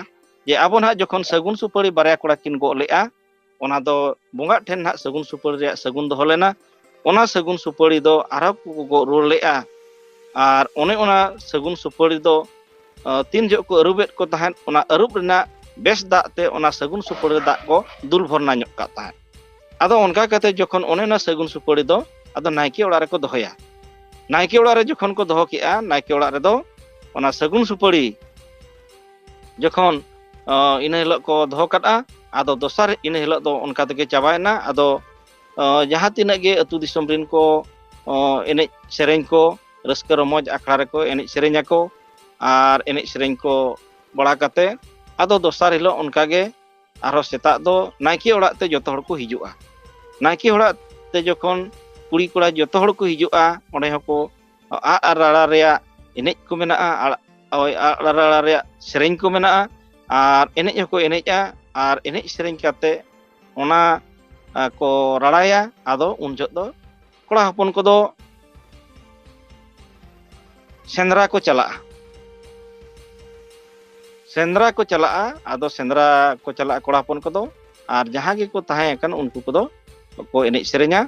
ᱡᱮ ᱟᱵᱚ ᱱᱟᱦᱟᱜ ᱡᱚᱠᱷᱚᱱ ᱥᱟᱹᱜᱩᱱ ᱥᱩᱯᱟᱹᱲᱤ ᱵᱟᱨᱭᱟ ᱠᱚᱲᱟ ᱠᱤᱱ ᱜᱚᱜ ᱞᱮᱜᱼᱟ, ᱚᱱᱟ ᱫᱚ ᱵᱚᱸᱜᱟ ᱴᱷᱮᱱ ᱱᱟᱦᱟᱜ ᱥᱟᱹᱜᱩᱱ ᱥᱩᱯᱟᱹᱲᱤ ᱨᱮᱭᱟᱜ ᱥᱟᱹᱜᱩᱱ ᱫᱚᱦᱚ ᱞᱮᱱᱟ᱾ ᱚᱱᱟ ᱥᱟᱹᱜᱩᱱ ᱥᱩᱯᱟᱹᱲᱤ ᱫᱚ ᱟᱨᱦᱚᱸ ᱠᱚ ᱜᱚᱜ ᱨᱩᱣᱟᱹᱲ ᱞᱮᱜᱼᱟ᱾ ᱟᱨ ᱚᱱᱮ ᱚᱱᱟ ᱥᱟᱹᱜᱩᱱ ᱥᱩᱯᱟᱹᱲᱤ ᱫᱚ, ᱟᱸ, ᱛᱤᱱ ᱡᱚᱦᱚᱜ ᱠᱚ ᱟᱹᱨᱩᱵᱮᱫ ᱠᱚ ᱛᱟᱦᱮᱸᱫ, ᱚᱱᱟ ᱟᱹᱨᱩᱵ ᱨᱮᱱᱟᱜ ᱵᱮᱥ ᱫᱟᱜ ᱛᱮ ᱚᱱᱟ ᱥᱟᱹᱜᱩᱱ ᱥᱩᱯᱟᱹᱲᱤ ᱨᱮ ᱫᱟᱜ ᱠᱚ ᱫᱩᱞ ᱵᱷᱚᱨᱱᱟ ᱧᱚᱜ ᱠᱟᱜ ᱛᱟᱦᱮᱸᱫ᱾ ᱟᱫᱚ ᱚᱱᱠᱟ ᱠᱟᱛᱮ ᱡᱚᱠᱷᱚᱱ ᱚᱱᱮ ᱚᱱᱟ ᱥᱟᱹᱜᱩᱱ ᱥᱩᱯᱟᱹᱲᱤ ᱫᱚ ᱟᱫᱚ ᱱᱟᱭᱠᱮ ᱚᱲᱟᱜ ᱨᱮᱠᱚ ᱫᱚᱦᱚᱭᱟ᱾ ᱱᱟᱭᱠᱮ ᱚᱲᱟᱜ ᱨᱮ ᱡᱚᱠᱷᱚᱱ ᱠᱚ ᱫᱚᱦᱚ ᱠᱮᱜᱼᱟ, ᱱᱟᱭᱠᱮ ᱚᱲᱟᱜ ᱨᱮᱫᱚ ᱚᱱᱟ ᱥᱟᱹᱜᱩᱱ ᱥᱩᱯᱟᱹᱲᱤ ᱡᱚᱠᱷᱚᱱ, ᱟᱸ, ᱤᱱᱟᱹ ᱦᱤᱞᱳᱜ ᱠᱚ ᱫᱚᱦᱚ ᱠᱟᱫᱼᱟ, ᱟᱫᱚ ᱫᱚᱥᱟᱨ ᱤᱱᱟᱹ ᱦᱤᱞᱳᱜ ᱫᱚ ᱚᱱᱠᱟ ᱛᱮᱜᱮ ᱪᱟᱵᱟᱭᱮᱱᱟ᱾ ᱟᱫᱚ, ᱟᱸ, ᱡᱟᱦᱟᱸ ᱛᱤᱱᱟᱹᱜ ᱜᱮ ᱟᱹᱛᱩ ᱫᱤᱥᱚᱢ ᱨᱮᱱ ᱠᱚ, ᱟᱸ, ᱮᱱᱮᱡ ᱥᱮᱨᱮᱧ ᱠᱚ, ᱨᱟᱹᱥᱠᱟᱹ ᱨᱚᱢᱚᱡᱽ ᱟᱠᱷᱲᱟ ᱨᱮᱠᱚ ᱮᱱᱮᱡ ᱥᱮᱨᱮᱧ ᱟᱠᱚ, ᱟᱨ ᱮᱱᱮᱡ ᱥᱮᱨᱮᱧ ᱠᱚ ᱵᱟᱲᱟ ᱠᱟᱛᱮ ᱟᱫᱚ ᱫᱚᱥᱟᱨ ᱦᱤᱞᱳᱜ ᱚᱱᱠᱟ ᱜᱮ ᱟᱨᱦᱚᱸ ᱥᱮᱛᱟᱜ ᱫᱚ ᱱᱟᱭᱠᱮ ᱚᱲᱟᱜ ᱛᱮ ᱡᱚᱛᱚ ᱦᱚᱲ ᱠᱚ ᱦᱤᱡᱩᱜᱼᱟ᱾ ᱱᱟᱭᱠᱮ ᱚᱲᱟᱜ ᱛᱮ ᱡᱚᱠᱷᱚᱱ ᱠᱩᱲᱤ ᱠᱚᱲᱟ ᱡᱚᱛᱚ ᱦᱚᱲ ᱠᱚ ᱦᱤᱡᱩᱜᱼᱟ, ᱚᱸᱰᱮ ᱦᱚᱸᱠᱚ ᱟᱜ ᱟᱨ ᱨᱟᱲᱟ ᱨᱮᱭᱟᱜ ᱮᱱᱮᱡ ᱠᱚ ᱢᱮᱱᱟᱜᱼᱟ, ᱟᱲ-, ᱳᱭ ᱟᱜ ᱟᱨ ᱨᱟᱲᱟ ᱨᱮᱭᱟᱜ ᱥᱮᱨᱮᱧ ᱠᱚ ᱢᱮᱱᱟᱜᱼᱟ, ᱟᱨ ᱮᱱᱮᱡ ᱦᱚᱸᱠᱚ ᱮᱱᱮᱡᱼᱟ, ᱟᱨ ᱮᱱᱮᱡ ᱥᱮᱨᱮᱧ ᱠᱟᱛᱮ ᱚᱱᱟ, ᱟ, ᱠᱚ ᱨᱟᱲᱟᱭᱟ᱾ ᱟᱫᱚ ᱩᱱ ᱡᱚᱦᱚᱜ ᱫᱚ ᱠᱚᱲᱟ ᱦᱚᱯᱚᱱ ᱠᱚᱫᱚ ᱥᱮᱸᱫᱽᱨᱟ ᱠᱚ ᱪᱟᱞᱟᱜᱼᱟ᱾ ᱥᱮᱸᱫᱽᱨᱟ ᱠᱚ ᱪᱟᱞᱟᱜᱼᱟ, ᱟᱫᱚ ᱥᱮᱸᱫᱽᱨᱟ ᱠᱚ ᱪᱟᱞᱟᱜᱼᱟ ᱠᱚᱲᱟ ᱦᱚᱯᱚᱱ ᱠᱚᱫᱚ, ᱟᱨ ᱡᱟᱦᱟᱸ ᱜᱮᱠᱚ ᱛᱟᱦᱮᱸ ᱟᱠᱟᱱ ᱩᱱᱠᱩ ᱠᱚᱫᱚ ᱠᱚ ᱮᱱᱮᱡ ᱥᱮᱨᱮᱧᱟ᱾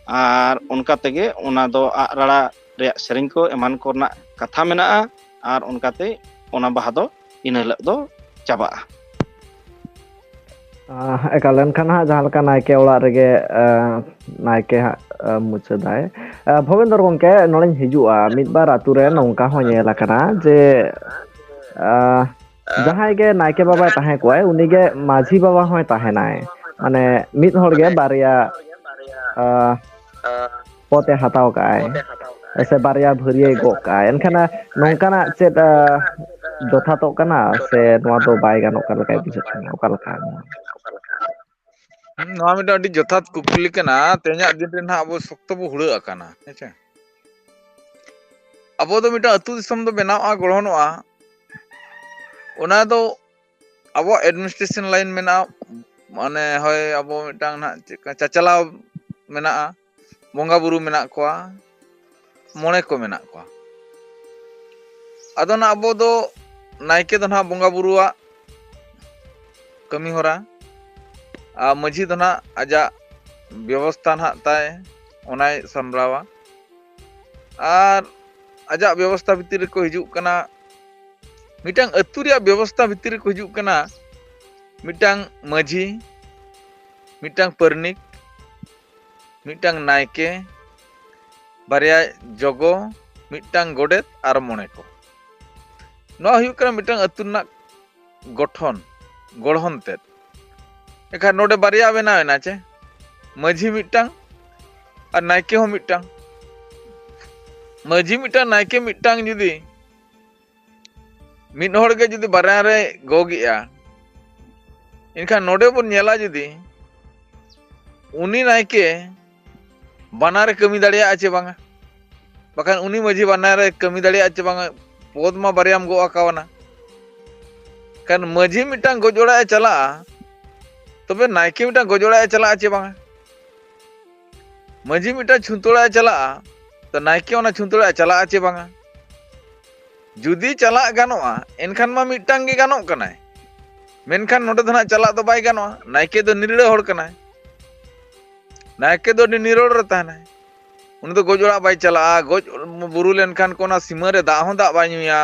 ᱟᱨ ᱚᱱᱠᱟ ᱛᱮᱜᱮ ᱚᱱᱟ ᱫᱚ ᱟᱜ ᱨᱟᱲᱟ ᱨᱮᱭᱟᱜ ᱥᱮᱨᱮᱧ ᱠᱚ ᱮᱢᱟᱱ ᱠᱚᱨᱮᱱᱟᱜ ᱠᱟᱛᱷᱟ ᱢᱮᱱᱟᱜᱼᱟ᱾ ᱟᱨ ᱚᱱᱠᱟᱛᱮ ᱚᱱᱟ ᱵᱟᱦᱟ ᱫᱚ ᱤᱱᱟᱹ ᱦᱤᱞᱳᱜ ᱫᱚ ᱪᱟᱵᱟᱜᱼᱟ᱾ ᱟᱸ, ᱮᱠᱟᱞ, ᱮᱱᱠᱷᱟᱱ ᱦᱟᱸᱜ ᱡᱟᱦᱟᱸ ᱞᱮᱠᱟ ᱱᱟᱭᱠᱮ ᱚᱲᱟᱜ ᱨᱮᱜᱮ, ᱟᱸ, ᱱᱟᱭᱠᱮ ᱦᱟᱸᱜ, ᱟᱸ, ᱢᱩᱪᱟᱹᱫᱟᱭ᱾ ᱟᱸ, ᱵᱷᱚᱵᱮᱱᱫᱚᱨ ᱜᱚᱢᱠᱮ, ᱱᱚᱰᱮᱧ ᱦᱤᱡᱩᱜᱼᱟ, ᱢᱤᱫ ᱵᱟᱨ ᱟᱛᱳ ᱨᱮ ᱱᱚᱝᱠᱟ ᱦᱚᱸ ᱧᱮᱞ ᱟᱠᱟᱱᱟ ᱡᱮ, ᱟᱸ, ᱡᱟᱦᱟᱸᱭ ᱜᱮ ᱱᱟᱭᱠᱮ ᱵᱟᱵᱟᱭ ᱛᱟᱦᱮᱸ ᱠᱚᱜᱼᱟᱭ, ᱩᱱᱤᱜᱮ ᱢᱟᱹᱡᱷᱤ ᱵᱟᱵᱟ ᱦᱚᱸᱭ ᱛᱟᱦᱮᱱᱟᱭ᱾ ᱢᱟᱱᱮ, ᱢᱤᱫ ᱦᱚᱲ ᱜᱮ ᱵᱟᱨᱭᱟ, ᱟᱸ, ᱯᱚᱫᱮ ᱦᱟᱛᱟᱣ ᱠᱟᱜᱼᱟᱭ, ᱥᱮ ᱵᱟᱨᱭᱟ ᱵᱷᱟᱹᱨᱭᱟᱹᱭ ᱜᱚᱜ ᱠᱟᱜᱼᱟᱭ, ᱮᱱᱠᱷᱟᱱ ᱱᱚᱝᱠᱟᱱᱟᱜ ᱪᱮᱫ, ᱟᱸ, ᱡᱚᱛᱷᱟᱛᱚᱜ ᱠᱟᱱᱟ, ᱥᱮ ᱱᱚᱣᱟ ᱫᱚ ᱵᱟᱭ ᱜᱟᱱᱚᱜ ᱠᱟᱱ ᱞᱮᱠᱟᱭ ᱵᱩᱡᱷᱟᱹᱜ ᱠᱟᱱᱟ? ᱚᱠᱟ ᱞᱮᱠᱟ? ᱦᱩᱸ, ᱱᱚᱣᱟ ᱢᱤᱫᱴᱟᱝ ᱟᱹᱰᱤ ᱡᱚᱛᱷᱟᱛ ᱠᱩᱠᱞᱤ ᱠᱟᱱᱟ᱾ ᱛᱮᱦᱮᱧᱟᱜ ᱫᱤᱱ ᱨᱮ ᱱᱟᱦᱟᱜ ᱟᱵᱚ ᱥᱚᱠᱛᱚ ᱵᱚ ᱦᱩᱲᱟᱹᱜ ᱟᱠᱟᱱᱟ, ᱦᱮᱸ ᱪᱮ? ᱟᱵᱚ ᱫᱚ ᱢᱤᱫᱴᱟᱝ ᱟᱹᱛᱩ ᱫᱤᱥᱚᱢ ᱫᱚ ᱵᱮᱱᱟᱣᱼᱟ, ᱜᱚᱲᱦᱚᱱᱚᱜᱼᱟ, ᱚᱱᱟ ᱫᱚ ᱟᱵᱚᱣᱟᱜ administration line ᱢᱮᱱᱟᱜᱼᱟ, ᱢᱟᱱᱮ ᱦᱳᱭ, ᱟᱵᱚ ᱢᱤᱫᱴᱟᱝ ᱱᱟᱦᱟᱜ ᱪᱮᱫ ᱠᱟ ᱪᱟᱪᱟᱞᱟᱣ ᱢᱮᱱᱟᱜᱼᱟ, ᱵᱚᱸᱜᱟ ᱵᱩᱨᱩ ᱢᱮᱱᱟᱜ ᱠᱚᱣᱟ, ᱢᱚᱬᱮ ᱠᱚ ᱢᱮᱱᱟᱜ ᱠᱚᱣᱟ᱾ ᱟᱫᱚ ᱱᱟᱜ ᱟᱵᱚ ᱫᱚ ᱱᱟᱭᱠᱮ ᱫᱚ ᱱᱟᱦᱟᱜ ᱵᱚᱸᱜᱟ ᱵᱩᱨᱩᱣᱟᱜ ᱠᱟᱹᱢᱤ ᱦᱚᱨᱟ, ᱟᱨ ᱢᱟᱹᱡᱷᱤ ᱫᱚ ᱱᱟᱦᱟᱜ ᱟᱡᱟᱜ ᱵᱮᱵᱚᱥᱛᱷᱟ ᱱᱟᱦᱟᱜ ᱛᱟᱭ, ᱚᱱᱟᱭ ᱥᱟᱢᱵᱲᱟᱣᱟ᱾ ᱟᱨ ᱟᱡᱟᱜ ᱵᱮᱵᱚᱥᱛᱷᱟ ᱵᱷᱤᱛᱤᱨ ᱨᱮᱠᱚ ᱦᱤᱡᱩᱜ ᱠᱟᱱᱟ, ᱢᱤᱫᱴᱟᱝ ᱟᱹᱛᱩ ᱨᱮᱭᱟᱜ ᱵᱮᱵᱚᱥᱛᱷᱟ ᱵᱷᱤᱛᱤᱨ ᱨᱮᱠᱚ ᱦᱤᱡᱩᱜ ᱠᱟᱱᱟ ᱢᱤᱫᱴᱟᱝ ᱢᱟᱹᱡᱷᱤ, ᱢᱤᱫᱴᱟᱝ ᱯᱟᱨᱟᱱᱤᱠ, ᱢᱤᱫᱴᱟᱝ ᱱᱟᱭᱠᱮ, ᱵᱟᱨᱭᱟ ᱡᱚᱜᱚ, ᱢᱤᱫᱴᱟᱝ ᱜᱚᱰᱮᱛ ᱟᱨ ᱢᱚᱬᱮ ᱠᱚ᱾ ᱱᱚᱣᱟ ᱦᱩᱭᱩᱜ ᱠᱟᱱᱟ ᱢᱤᱫᱴᱟᱝ ᱟᱹᱛᱩ ᱨᱮᱱᱟᱜ ᱜᱚᱴᱷᱚᱱ, ᱜᱚᱲᱦᱚᱱ ᱛᱮᱫ᱾ ᱮᱱᱠᱷᱟᱱ ᱱᱚᱰᱮ ᱵᱟᱨᱭᱟ ᱵᱮᱱᱟᱣ ᱮᱱᱟ ᱪᱮ? ᱢᱟᱹᱡᱷᱤ ᱢᱤᱫᱴᱟᱝ ᱟᱨ ᱱᱟᱭᱠᱮ ᱦᱚᱸ ᱢᱤᱫᱴᱟᱝ᱾ ᱢᱟᱹᱡᱷᱤ ᱢᱤᱫᱴᱟᱝ, ᱱᱟᱭᱠᱮ ᱢᱤᱫᱴᱟᱝ ᱡᱩᱫᱤ ᱢᱤᱫ ᱦᱚᱲ ᱜᱮ ᱡᱩᱫᱤ ᱵᱟᱨᱭᱟ ᱨᱮ ᱜᱚᱜᱮᱜᱼᱟ, ᱮᱱᱠᱷᱟᱱ ᱱᱚᱰᱮ ᱵᱚᱱ ᱧᱮᱞᱟ ᱡᱩᱫᱤ ᱩᱱᱤ ᱱᱟᱭᱠᱮ ᱵᱟᱱᱟᱨᱮ ᱠᱟᱹᱢᱤ ᱫᱟᱲᱮᱭᱟᱜᱼᱟ ᱪᱮ ᱵᱟᱝᱟ? ᱵᱟᱠᱷᱟᱱ ᱩᱱᱤ ᱢᱟᱹᱡᱷᱤ ᱵᱟᱱᱟᱨᱮ ᱠᱟᱹᱢᱤ ᱫᱟᱲᱮᱭᱟᱜᱼᱟ ᱪᱮ ᱵᱟᱝᱟ? ᱯᱚᱫ ᱢᱟ ᱵᱟᱨᱭᱟᱢ ᱜᱚᱜ ᱟᱠᱟᱣᱟᱱᱟ᱾ ᱠᱷᱟᱱ ᱢᱟᱹᱡᱷᱤ ᱢᱤᱫᱴᱟᱝ ᱜᱚᱡ ᱚᱲᱟᱜ ᱮ ᱪᱟᱞᱟᱜᱼᱟ, ᱛᱚᱵᱮ ᱱᱟᱭᱠᱮ ᱢᱤᱫᱴᱟᱝ ᱜᱚᱡ ᱚᱲᱟᱜ ᱮ ᱪᱟᱞᱟᱜᱼᱟ ᱪᱮ ᱵᱟᱝᱟ? ᱢᱟᱹᱡᱷᱤ ᱢᱤᱫᱴᱟᱝ ᱪᱷᱩᱛ ᱚᱲᱟᱜ ᱮ ᱪᱟᱞᱟᱜᱼᱟ, ᱛᱚ ᱱᱟᱭᱠᱮ ᱚᱱᱟ ᱪᱷᱩᱛ ᱚᱲᱟᱜ ᱮ ᱪᱟᱞᱟᱜᱼᱟ ᱪᱮ ᱵᱟᱝᱟ? ᱡᱩᱫᱤ ᱪᱟᱞᱟᱜ ᱜᱟᱱᱚᱜᱼᱟ, ᱮᱱᱠᱷᱟᱱ ᱢᱟ ᱢᱤᱫᱴᱟᱝ ᱜᱮ ᱜᱟᱱᱚᱜ ᱠᱟᱱᱟᱭ᱾ ᱢᱮᱱᱠᱷᱟᱱ ᱱᱚᱰᱮ ᱫᱚ ᱱᱟᱜ ᱪᱟᱞᱟᱜ ᱫᱚ ᱵᱟᱭ ᱜᱟᱱᱚᱜᱼᱟ, ᱱᱟᱭᱠᱮ ᱫᱚ ᱱᱤᱨᱲᱟᱹ ᱦᱚᱲ ᱠᱟᱱᱟᱭ᱾ ᱱᱟᱭᱠᱮ ᱫᱚ ᱟᱹᱰᱤ ᱱᱤᱨᱚᱲ ᱨᱮ ᱛᱟᱦᱮᱱᱟᱭ᱾ ᱩᱱᱤ ᱫᱚ ᱜᱚᱡ ᱚᱲᱟᱜ ᱵᱟᱭ ᱪᱟᱞᱟᱜᱼᱟ᱾ ᱜᱚᱡ ᱵᱩᱨᱩ ᱞᱮᱱᱠᱷᱟᱱ ᱠᱚ ᱚᱱᱟ ᱥᱤᱢᱟᱹ ᱨᱮ ᱫᱟᱜ ᱦᱚᱸ ᱫᱟᱜ ᱵᱟᱭ ᱧᱩᱭᱟ᱾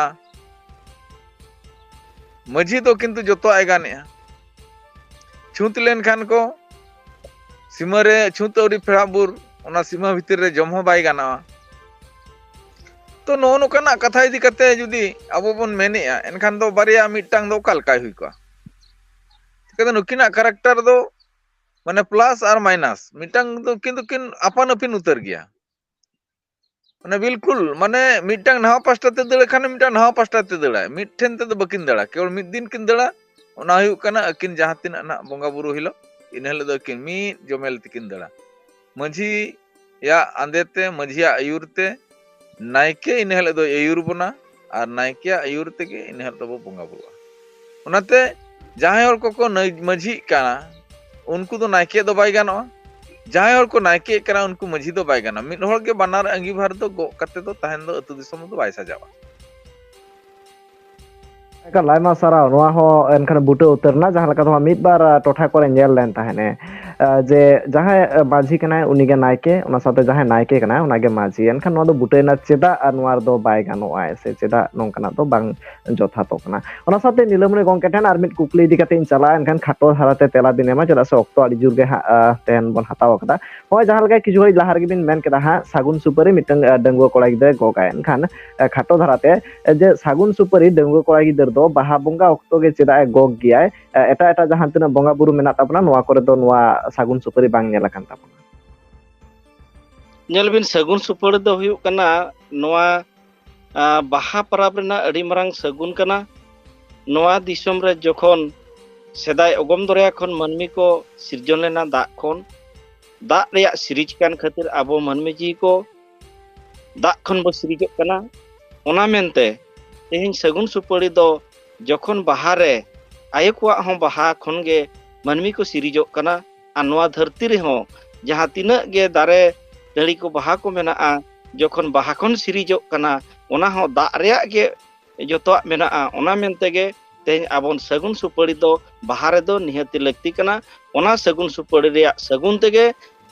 ᱢᱟᱹᱡᱷᱤ ᱫᱚ ᱠᱤᱱᱛᱩ ᱡᱚᱛᱚᱣᱟᱜ ᱮ ᱜᱟᱱᱮᱜᱼᱟ᱾ ᱪᱷᱩᱸᱛ ᱞᱮᱱᱠᱷᱟᱱ ᱠᱚ ᱥᱤᱢᱟᱹ ᱨᱮ ᱪᱷᱩᱸᱛ ᱟᱹᱣᱨᱤ ᱯᱷᱮᱲᱟᱜ ᱵᱩᱨ ᱚᱱᱟ ᱥᱤᱢᱟᱹ ᱵᱷᱤᱛᱤᱨ ᱨᱮ ᱡᱚᱢ ᱦᱚᱸ ᱵᱟᱭ ᱜᱟᱱᱚᱜᱼᱟ᱾ ᱛᱚ ᱱᱚᱜᱼᱚ ᱱᱚᱝᱠᱟᱱᱟᱜ ᱠᱟᱛᱷᱟ ᱤᱫᱤ ᱠᱟᱛᱮ ᱡᱩᱫᱤ ᱟᱵᱚ ᱵᱚᱱ ᱢᱮᱱᱮᱜᱼᱟ, ᱮᱱᱠᱷᱟᱱ ᱫᱚ ᱵᱟᱨᱭᱟ ᱢᱤᱫᱴᱟᱝ ᱫᱚ ᱚᱠᱟ ᱞᱮᱠᱟᱭ ᱦᱩᱭ ᱠᱚᱜᱼᱟ? ᱪᱤᱠᱟᱹᱛᱮ ᱱᱩᱠᱤᱱᱟᱜ character ᱫᱚ ᱢᱟᱱᱮ plus ᱟᱨ minus, ᱢᱤᱫᱴᱟᱝ ᱫᱚ ᱠᱤᱱᱛᱩ ᱠᱤᱱ ᱟᱯᱟᱱ ᱟᱹᱯᱤᱱ ᱩᱛᱟᱹᱨ ᱜᱮᱭᱟ᱾ ᱢᱟᱱᱮ ᱵᱤᱞᱠᱩᱞ, ᱢᱟᱱᱮ ᱢᱤᱫᱴᱟᱝ ᱱᱟᱣᱟ ᱯᱟᱥᱴᱟ ᱛᱮ ᱫᱟᱹᱲ ᱠᱷᱟᱱ ᱢᱤᱫᱴᱟᱝ ᱱᱟᱣᱟ ᱯᱟᱥᱴᱟ ᱛᱮ ᱫᱟᱹᱲᱟᱭ, ᱢᱤᱫ ᱴᱷᱮᱱ ᱛᱮᱫᱚ ᱵᱟᱹᱠᱤᱱ ᱫᱟᱹᱲᱟ, ᱠᱮᱵᱚᱞ ᱢᱤᱫ ᱫᱤᱱ ᱠᱤᱱ ᱫᱟᱹᱲᱟ᱾ ᱚᱱᱟ ᱦᱩᱭᱩᱜ ᱠᱟᱱᱟ ᱟᱹᱠᱤᱱ ᱡᱟᱦᱟᱸ ᱛᱤᱱᱟᱹᱜ ᱱᱟᱜ ᱵᱚᱸᱜᱟ ᱵᱩᱨᱩ ᱦᱤᱞᱳᱜ, ᱤᱱᱟᱹ ᱦᱤᱞᱳᱜ ᱫᱚ ᱟᱹᱠᱤᱱ ᱢᱤᱫ ᱡᱚᱢᱮᱞ ᱛᱮᱠᱤᱱ ᱫᱟᱹᱲᱟ᱾ ᱢᱟᱹᱡᱷᱤᱭᱟᱜ ᱟᱸᱫᱮ ᱛᱮ, ᱢᱟᱹᱡᱷᱤᱭᱟᱜ ᱟᱹᱭᱩᱨ ᱛᱮ ᱱᱟᱭᱠᱮ ᱤᱱᱟᱹ ᱦᱤᱞᱳᱜ ᱫᱚᱭ ᱟᱹᱭᱩᱨ ᱵᱚᱱᱟ, ᱟᱨ ᱱᱟᱭᱠᱮᱭᱟᱜ ᱟᱹᱭᱩᱨ ᱛᱮᱜᱮ ᱤᱱᱟᱹ ᱦᱤᱞᱳᱜ ᱫᱚᱵᱚ ᱵᱚᱸᱜᱟ ᱵᱩᱨᱩᱜᱼᱟ᱾ ᱚᱱᱟᱛᱮ ᱡᱟᱦᱟᱸᱭ ᱦᱚᱲ ᱠᱚᱠᱚ ᱱᱟᱹᱭ-, ᱢᱟᱹᱡᱷᱤᱜ ᱠᱟᱱᱟ, ᱩᱱᱠᱩ ᱫᱚ ᱱᱟᱭᱠᱮ ᱫᱚ ᱵᱟᱭ ᱜᱟᱱᱚᱜᱼᱟ᱾ ᱡᱟᱦᱟᱸᱭ ᱦᱚᱲ ᱠᱚ ᱱᱟᱭᱠᱮᱜ ᱠᱟᱱᱟ, ᱩᱱᱠᱩ ᱢᱟᱹᱡᱷᱤ ᱫᱚ ᱵᱟᱭ ᱜᱟᱱᱚᱜᱼᱟ᱾ ᱢᱤᱫ ᱦᱚᱲ ᱜᱮ ᱵᱟᱱᱟᱨ ᱟᱺᱜᱤᱵᱷᱟᱨ ᱫᱚ ᱜᱚᱜ ᱠᱟᱛᱮ ᱫᱚ ᱛᱟᱦᱮᱱ ᱫᱚ ᱟᱹᱛᱩ ᱫᱤᱥᱚᱢ ᱨᱮᱫᱚ ᱵᱟᱭ ᱥᱟᱡᱟᱣᱟ᱾ ᱮᱠᱟᱞ, ᱟᱭᱢᱟ ᱥᱟᱨᱦᱟᱣ᱾ ᱱᱚᱣᱟ ᱦᱚᱸ ᱮᱱᱠᱷᱟᱱ ᱵᱩᱴᱟᱹ ᱩᱛᱟᱹᱨ ᱮᱱᱟ, ᱡᱟᱦᱟᱸ ᱞᱮᱠᱟ ᱫᱚ ᱦᱟᱸᱜ ᱢᱤᱫ ᱵᱟᱨ, ᱟ, ᱴᱚᱴᱷᱟ ᱠᱚᱨᱮ ᱧᱮᱞ ᱞᱮᱱ ᱛᱟᱦᱮᱸᱫ ᱮ, ᱟ, ᱡᱮ ᱡᱟᱦᱟᱸᱭ, ᱟ, ᱢᱟᱹᱡᱷᱤ ᱠᱟᱱᱟᱭ ᱩᱱᱤ ᱜᱮ ᱱᱟᱭᱠᱮ, ᱚᱱᱟ ᱥᱟᱶᱛᱮ ᱡᱟᱦᱟᱸᱭ ᱱᱟᱭᱠᱮ ᱠᱟᱱᱟᱭ ᱚᱱᱟ ᱜᱮ ᱢᱟᱹᱡᱷᱤ᱾ ᱮᱱᱠᱷᱟᱱ ᱱᱚᱣᱟ ᱫᱚ ᱵᱩᱴᱟᱹᱭᱮᱱᱟ, ᱪᱮᱫᱟᱜ ᱟᱨ ᱱᱚᱣᱟ ᱨᱮᱫᱚ ᱵᱟᱭ ᱜᱟᱱᱚᱜᱼᱟ ᱥᱮ ᱪᱮᱫᱟᱜ ᱱᱚᱝᱠᱟᱱᱟᱜ ᱫᱚ ᱵᱟᱝ ᱡᱚᱛᱷᱟᱛᱚᱜ ᱠᱟᱱᱟ? ᱚᱱᱟ ᱥᱟᱶᱛᱮ ᱱᱤᱞᱟᱹᱢᱚᱬᱤ ᱜᱚᱢᱠᱮ ᱴᱷᱮᱱ ᱟᱨ ᱢᱤᱫ ᱠᱩᱠᱞᱤ ᱤᱫᱤ ᱠᱟᱛᱮ ᱤᱧ ᱪᱟᱞᱟᱜᱼᱟ, ᱮᱱᱠᱷᱟᱱ ᱠᱷᱟᱴᱚ ᱫᱷᱟᱨᱟᱛᱮ ᱛᱮᱞᱟ ᱵᱤᱱ ᱮᱢᱟ, ᱪᱮᱫᱟᱜ ᱥᱮ ᱚᱠᱛᱚ ᱟᱹᱰᱤ ᱡᱳᱨ ᱜᱮ ᱦᱟᱸᱜ, ᱟ, ᱛᱮᱦᱮᱧ ᱵᱚᱱ ᱦᱟᱛᱟᱣ ᱟᱠᱟᱫᱟ᱾ ᱱᱚᱜᱼᱚᱭ ᱡᱟᱦᱟᱸ ᱞᱮᱠᱟ ᱠᱤᱪᱷᱩ ᱜᱷᱟᱹᱲᱤᱡ ᱞᱟᱦᱟ ᱨᱮᱜᱮ ᱵᱤᱱ ᱢᱮᱱ ᱠᱮᱫᱟ ᱦᱟᱸᱜ, ᱥᱟᱹᱜᱩᱱ ᱥᱩᱯᱟᱹᱨᱤ ᱢᱤᱫᱴᱟᱝ, ᱟ, ᱰᱟᱺᱜᱩᱣᱟᱹ ᱠᱚᱲᱟ ᱜᱤᱫᱽᱨᱟᱹᱭ ᱜᱚᱜᱟᱭ, ᱮᱱᱠᱷᱟᱱ, ᱟ, ᱠᱷᱟᱴᱚ ᱫᱷᱟᱨᱟᱛᱮ, ᱟ, ᱡᱮ ᱥᱟᱹᱜᱩᱱ ᱥᱩᱯᱟᱹᱨᱤ ᱰᱟᱺᱜᱩᱣᱟᱹ ᱠᱚᱲᱟ ᱜᱤᱫᱟᱹᱨ ᱫᱚ ᱵᱟᱦᱟ ᱵᱚᱸᱜᱟ ᱚᱠᱛᱚ ᱜᱮ ᱪᱮᱫᱟᱜ ᱮ ᱜᱚᱜ ᱜᱮᱭᱟᱭ? ᱟ, ᱮᱴᱟᱜ ᱮᱴᱟᱜ ᱡᱟᱦᱟᱸ ᱛᱤᱱᱟᱹᱜ ᱵᱚᱸᱜᱟ ᱵᱩᱨᱩ ᱢᱮᱱᱟᱜ ᱛᱟᱵᱚᱱᱟ, ᱱᱚᱣᱟ ᱠᱚᱨᱮ ᱫᱚ ᱱᱚᱣᱟ ᱥᱟᱹᱜᱩᱱ ᱥᱩᱯᱟᱹᱨᱤ ᱵᱟᱝ ᱧᱮᱞ ᱟᱠᱟᱱ ᱛᱟᱵᱚᱱᱟ᱾ ᱧᱮᱞ ᱵᱤᱱ, ᱥᱟᱹᱜᱩᱱ ᱥᱩᱯᱟᱹᱲᱤ ᱫᱚ ᱦᱩᱭᱩᱜ ᱠᱟᱱᱟ ᱱᱚᱣᱟ, ᱟ, ᱵᱟᱦᱟ ᱯᱚᱨᱚᱵᱽ ᱨᱮᱱᱟᱜ ᱟᱹᱰᱤ ᱢᱟᱨᱟᱝ ᱥᱟᱹᱜᱩᱱ ᱠᱟᱱᱟ᱾ ᱱᱚᱣᱟ ᱫᱤᱥᱚᱢ ᱨᱮ ᱡᱚᱠᱷᱚᱱ ᱥᱮᱫᱟᱭ ᱚᱜᱚᱢ ᱫᱚᱨᱭᱟ ᱠᱷᱚᱱ ᱢᱟᱹᱱᱢᱤ ᱠᱚ ᱥᱤᱨᱡᱚᱱ ᱞᱮᱱᱟ ᱫᱟᱜ ᱠᱷᱚᱱ, ᱫᱟᱜ ᱨᱮᱭᱟᱜ ᱥᱤᱨᱤᱡᱽ ᱠᱟᱱ ᱠᱷᱟᱹᱛᱤᱨ ᱟᱵᱚ ᱢᱟᱹᱱᱢᱤ ᱡᱤᱣᱤ ᱠᱚ ᱫᱟᱜ ᱠᱷᱚᱱ ᱵᱚ ᱥᱤᱨᱤᱡᱚᱜ ᱠᱟᱱᱟ᱾ ᱚᱱᱟ ᱢᱮᱱᱛᱮ ᱛᱮᱦᱮᱧ ᱥᱟᱹᱜᱩᱱ ᱥᱩᱯᱟᱹᱲᱤ ᱫᱚ ᱡᱚᱠᱷᱚᱱ ᱵᱟᱦᱟ ᱨᱮ ᱟᱭᱳ ᱠᱚᱣᱟᱜ ᱦᱚᱸ ᱵᱟᱦᱟ ᱠᱷᱚᱱ ᱜᱮ ᱢᱟᱹᱱᱢᱤ ᱠᱚ ᱥᱤᱨᱤᱡᱚᱜ ᱠᱟᱱᱟ᱾ ᱟᱨ ᱱᱚᱣᱟ ᱫᱷᱟᱹᱨᱛᱤ ᱨᱮᱦᱚᱸ ᱡᱟᱦᱟᱸ ᱛᱤᱱᱟᱹᱜ ᱜᱮ ᱫᱟᱨᱮ ᱱᱟᱹᱲᱤ ᱠᱚ ᱵᱟᱦᱟ ᱠᱚ ᱢᱮᱱᱟᱜᱼᱟ, ᱡᱚᱠᱷᱚᱱ ᱵᱟᱦᱟ ᱠᱷᱚᱱ ᱥᱤᱨᱤᱡᱚᱜ ᱠᱟᱱᱟ, ᱚᱱᱟ ᱦᱚᱸ ᱫᱟᱜ ᱨᱮᱭᱟᱜ ᱜᱮ ᱡᱚᱛᱚᱣᱟᱜ ᱢᱮᱱᱟᱜᱼᱟ᱾ ᱚᱱᱟ ᱢᱮᱱ ᱛᱮᱜᱮ ᱛᱮᱦᱮᱧ ᱟᱵᱚᱱ ᱥᱟᱹᱜᱩᱱ ᱥᱩᱯᱟᱹᱲᱤ ᱫᱚ ᱵᱟᱦᱟ ᱨᱮᱫᱚ ᱱᱤᱦᱟᱹᱛᱤ ᱞᱟᱹᱠᱛᱤ ᱠᱟᱱᱟ᱾ ᱚᱱᱟ ᱥᱟᱹᱜᱩᱱ ᱥᱩᱯᱟᱹᱲᱤ ᱨᱮᱭᱟᱜ ᱥᱟᱹᱜᱩᱱ ᱛᱮᱜᱮ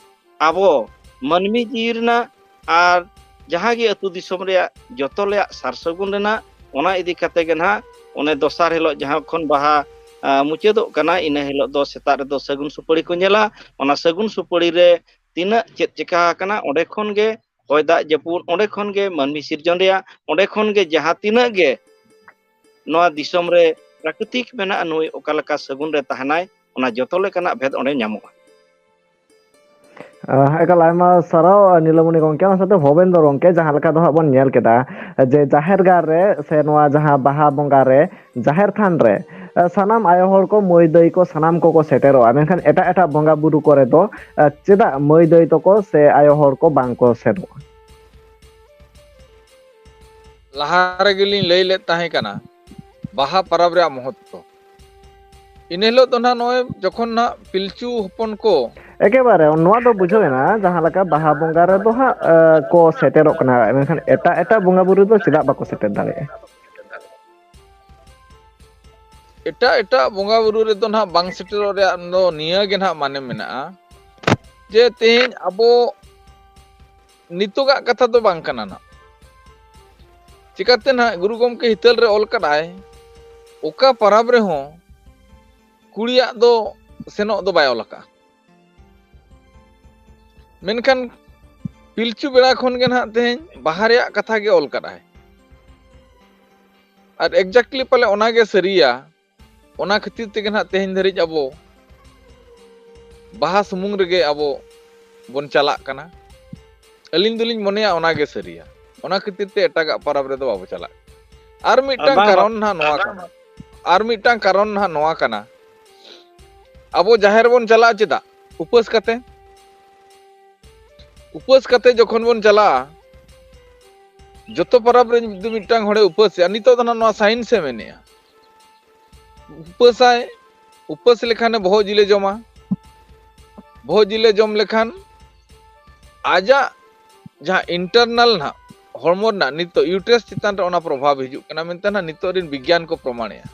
ᱟᱵᱚ ᱢᱟᱹᱱᱢᱤ ᱡᱤᱣᱤ ᱨᱮᱱᱟᱜ ᱟᱨ ᱡᱟᱦᱟᱸ ᱜᱮ ᱟᱹᱛᱩ ᱫᱤᱥᱚᱢ ᱨᱮᱭᱟᱜ ᱡᱚᱛᱚ ᱨᱮᱭᱟᱜ ᱥᱟᱨ ᱥᱟᱹᱜᱩᱱ ᱨᱮᱱᱟᱜ, ᱚᱱᱟ ᱤᱫᱤ ᱠᱟᱛᱮ ᱜᱮ ᱱᱟᱦᱟᱜ ᱚᱱᱮ ᱫᱚᱥᱟᱨ ᱦᱤᱞᱳᱜ ᱡᱟᱦᱟᱸ ᱠᱷᱚᱱ ᱵᱟᱦᱟ, ᱟ, ᱢᱩᱪᱟᱹᱫᱚᱜ ᱠᱟᱱᱟ, ᱤᱱᱟᱹ ᱦᱤᱞᱳᱜ ᱫᱚ ᱥᱮᱛᱟᱜ ᱨᱮᱫᱚ ᱥᱟᱹᱜᱩᱱ ᱥᱩᱯᱟᱹᱲᱤ ᱠᱚ ᱧᱮᱞᱟ᱾ ᱚᱱᱟ ᱥᱟᱹᱜᱩᱱ ᱥᱩᱯᱟᱹᱲᱤ ᱨᱮ ᱛᱤᱱᱟᱹᱜ ᱪᱮᱫ ᱪᱮᱠᱟ ᱟᱠᱟᱱᱟ, ᱚᱸᱰᱮ ᱠᱷᱚᱱ ᱜᱮ ᱦᱚᱭ ᱫᱟᱜ ᱡᱟᱹᱯᱩᱫ, ᱚᱸᱰᱮ ᱠᱷᱚᱱ ᱜᱮ ᱢᱟᱹᱱᱢᱤ ᱥᱤᱨᱡᱚᱱ ᱨᱮᱭᱟᱜ, ᱚᱸᱰᱮ ᱠᱷᱚᱱ ᱜᱮ ᱡᱟᱦᱟᱸ ᱛᱤᱱᱟᱹᱜ ᱜᱮ ᱱᱚᱣᱟ ᱫᱤᱥᱚᱢ ᱨᱮ ᱯᱨᱟᱠᱨᱤᱛᱤᱠ ᱢᱮᱱᱟᱜᱼᱟ, ᱱᱩᱭ ᱚᱠᱟ ᱞᱮᱠᱟ ᱥᱟᱹᱜᱩᱱ ᱨᱮ ᱛᱟᱦᱮᱱᱟᱭ, ᱚᱱᱟ ᱡᱚᱛᱚ ᱞᱮᱠᱟᱱᱟᱜ ᱵᱷᱮᱫ ᱚᱸᱰᱮ ᱧᱟᱢᱚᱜᱼᱟ᱾ ᱟᱦ, ᱮᱠᱟᱞ ᱟᱭᱢᱟ ᱥᱟᱨᱦᱟᱣ, ᱱᱤᱞᱚᱢᱚᱱᱤ ᱜᱚᱢᱠᱮ, ᱚᱱᱟ ᱥᱟᱶᱛᱮ ᱵᱷᱚᱵᱮᱱᱫᱨᱚ ᱜᱚᱢᱠᱮ᱾ ᱡᱟᱦᱟᱸ ᱞᱮᱠᱟ ᱫᱚ ᱦᱟᱸᱜ ᱵᱚᱱ ᱧᱮᱞ ᱠᱮᱫᱟ ᱡᱮ ᱡᱟᱦᱮᱨ ᱜᱟᱲ ᱨᱮ ᱥᱮ ᱱᱚᱣᱟ ᱡᱟᱦᱟᱸ ᱵᱟᱦᱟ ᱵᱚᱸᱜᱟ ᱨᱮ ᱡᱟᱦᱮᱨ ᱛᱷᱟᱱ ᱨᱮ, ᱮ, ᱥᱟᱱᱟᱢ ᱟᱭᱳ ᱦᱚᱲ ᱠᱚ, ᱢᱟᱹᱭ ᱫᱟᱹᱭ ᱠᱚ, ᱥᱟᱱᱟᱢ ᱠᱚᱠᱚ ᱥᱮᱴᱮᱨᱚᱜᱼᱟ, ᱢᱮᱱᱠᱷᱟᱱ ᱮᱴᱟᱜ ᱮᱴᱟᱜ ᱵᱚᱸᱜᱟ ᱵᱩᱨᱩ ᱠᱚᱨᱮ ᱫᱚ, ᱮ, ᱪᱮᱫᱟᱜ ᱢᱟᱹᱭ ᱫᱟᱹᱭ ᱛᱟᱠᱚ ᱥᱮ ᱟᱭᱳ ᱦᱚᱲ ᱠᱚ ᱵᱟᱝ ᱠᱚ ᱥᱮᱱᱚᱜᱼᱟ? ᱞᱟᱦᱟ ᱨᱮᱜᱮᱞᱤᱧ ᱞᱟᱹᱭ ᱞᱮᱫ ᱛᱟᱦᱮᱸ ᱠᱟᱱᱟ ᱵᱟᱦᱟ ᱯᱚᱨᱚᱵᱽ ᱨᱮᱭᱟᱜ ᱢᱚᱦᱚᱛᱛᱚ᱾ ᱤᱱᱟᱹ ᱦᱤᱞᱳᱜ ᱫᱚ ᱱᱟᱦᱟᱜ ᱱᱚᱜᱼᱚᱭ ᱡᱚᱠᱷᱚᱱ ᱱᱟᱦᱟᱜ ᱯᱤᱞᱪᱩ ᱦᱚᱯᱚᱱ ᱠᱚ ᱮᱠᱮᱵᱟᱨᱮ ᱱᱚᱣᱟ ᱫᱚ ᱵᱩᱡᱷᱟᱹᱣ ᱮᱱᱟ, ᱡᱟᱦᱟᱸ ᱞᱮᱠᱟ ᱵᱟᱦᱟ ᱵᱚᱸᱜᱟ ᱨᱮᱫᱚ ᱦᱟᱸᱜ, ᱮ, ᱠᱚ ᱥᱮᱴᱮᱨᱚᱜ ᱠᱟᱱᱟ, ᱢᱮᱱᱠᱷᱟᱱ ᱮᱴᱟᱜ ᱮᱴᱟᱜ ᱵᱚᱸᱜᱟ ᱵᱩᱨᱩ ᱫᱚ ᱪᱮᱫᱟᱜ ᱵᱟᱠᱚ ᱥᱮᱴᱮᱨ ᱫᱟᱲᱮᱭᱟᱜᱼᱟ? ᱮᱴᱟᱜ ᱮᱴᱟᱜ ᱵᱚᱸᱜᱟ ᱵᱩᱨᱩ ᱨᱮᱫᱚ ᱱᱟᱦᱟᱜ ᱵᱟᱝ ᱥᱮᱴᱮᱨᱚᱜ ᱨᱮᱭᱟᱜ ᱫᱚ ᱱᱤᱭᱟᱹ ᱜᱮ ᱱᱟᱦᱟᱜ ᱢᱟᱱᱮ ᱢᱮᱱᱟᱜᱼᱟ ᱡᱮ ᱛᱮᱦᱮᱧ ᱟᱵᱚ ᱱᱤᱛᱚᱜᱟᱜ ᱠᱟᱛᱷᱟ ᱫᱚ ᱵᱟᱝ ᱠᱟᱱᱟ ᱱᱟᱦᱟᱜ᱾ ᱪᱤᱠᱟᱹᱛᱮ ᱱᱟᱦᱟᱜ ᱜᱩᱨᱩ ᱜᱚᱢᱠᱮ ᱦᱤᱛᱟᱹᱞ ᱨᱮ ᱚᱞ ᱠᱟᱫᱟᱭ, ᱚᱠᱟ ᱯᱟᱨᱟᱵᱽ ᱨᱮᱦᱚᱸ ᱠᱩᱲᱤᱭᱟᱜ ᱫᱚ ᱥᱮᱱᱚᱜ ᱫᱚ ᱵᱟᱭ ᱚᱞ ᱟᱠᱟᱫᱼᱟ᱾ ᱢᱮᱱᱠᱷᱟᱱ ᱯᱤᱞᱪᱩ ᱵᱮᱲᱟ ᱠᱷᱚᱱ ᱜᱮ ᱱᱟᱦᱟᱜ ᱛᱮᱦᱮᱧ ᱵᱟᱦᱟ ᱨᱮᱭᱟᱜ ᱠᱟᱛᱷᱟ ᱜᱮ ᱚᱞ ᱠᱟᱫᱟᱭ᱾ ᱟᱨ exactly ᱯᱟᱞᱮ ᱚᱱᱟ ᱜᱮ ᱥᱟᱹᱨᱤᱭᱟ᱾ ᱚᱱᱟ ᱠᱷᱟᱹᱛᱤᱨ ᱛᱮᱜᱮ ᱱᱟᱦᱟᱜ ᱛᱮᱦᱮᱧ ᱫᱷᱟᱹᱨᱤᱡ ᱟᱵᱚ ᱵᱟᱦᱟ ᱥᱩᱢᱩᱝ ᱨᱮᱜᱮ ᱟᱵᱚ ᱵᱚᱱ ᱪᱟᱞᱟᱜ ᱠᱟᱱᱟ᱾ ᱟᱹᱞᱤᱧ ᱫᱚᱞᱤᱧ ᱢᱚᱱᱮᱭᱟ ᱚᱱᱟ ᱜᱮ ᱥᱟᱹᱨᱤᱭᱟ᱾ ᱚᱱᱟ ᱠᱷᱟᱹᱛᱤᱨ ᱛᱮ ᱮᱴᱟᱜᱟᱜ ᱯᱚᱨᱚᱵᱽ ᱨᱮᱫᱚ ᱵᱟᱵᱚ ᱪᱟᱞᱟᱜ ᱠᱟᱱᱟ᱾ ᱟᱨ ᱢᱤᱫᱴᱟᱝ ᱵᱟᱝ, ᱵᱟᱝ᱾ ᱠᱟᱨᱚᱱ ᱱᱟᱦᱟᱜ ᱱᱚᱣᱟ ᱠᱟᱱᱟ᱾ ᱟᱨ ᱢᱤᱫᱴᱟᱝ ᱠᱟᱨᱚᱱ ᱱᱟᱦᱟᱜ ᱱᱚᱣᱟ ᱠᱟᱱᱟ, ᱟᱵᱚ ᱡᱟᱦᱮᱨ ᱵᱚᱱ ᱪᱟᱞᱟᱜᱼᱟ ᱪᱮᱫᱟᱜ? ᱩᱯᱟᱹᱥ ᱠᱟᱛᱮ᱾ ᱩᱯᱟᱹᱥ ᱠᱟᱛᱮ ᱡᱚᱠᱷᱚᱱ ᱵᱚᱱ ᱪᱟᱞᱟᱜᱼᱟ, ᱡᱚᱛᱚ ᱯᱚᱨᱚᱵᱽ ᱨᱮ ᱡᱩᱫᱤ ᱢᱤᱫᱴᱟᱝ ᱦᱚᱲᱮ ᱩᱯᱟᱹᱥᱮᱜᱼᱟ, ᱱᱤᱛᱚᱜ ᱫᱚ ᱱᱟᱦᱟᱜ ᱱᱚᱣᱟ ᱥᱟᱭᱮᱱᱥ ᱮ ᱢᱮᱱᱮᱜᱼᱟ᱾ ᱩᱯᱟᱹᱥᱟᱭ, ᱩᱯᱟᱹᱥ ᱞᱮᱠᱷᱟᱱᱮ ᱵᱚᱦᱚᱜ ᱡᱤᱞᱮ ᱡᱚᱢᱟ᱾ ᱵᱚᱦᱚᱜ ᱡᱤᱞᱮ ᱡᱚᱢ ᱞᱮᱠᱷᱟᱱ ᱟᱡᱟᱜ ᱡᱟᱦᱟᱸ internal ᱱᱟᱦᱟᱜ ᱦᱚᱲᱢᱚ ᱨᱮᱱᱟᱜ ᱱᱤᱛᱚᱜ uterus ᱪᱮᱛᱟᱱ ᱨᱮ ᱚᱱᱟ ᱯᱨᱚᱵᱷᱟᱵᱽ ᱦᱤᱡᱩᱜ ᱠᱟᱱᱟ ᱢᱮᱱᱛᱮ ᱱᱟᱦᱟᱜ ᱱᱤᱛᱚᱜ ᱨᱮᱱ ᱵᱤᱜᱽᱜᱟᱱ ᱠᱚ ᱯᱨᱚᱢᱟᱬᱮᱜᱼᱟ᱾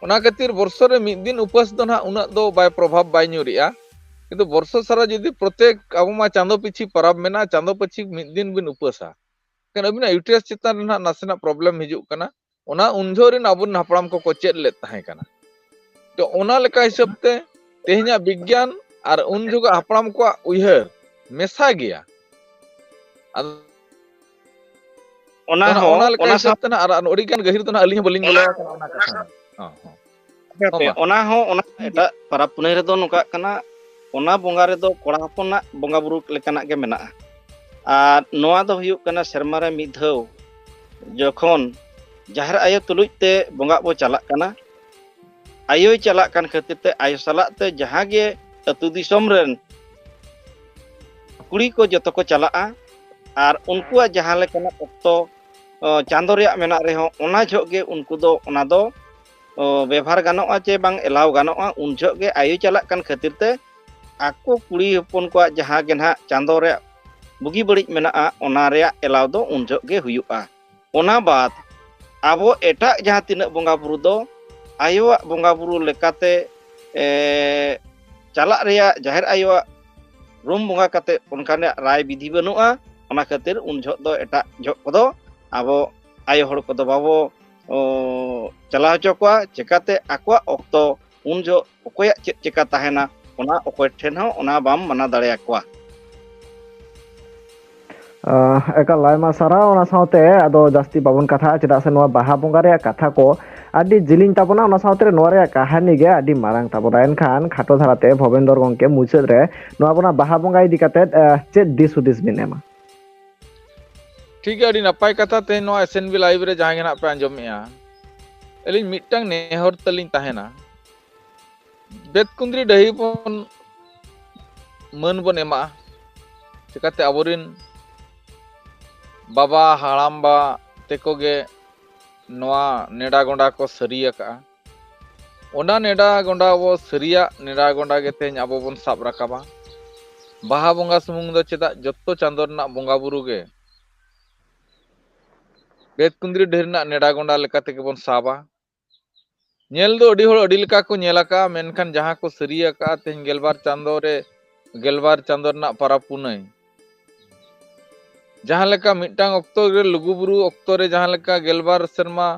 ᱚᱱᱟ ᱠᱷᱟᱹᱛᱤᱨ ᱵᱚᱨᱥᱚ ᱨᱮ ᱢᱤᱫ ᱫᱤᱱ ᱩᱯᱟᱹᱥ ᱫᱚ ᱱᱟᱦᱟᱜ ᱩᱱᱟᱹᱜ ᱫᱚ ᱵᱟᱭ ᱯᱨᱚᱵᱷᱟᱵᱽ ᱵᱟᱭ ᱧᱩᱨᱮᱜᱼᱟ᱾ ᱠᱤᱱᱛᱩ ᱵᱚᱨᱥᱚ ᱥᱟᱨᱟ ᱡᱩᱫᱤ ᱯᱨᱚᱛᱮᱠ, ᱟᱵᱚ ᱢᱟ ᱪᱟᱸᱫᱚ ᱯᱤᱪᱷᱤ ᱯᱟᱨᱟᱵᱽ ᱢᱮᱱᱟᱜᱼᱟ, ᱪᱟᱸᱫᱚ ᱯᱤᱪᱷᱤ ᱢᱤᱫ ᱫᱤᱱ ᱵᱤᱱ ᱩᱯᱟᱹᱥᱟ, ᱮᱱᱠᱷᱟᱱ ᱟᱹᱵᱤᱱᱟᱜ ᱤᱭᱩᱴᱮᱨᱟᱥ ᱪᱮᱛᱟᱱ ᱨᱮ ᱱᱟᱦᱟᱜ ᱱᱟᱥᱮᱱᱟᱜ ᱯᱨᱚᱵᱞᱮᱢ ᱦᱤᱡᱩᱜ ᱠᱟᱱᱟ᱾ ᱚᱱᱟ ᱩᱱ ᱡᱚᱦᱚᱜ ᱨᱮᱱ ᱟᱵᱚᱨᱮᱱ ᱦᱟᱯᱲᱟᱢ ᱠᱚᱠᱚ ᱪᱮᱫ ᱞᱮᱫ ᱛᱟᱦᱮᱸ ᱠᱟᱱᱟ᱾ ᱛᱚ, ᱚᱱᱟ ᱞᱮᱠᱟ ᱦᱤᱥᱟᱹᱵ ᱛᱮ ᱛᱮᱦᱮᱧᱟᱜ ᱵᱤᱜᱽᱜᱟᱱ ᱟᱨ ᱩᱱ ᱡᱚᱦᱚᱜ ᱦᱟᱯᱲᱟᱢ ᱠᱚᱣᱟᱜ ᱩᱭᱦᱟᱹᱨ ᱢᱮᱥᱟ ᱜᱮᱭᱟ᱾ ᱟᱫᱚ ᱚᱱᱟ ᱚᱱᱟ, ᱦᱚᱸ ᱚᱱᱟ ᱞᱮᱠᱟ ᱚᱱᱟ ᱦᱤᱥᱟᱹᱵ ᱛᱮ ᱱᱟᱦᱟᱜ ᱟᱨ ᱟᱹᱰᱤ ᱜᱟᱱ ᱜᱟᱹᱦᱤᱨ ᱫᱚ ᱱᱟᱦᱟᱜ ᱟᱹᱞᱤᱧ ᱦᱚᱸ ᱵᱟᱹᱞᱤᱧ ᱵᱚᱞᱚ ᱟᱠᱟᱱᱟ ᱚᱱᱟ ᱠᱟᱛᱷᱟ ᱫᱚ᱾ ᱦᱚᱸ, ᱦᱚᱸ᱾ ᱦᱮᱸ, ᱦᱚᱸ, ᱢᱟ᱾ ᱚᱱᱟ ᱦᱚᱸ ᱚᱱᱟ ᱮᱴᱟᱜ ᱯᱟᱨᱟᱵᱽ ᱯᱩᱱᱟᱹᱭ ᱨᱮᱫᱚ ᱱᱚᱝᱠᱟᱜ ᱠᱟᱱᱟ, ᱚᱱᱟ ᱵᱚᱸᱜᱟ ᱨᱮᱫᱚ ᱠᱚᱲᱟ ᱦᱚᱯᱚᱱᱟᱜ ᱵᱚᱸᱜᱟ ᱵᱩᱨᱩ ᱞᱮᱠᱟᱱᱟᱜ ᱜᱮ ᱢᱮᱱᱟᱜᱼᱟ᱾ ᱟᱨ ᱱᱚᱣᱟ ᱫᱚ ᱦᱩᱭᱩᱜ ᱠᱟᱱᱟ ᱥᱮᱨᱢᱟ ᱨᱮ ᱢᱤᱫ ᱫᱷᱟᱣ ᱡᱚᱠᱷᱚᱱ ᱡᱟᱦᱮᱨ ᱟᱭᱳ ᱛᱩᱞᱩᱡ ᱛᱮ ᱵᱚᱸᱜᱟ ᱵᱚ ᱪᱟᱞᱟᱜ ᱠᱟᱱᱟ᱾ ᱟᱭᱳᱭ ᱪᱟᱞᱟᱜ ᱠᱟᱱ ᱠᱷᱟᱹᱛᱤᱨ ᱛᱮ ᱟᱭᱳ ᱥᱟᱞᱟᱜ ᱛᱮ ᱡᱟᱦᱟᱸ ᱜᱮ ᱟᱹᱛᱩ ᱫᱤᱥᱚᱢ ᱨᱮᱱ ᱠᱩᱲᱤ ᱠᱚ ᱡᱚᱛᱚ ᱠᱚ ᱪᱟᱞᱟᱜᱼᱟ᱾ ᱟᱨ ᱩᱱᱠᱩᱣᱟᱜ ᱡᱟᱦᱟᱸ ᱞᱮᱠᱟᱱᱟᱜ ᱚᱠᱛᱚ, ᱚ, ᱪᱟᱸᱫᱚ ᱨᱮᱭᱟᱜ ᱢᱮᱱᱟᱜ ᱨᱮᱦᱚᱸ, ᱚᱱᱟ ᱡᱚᱦᱚᱜ ᱜᱮ ᱩᱱᱠᱩ ᱫᱚ ᱚᱱᱟ ᱫᱚ, ᱚ, ᱵᱮᱵᱷᱟᱨ ᱜᱟᱱᱚᱜᱼᱟ ᱪᱮ ᱵᱟᱝ ᱮᱞᱟᱣ ᱜᱟᱱᱚᱜᱼᱟ, ᱩᱱ ᱡᱚᱦᱚᱜ ᱜᱮ ᱟᱭᱳ ᱪᱟᱞᱟᱜ ᱠᱟᱱ ᱠᱷᱟᱹᱛᱤᱨ ᱛᱮ ᱟᱠᱚ ᱠᱩᱲᱤ ᱦᱚᱯᱚᱱ ᱠᱚᱣᱟᱜ ᱡᱟᱦᱟᱸ ᱜᱮ ᱱᱟᱦᱟᱜ ᱪᱟᱸᱫᱚ ᱨᱮᱭᱟᱜ ᱵᱩᱜᱤ ᱵᱟᱹᱲᱤᱡ ᱢᱮᱱᱟᱜᱼᱟ, ᱚᱱᱟ ᱨᱮᱭᱟᱜ ᱮᱞᱟᱣ ᱫᱚ ᱩᱱ ᱡᱚᱦᱚᱜ ᱜᱮ ᱦᱩᱭᱩᱜᱼᱟ᱾ ᱚᱱᱟ ᱵᱟᱫ ᱟᱵᱚ ᱮᱴᱟᱜ ᱡᱟᱦᱟᱸ ᱛᱤᱱᱟᱹᱜ ᱵᱚᱸᱜᱟ ᱵᱩᱨᱩ ᱫᱚ ᱟᱭᱳᱣᱟᱜ ᱵᱚᱸᱜᱟ ᱵᱩᱨᱩ ᱞᱮᱠᱟᱛᱮ, ᱮ, ᱪᱟᱞᱟᱜ ᱨᱮᱭᱟᱜ ᱡᱟᱦᱮᱨ ᱟᱭᱳᱣᱟᱜ ᱨᱩᱢ ᱵᱚᱸᱜᱟ ᱠᱟᱛᱮ ᱚᱱᱠᱟᱱᱟᱜ ᱨᱟᱭ ᱵᱤᱫᱷᱤ ᱵᱟᱹᱱᱩᱜᱼᱟ᱾ ᱚᱱᱟ ᱠᱷᱟᱹᱛᱤᱨ ᱩᱱ ᱡᱚᱦᱚᱜ ᱫᱚ ᱮᱴᱟᱜ ᱡᱚᱦᱚᱜ ᱠᱚᱫᱚ ᱟᱵᱚ ᱟᱭᱳ ᱦᱚᱲ ᱠᱚᱫᱚ ᱵᱟᱵᱚ, ᱚ, ᱪᱟᱞᱟᱣ ᱦᱚᱪᱚ ᱠᱚᱣᱟ᱾ ᱪᱮᱠᱟᱛᱮ ᱟᱠᱚᱣᱟᱜ ᱚᱠᱛᱚ ᱩᱱ ᱡᱚᱦᱚᱜ ᱚᱠᱚᱭᱟᱜ ᱪᱮᱫ ᱪᱮᱠᱟ ᱛᱟᱦᱮᱱᱟ, ᱚᱱᱟ ᱚᱠᱚᱭ ᱴᱷᱮᱱ ᱦᱚᱸ ᱚᱱᱟ ᱵᱟᱢ ᱢᱟᱱᱟ ᱫᱟᱲᱮᱭᱟᱠᱚᱣᱟ᱾ ᱟᱦ, ᱮᱠᱟᱞ ᱟᱭᱢᱟ ᱥᱟᱨᱦᱟᱣ᱾ ᱚᱱᱟ ᱥᱟᱶᱛᱮ ᱟᱫᱚ ᱡᱟᱹᱥᱛᱤ ᱵᱟᱵᱚᱱ ᱠᱟᱛᱷᱟᱜᱼᱟ, ᱪᱮᱫᱟᱜ ᱥᱮ ᱱᱚᱣᱟ ᱵᱟᱦᱟ ᱵᱚᱸᱜᱟ ᱨᱮᱭᱟᱜ ᱠᱟᱛᱷᱟ ᱠᱚ ᱟᱹᱰᱤ ᱡᱤᱞᱤᱧ ᱛᱟᱵᱚᱱᱟ, ᱚᱱᱟ ᱥᱟᱶᱛᱮ ᱱᱚᱣᱟ ᱨᱮᱭᱟᱜ ᱠᱟᱹᱦᱱᱤ ᱜᱮ ᱟᱹᱰᱤ ᱢᱟᱨᱟᱝ ᱛᱟᱵᱚᱱᱟ᱾ ᱮᱱᱠᱷᱟᱱ ᱠᱷᱟᱴᱚ ᱫᱷᱟᱨᱟᱛᱮ ᱵᱷᱚᱵᱮᱱᱫᱚᱨ ᱜᱚᱢᱠᱮ ᱢᱩᱪᱟᱹᱫ ᱨᱮ ᱱᱚᱣᱟ ᱟᱵᱚᱱᱟᱜ ᱵᱟᱦᱟ ᱵᱚᱸᱜᱟ ᱤᱫᱤ ᱠᱟᱛᱮᱫ, ᱟᱦ, ᱪᱮᱫ ᱫᱤᱥ ᱦᱩᱫᱤᱥ ᱵᱤᱱ ᱮᱢᱟ? ᱴᱷᱤᱠ ᱜᱮᱭᱟ, ᱟᱹᱰᱤ ᱱᱟᱯᱟᱭ ᱠᱟᱛᱷᱟ᱾ ᱛᱮᱦᱮᱧ ᱱᱚᱣᱟ ᱮᱥ ᱮᱱ ᱵᱤ live ᱨᱮ ᱡᱟᱦᱟᱸᱭ ᱜᱮ ᱱᱟᱦᱟᱜ ᱯᱮ ᱟᱸᱡᱚᱢᱮᱜᱼᱟ, ᱟᱹᱞᱤᱧ ᱢᱤᱫᱴᱟᱝ ᱱᱮᱦᱚᱨ ᱛᱟᱹᱞᱤᱧ ᱛᱟᱦᱮᱱᱟ, ᱵᱮᱛᱠᱩᱸᱫᱽᱨᱤ ᱰᱟᱹᱦᱤ ᱵᱚᱱ ᱢᱟᱹᱱ ᱵᱚᱱ ᱮᱢᱟᱜᱼᱟ᱾ ᱪᱤᱠᱟᱹᱛᱮ ᱟᱵᱚᱨᱮᱱ ᱵᱟᱵᱟ ᱦᱟᱲᱟᱢᱵᱟ ᱛᱮᱠᱚ ᱜᱮ ᱱᱚᱣᱟ ᱱᱮᱰᱟ ᱜᱚᱸᱰᱟ ᱠᱚ ᱥᱟᱹᱨᱤ ᱟᱠᱟᱜᱼᱟ᱾ ᱚᱱᱟ ᱱᱮᱰᱟ ᱜᱚᱸᱰᱟ ᱟᱵᱚ ᱥᱟᱹᱨᱤᱭᱟᱜ ᱱᱮᱰᱟ ᱜᱚᱸᱰᱟ ᱜᱮ ᱛᱮᱦᱮᱧ ᱟᱵᱚ ᱵᱚᱱ ᱥᱟᱵ ᱨᱟᱠᱟᱵᱟ᱾ ᱵᱟᱦᱟ ᱵᱚᱸᱜᱟ ᱥᱩᱢᱩᱝ ᱫᱚ ᱪᱮᱫᱟᱜ, ᱡᱚᱛᱚ ᱪᱟᱸᱫᱚ ᱨᱮᱱᱟᱜ ᱵᱚᱸᱜᱟ ᱵᱩᱨᱩ ᱜᱮ ᱵᱮᱛᱠᱩᱸᱫᱽᱨᱤ ᱰᱟᱹᱦᱤ ᱨᱮᱱᱟᱜ ᱱᱮᱰᱟ ᱜᱚᱸᱰᱟ ᱞᱮᱠᱟ ᱛᱮᱜᱮ ᱵᱚᱱ ᱥᱟᱵᱟ᱾ ᱧᱮᱞ ᱫᱚ ᱟᱹᱰᱤ ᱦᱚᱲ ᱟᱹᱰᱤ ᱞᱮᱠᱟ ᱠᱚ ᱧᱮᱞ ᱟᱠᱟᱫᱼᱟ, ᱢᱮᱱᱠᱷᱟᱱ ᱡᱟᱦᱟᱸ ᱠᱚ ᱥᱟᱹᱨᱤ ᱟᱠᱟᱫᱼᱟ, ᱛᱮᱦᱮᱧ ᱜᱮᱞᱵᱟᱨ ᱪᱟᱸᱫᱚ ᱨᱮ, ᱜᱮᱞᱵᱟᱨ ᱪᱟᱸᱫᱚ ᱨᱮᱱᱟᱜ ᱯᱟᱨᱟᱵᱽ ᱯᱩᱱᱟᱹᱭ, ᱡᱟᱦᱟᱸ ᱞᱮᱠᱟ ᱢᱤᱫᱴᱟᱝ ᱚᱠᱛᱚ ᱨᱮ ᱞᱩᱜᱩᱵᱩᱨᱩ ᱚᱠᱛᱚ ᱨᱮ ᱡᱟᱦᱟᱸ ᱞᱮᱠᱟ ᱜᱮᱞᱵᱟᱨ ᱥᱮᱨᱢᱟ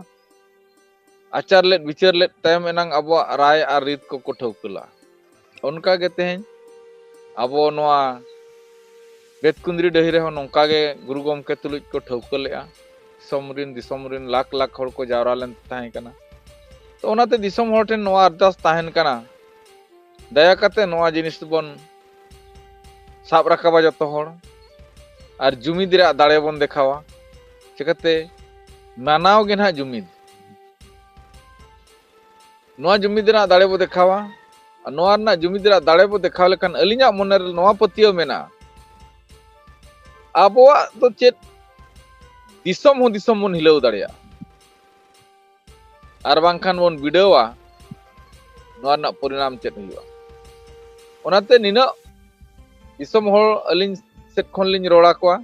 ᱟᱪᱟᱨ ᱞᱮᱫ ᱵᱤᱪᱟᱹᱨ ᱞᱮᱫ ᱛᱟᱭᱚᱢ ᱮᱱᱟᱝ ᱟᱵᱚᱣᱟᱜ ᱨᱟᱭ ᱟᱨ ᱨᱤᱛ ᱠᱚᱠᱚ ᱴᱷᱟᱹᱣᱠᱟᱹ ᱞᱟᱜᱼᱟ, ᱚᱱᱠᱟ ᱜᱮ ᱛᱮᱦᱮᱧ ᱟᱵᱚ ᱱᱚᱣᱟ ᱵᱮᱛᱠᱩᱸᱫᱽᱨᱤ ᱰᱟᱹᱦᱤ ᱨᱮᱦᱚᱸ ᱱᱚᱝᱠᱟ ᱜᱮ ᱜᱩᱨᱩ ᱜᱚᱢᱠᱮ ᱛᱩᱞᱩᱡ ᱠᱚ ᱴᱷᱟᱹᱣᱠᱟᱹ ᱞᱮᱫᱼᱟ᱾ ᱫᱤᱥᱚᱢ ᱨᱤᱱ, ᱫᱤᱥᱚᱢ ᱨᱤᱱ ᱞᱟᱠᱷ ᱞᱟᱠᱷ ᱦᱚᱲ ᱠᱚ ᱡᱟᱣᱨᱟ ᱞᱮᱱ ᱛᱟᱦᱮᱸ ᱠᱟᱱᱟ᱾ ᱛᱚ, ᱚᱱᱟᱛᱮ ᱫᱤᱥᱚᱢ ᱦᱚᱲ ᱴᱷᱮᱱ ᱱᱚᱣᱟ ᱟᱨᱫᱟᱥ ᱛᱟᱦᱮᱱ ᱠᱟᱱᱟ, ᱫᱟᱭᱟ ᱠᱟᱛᱮ ᱱᱚᱣᱟ ᱡᱤᱱᱤᱥ ᱵᱚᱱ ᱥᱟᱵ ᱨᱟᱠᱟᱵᱟ ᱡᱚᱛᱚ ᱦᱚᱲ, ᱟᱨ ᱡᱩᱢᱤᱫ ᱨᱮᱭᱟᱜ ᱫᱟᱲᱮ ᱵᱚᱱ ᱫᱮᱠᱷᱟᱣᱟ᱾ ᱪᱤᱠᱟᱹᱛᱮ? ᱢᱟᱱᱟᱣ ᱜᱮ ᱱᱟᱦᱟᱜ ᱡᱩᱢᱤᱫ᱾ ᱱᱚᱣᱟ ᱡᱩᱢᱤᱫ ᱨᱮᱱᱟᱜ ᱫᱟᱲᱮ ᱵᱚ ᱫᱮᱠᱷᱟᱣᱟ᱾ ᱟᱨ ᱱᱚᱣᱟ ᱨᱮᱱᱟᱜ ᱡᱩᱢᱤᱫ ᱨᱮᱱᱟᱜ ᱫᱟᱲᱮ ᱵᱚ ᱫᱮᱠᱷᱟᱣ ᱞᱮᱠᱷᱟᱱ ᱟᱹᱞᱤᱧᱟᱜ ᱢᱚᱱᱮ ᱨᱮ ᱱᱚᱣᱟ ᱯᱟᱹᱛᱭᱟᱹᱣ ᱢᱮᱱᱟᱜᱼᱟ, ᱟᱵᱚᱣᱟᱜ ᱫᱚ ᱪᱮᱫ, ᱫᱤᱥᱚᱢ ᱦᱚᱸ ᱫᱤᱥᱚᱢ ᱵᱚᱱ ᱦᱤᱞᱟᱹᱣ ᱫᱟᱲᱮᱭᱟᱜᱼᱟ᱾ ᱟᱨ ᱵᱟᱝᱠᱷᱟᱱ ᱵᱚᱱ ᱵᱤᱰᱟᱹᱣᱟ, ᱱᱚᱣᱟ ᱨᱮᱱᱟᱜ ᱯᱚᱨᱤᱱᱟᱢ ᱪᱮᱫ ᱦᱩᱭᱩᱜᱼᱟ᱾ ᱚᱱᱟᱛᱮ ᱱᱤᱱᱟᱹᱜ ᱫᱤᱥᱚᱢ ᱦᱚᱲ ᱟᱹᱞᱤᱧ ᱥᱮᱫ ᱠᱷᱚᱱ ᱞᱤᱧ ᱨᱚᱲ ᱟᱠᱚᱣᱟ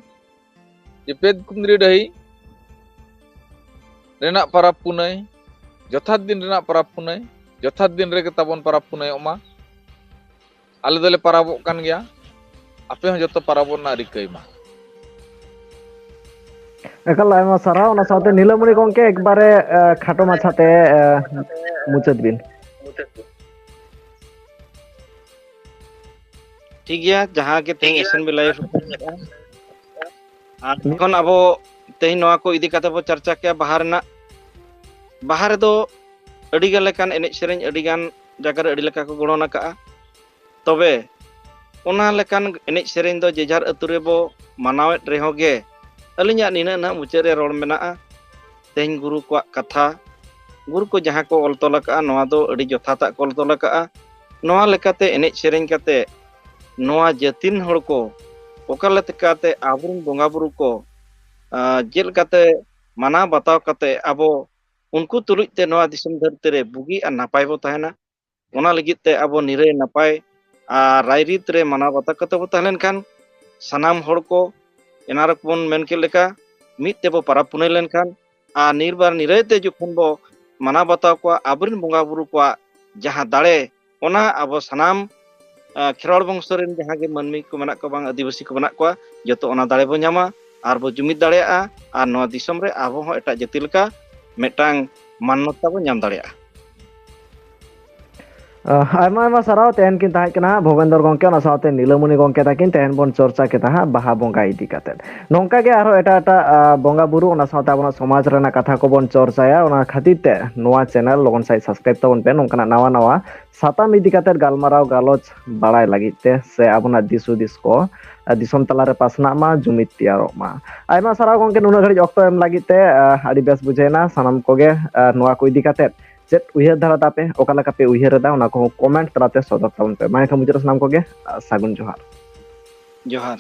ᱡᱮ ᱵᱮᱛᱠᱩᱸᱫᱽᱨᱤ ᱰᱟᱹᱦᱤ ᱨᱮᱱᱟᱜ ᱯᱟᱨᱟᱵᱽ ᱯᱩᱱᱟᱹᱭ, ᱡᱚᱛᱷᱟᱛ ᱫᱤᱱ ᱨᱮᱱᱟᱜ ᱯᱟᱨᱟᱵᱽ ᱯᱩᱱᱟᱹᱭ, ᱡᱚᱛᱷᱟᱛ ᱫᱤᱱ ᱨᱮᱜᱮ ᱛᱟᱵᱚᱱ ᱯᱟᱨᱟᱵᱽ ᱯᱩᱱᱟᱹᱭᱚᱜ ᱢᱟ᱾ ᱟᱞᱮ ᱫᱚᱞᱮ ᱯᱟᱨᱟᱵᱚᱜ ᱠᱟᱱ ᱜᱮᱭᱟ, ᱟᱯᱮ ᱦᱚᱸ ᱡᱚᱛᱚ ᱯᱟᱨᱟᱵᱚᱜ ᱨᱮᱱᱟᱜ ᱨᱤᱠᱟᱹᱭ ᱢᱟ᱾ ᱮᱠᱟᱞ, ᱟᱭᱢᱟ ᱥᱟᱨᱦᱟᱣ᱾ ᱚᱱᱟ ᱥᱟᱶᱛᱮ ᱱᱤᱞᱟᱹᱢᱚᱬᱤ ᱜᱚᱢᱠᱮ ᱮᱠᱵᱟᱨᱮ ᱮ, ᱠᱷᱟᱴᱚ ᱢᱟᱪᱷᱟᱛᱮ ᱮ, ᱢᱩᱪᱟᱹᱫ ᱵᱤᱱ᱾ ᱴᱷᱤᱠ ᱜᱮᱭᱟ, ᱡᱟᱦᱟᱸ ᱜᱮ ᱛᱮᱦᱮᱧ ᱮᱥ ᱮᱱ ᱵᱤ ᱞᱟᱭᱤᱵᱷ ᱟᱨ ᱮᱠᱷᱚᱱ ᱟᱵᱚ ᱛᱮᱦᱮᱧ ᱱᱚᱣᱟ ᱠᱚ ᱤᱫᱤ ᱠᱟᱛᱮ ᱵᱚ ᱪᱟᱨᱪᱟ ᱠᱮᱜᱼᱟ᱾ ᱵᱟᱦᱟ ᱨᱮᱱᱟᱜ, ᱵᱟᱦᱟ ᱨᱮᱫᱚ ᱟᱹᱰᱤ ᱜᱟᱱ ᱞᱮᱠᱟᱱ ᱮᱱᱮᱡ ᱥᱮᱨᱮᱧ ᱟᱹᱰᱤ ᱜᱟᱱ ᱡᱟᱭᱜᱟ ᱨᱮ ᱟᱹᱰᱤ ᱞᱮᱠᱟ ᱠᱚ ᱜᱚᱲᱦᱚᱱ ᱟᱠᱟᱜᱼᱟ᱾ ᱛᱚᱵᱮ ᱚᱱᱟ ᱞᱮᱠᱟᱱ ᱮᱱᱮᱡ ᱥᱮᱨᱮᱧ ᱫᱚ ᱡᱮᱡᱟᱨ ᱟᱹᱛᱩ ᱨᱮᱵᱚ ᱢᱟᱱᱟᱣᱮᱫ ᱨᱮᱦᱚᱸ ᱜᱮ, ᱟᱹᱞᱤᱧᱟᱜ ᱱᱤᱱᱟᱹᱜ ᱱᱟᱦᱟᱜ ᱢᱩᱪᱟᱹᱫ ᱨᱮ ᱨᱚᱲ ᱢᱮᱱᱟᱜᱼᱟ᱾ ᱛᱮᱦᱮᱧ ᱜᱩᱨᱩ ᱠᱚᱣᱟᱜ ᱠᱟᱛᱷᱟ, ᱜᱩᱨᱩ ᱠᱚ ᱡᱟᱦᱟᱸ ᱠᱚ ᱚᱞ ᱛᱚᱞ ᱟᱠᱟᱜᱼᱟ, ᱱᱚᱣᱟ ᱫᱚ ᱟᱹᱰᱤ ᱡᱚᱛᱷᱟᱛᱟᱜ ᱠᱚ ᱚᱞ ᱛᱚᱞ ᱟᱠᱟᱜᱼᱟ᱾ ᱱᱚᱣᱟ ᱞᱮᱠᱟᱛᱮ ᱮᱱᱮᱡ ᱥᱮᱨᱮᱧ ᱠᱟᱛᱮ ᱱᱚᱣᱟ ᱡᱟᱹᱛᱤᱱ ᱦᱚᱲ ᱠᱚ ᱚᱠᱟ ᱞᱮᱠᱟᱛᱮ ᱟᱵᱚᱨᱮᱱ ᱵᱚᱸᱜᱟ ᱵᱩᱨᱩ ᱠᱚ ᱟᱨ ᱪᱮᱫ ᱞᱮᱠᱟᱛᱮ ᱢᱟᱱᱟᱣ ᱵᱟᱛᱟᱣ ᱠᱟᱛᱮ ᱟᱵᱚ ᱩᱱᱠᱩ ᱛᱩᱞᱩᱡ ᱛᱮ ᱱᱚᱣᱟ ᱫᱤᱥᱚᱢ ᱫᱷᱟᱹᱨᱛᱤ ᱨᱮ ᱵᱩᱜᱤ ᱟᱨ ᱱᱟᱯᱟᱭ ᱵᱚ ᱛᱟᱦᱮᱱᱟ, ᱚᱱᱟ ᱞᱟᱹᱜᱤᱫ ᱛᱮ ᱟᱵᱚ ᱱᱤᱨᱟᱹᱭ ᱱᱟᱯᱟᱭ ᱟᱨ ᱨᱟᱭᱨᱤᱛ ᱨᱮ ᱢᱟᱱᱟᱣ ᱵᱟᱛᱟᱣ ᱠᱟᱛᱮ ᱵᱚ ᱛᱟᱦᱮᱸ ᱞᱮᱱᱠᱷᱟᱱ, ᱥᱟᱱᱟᱢ ᱦᱚᱲ ᱠᱚ ᱮᱱᱟᱱ ᱨᱮᱵᱚᱱ ᱢᱮᱱ ᱠᱮᱫ ᱞᱮᱠᱟ ᱢᱤᱫ ᱛᱮᱵᱚ ᱯᱟᱨᱟᱵᱽ ᱯᱩᱱᱟᱹᱭ ᱞᱮᱱᱠᱷᱟᱱ ᱟᱨ ᱱᱤᱨᱵᱟᱨ ᱱᱤᱨᱟᱹᱭ ᱛᱮ ᱡᱚᱠᱷᱚᱱ ᱵᱚ ᱢᱟᱱᱟᱣ ᱵᱟᱛᱟᱣ ᱠᱚᱣᱟ, ᱟᱵᱚᱨᱮᱱ ᱵᱚᱸᱜᱟ ᱵᱩᱨᱩ ᱠᱚᱣᱟᱜ ᱡᱟᱦᱟᱸ ᱫᱟᱲᱮ, ᱚᱱᱟ ᱟᱵᱚ ᱥᱟᱱᱟᱢ ᱠᱷᱮᱨᱣᱟᱲ ᱵᱚᱝᱥᱚ ᱨᱮᱱ ᱡᱟᱦᱟᱸ ᱜᱮ ᱢᱟᱹᱱᱢᱤ ᱠᱚ ᱢᱮᱱᱟᱜ ᱠᱚᱣᱟ, ᱵᱟᱝ ᱟᱹᱫᱤᱵᱟᱹᱥᱤ ᱠᱚ ᱢᱮᱱᱟᱜ ᱠᱚᱣᱟ, ᱡᱚᱛᱚ ᱚᱱᱟ ᱫᱟᱲᱮ ᱵᱚᱱ ᱧᱟᱢᱟ ᱟᱨ ᱵᱚ ᱡᱩᱢᱤᱫ ᱫᱟᱲᱮᱭᱟᱜᱼᱟ᱾ ᱟᱨ ᱱᱚᱣᱟ ᱫᱤᱥᱚᱢ ᱨᱮ ᱟᱵᱚ ᱦᱚᱸ ᱮᱴᱟᱜ ᱡᱟᱹᱛᱤ ᱞᱮᱠᱟ ᱢᱤᱫᱴᱟᱝ ᱢᱟᱱᱱᱚᱛᱟ ᱵᱚᱱ ᱧᱟᱢ ᱫᱟᱲᱮᱭᱟᱜᱼᱟ᱾ ᱟᱭᱢᱟ ᱟᱭᱢᱟ ᱥᱟᱨᱦᱟᱣ᱾ ᱛᱮᱦᱮᱧ ᱠᱤᱱ ᱛᱟᱦᱮᱸ ᱠᱟᱱᱟ ᱵᱷᱩᱵᱮᱱᱫᱚᱨ ᱜᱚᱢᱠᱮ, ᱚᱱᱟ ᱥᱟᱶᱛᱮ ᱱᱤᱞᱟᱹᱢᱚᱱᱤ ᱜᱚᱢᱠᱮ ᱛᱟᱹᱠᱤᱱ᱾ ᱛᱮᱦᱮᱧ ᱵᱚᱱ ᱪᱚᱨᱪᱟ ᱠᱮᱫᱟ ᱦᱟᱸᱜ ᱵᱟᱦᱟ ᱵᱚᱸᱜᱟ ᱤᱫᱤ ᱠᱟᱛᱮᱫ᱾ ᱱᱚᱝᱠᱟ ᱜᱮ ᱟᱨᱦᱚᱸ ᱮᱴᱟᱜ ᱮᱴᱟᱜ ᱵᱚᱸᱜᱟ ᱵᱩᱨᱩ, ᱚᱱᱟ ᱥᱟᱶᱛᱮ ᱟᱵᱚᱱᱟᱜ ᱥᱚᱢᱟᱡᱽ ᱨᱮᱱᱟᱜ ᱠᱟᱛᱷᱟ ᱠᱚᱵᱚᱱ ᱪᱚᱨᱪᱟᱭᱟ᱾ ᱚᱱᱟ ᱠᱷᱟᱹᱛᱤᱨ ᱛᱮ ᱱᱚᱣᱟ ᱪᱮᱱᱮᱞ ᱞᱚᱜᱚᱱ ᱥᱟᱺᱦᱤᱡ ᱥᱟᱵᱥᱠᱨᱟᱭᱤᱵ ᱛᱟᱵᱚᱱ ᱯᱮ᱾ ᱱᱚᱝᱠᱟᱱᱟᱜ ᱱᱟᱣᱟ ᱱᱟᱣᱟ ᱥᱟᱛᱟᱢ ᱤᱫᱤ ᱠᱟᱛᱮᱫ ᱜᱟᱞᱢᱟᱨᱟᱣ ᱜᱟᱞᱚᱪ ᱵᱟᱲᱟᱭ ᱞᱟᱹᱜᱤᱫ ᱛᱮ, ᱥᱮ ᱟᱵᱚᱱᱟᱜ ᱫᱤᱥ ᱦᱩᱫᱤᱥ ᱠᱚ ᱫᱤᱥᱚᱢ ᱛᱟᱞᱟᱨᱮ ᱯᱟᱥᱱᱟᱜ ᱢᱟ, ᱡᱩᱢᱤᱫ ᱛᱮᱭᱟᱨᱚᱜ ᱢᱟ᱾ ᱟᱭᱢᱟ ᱥᱟᱨᱦᱟᱣ ᱜᱚᱢᱠᱮ, ᱱᱩᱱᱟᱹᱜ ᱜᱷᱟᱹᱲᱤᱡ ᱚᱠᱛᱚ ᱮᱢ ᱞᱟᱹᱜᱤᱫ ᱛᱮ᱾ ᱟᱹᱰᱤ ᱵᱮᱥ ᱵᱩᱡᱷᱟᱹᱣ ᱮᱱᱟ᱾ ᱥᱟᱱᱟᱢ ᱠᱚᱜᱮ ᱱᱚᱣᱟ ᱠᱚ ᱤᱫᱤ ᱠᱟᱛᱮᱫ ᱪᱮᱫ ᱩᱭᱦᱟᱹᱨ ᱫᱷᱟᱨᱟ ᱛᱟᱯᱮ, ᱚᱠᱟ ᱞᱮᱠᱟ ᱯᱮ ᱩᱭᱦᱟᱹᱨ ᱮᱫᱟ, ᱚᱱᱟ ᱠᱚᱦᱚᱸ ᱠᱚᱢᱮᱱᱴ ᱛᱟᱞᱟᱛᱮ ᱥᱚᱫᱚᱨ ᱛᱟᱵᱚᱱ ᱯᱮ᱾ ᱢᱟ ᱮᱱᱠᱷᱟᱱ ᱢᱩᱪᱟᱹᱫ ᱨᱮ ᱥᱟᱱᱟᱢ ᱠᱚᱜᱮ ᱥᱟᱹᱜᱩᱱ ᱡᱚᱦᱟᱨ᱾ ᱡᱚᱦᱟᱨ᱾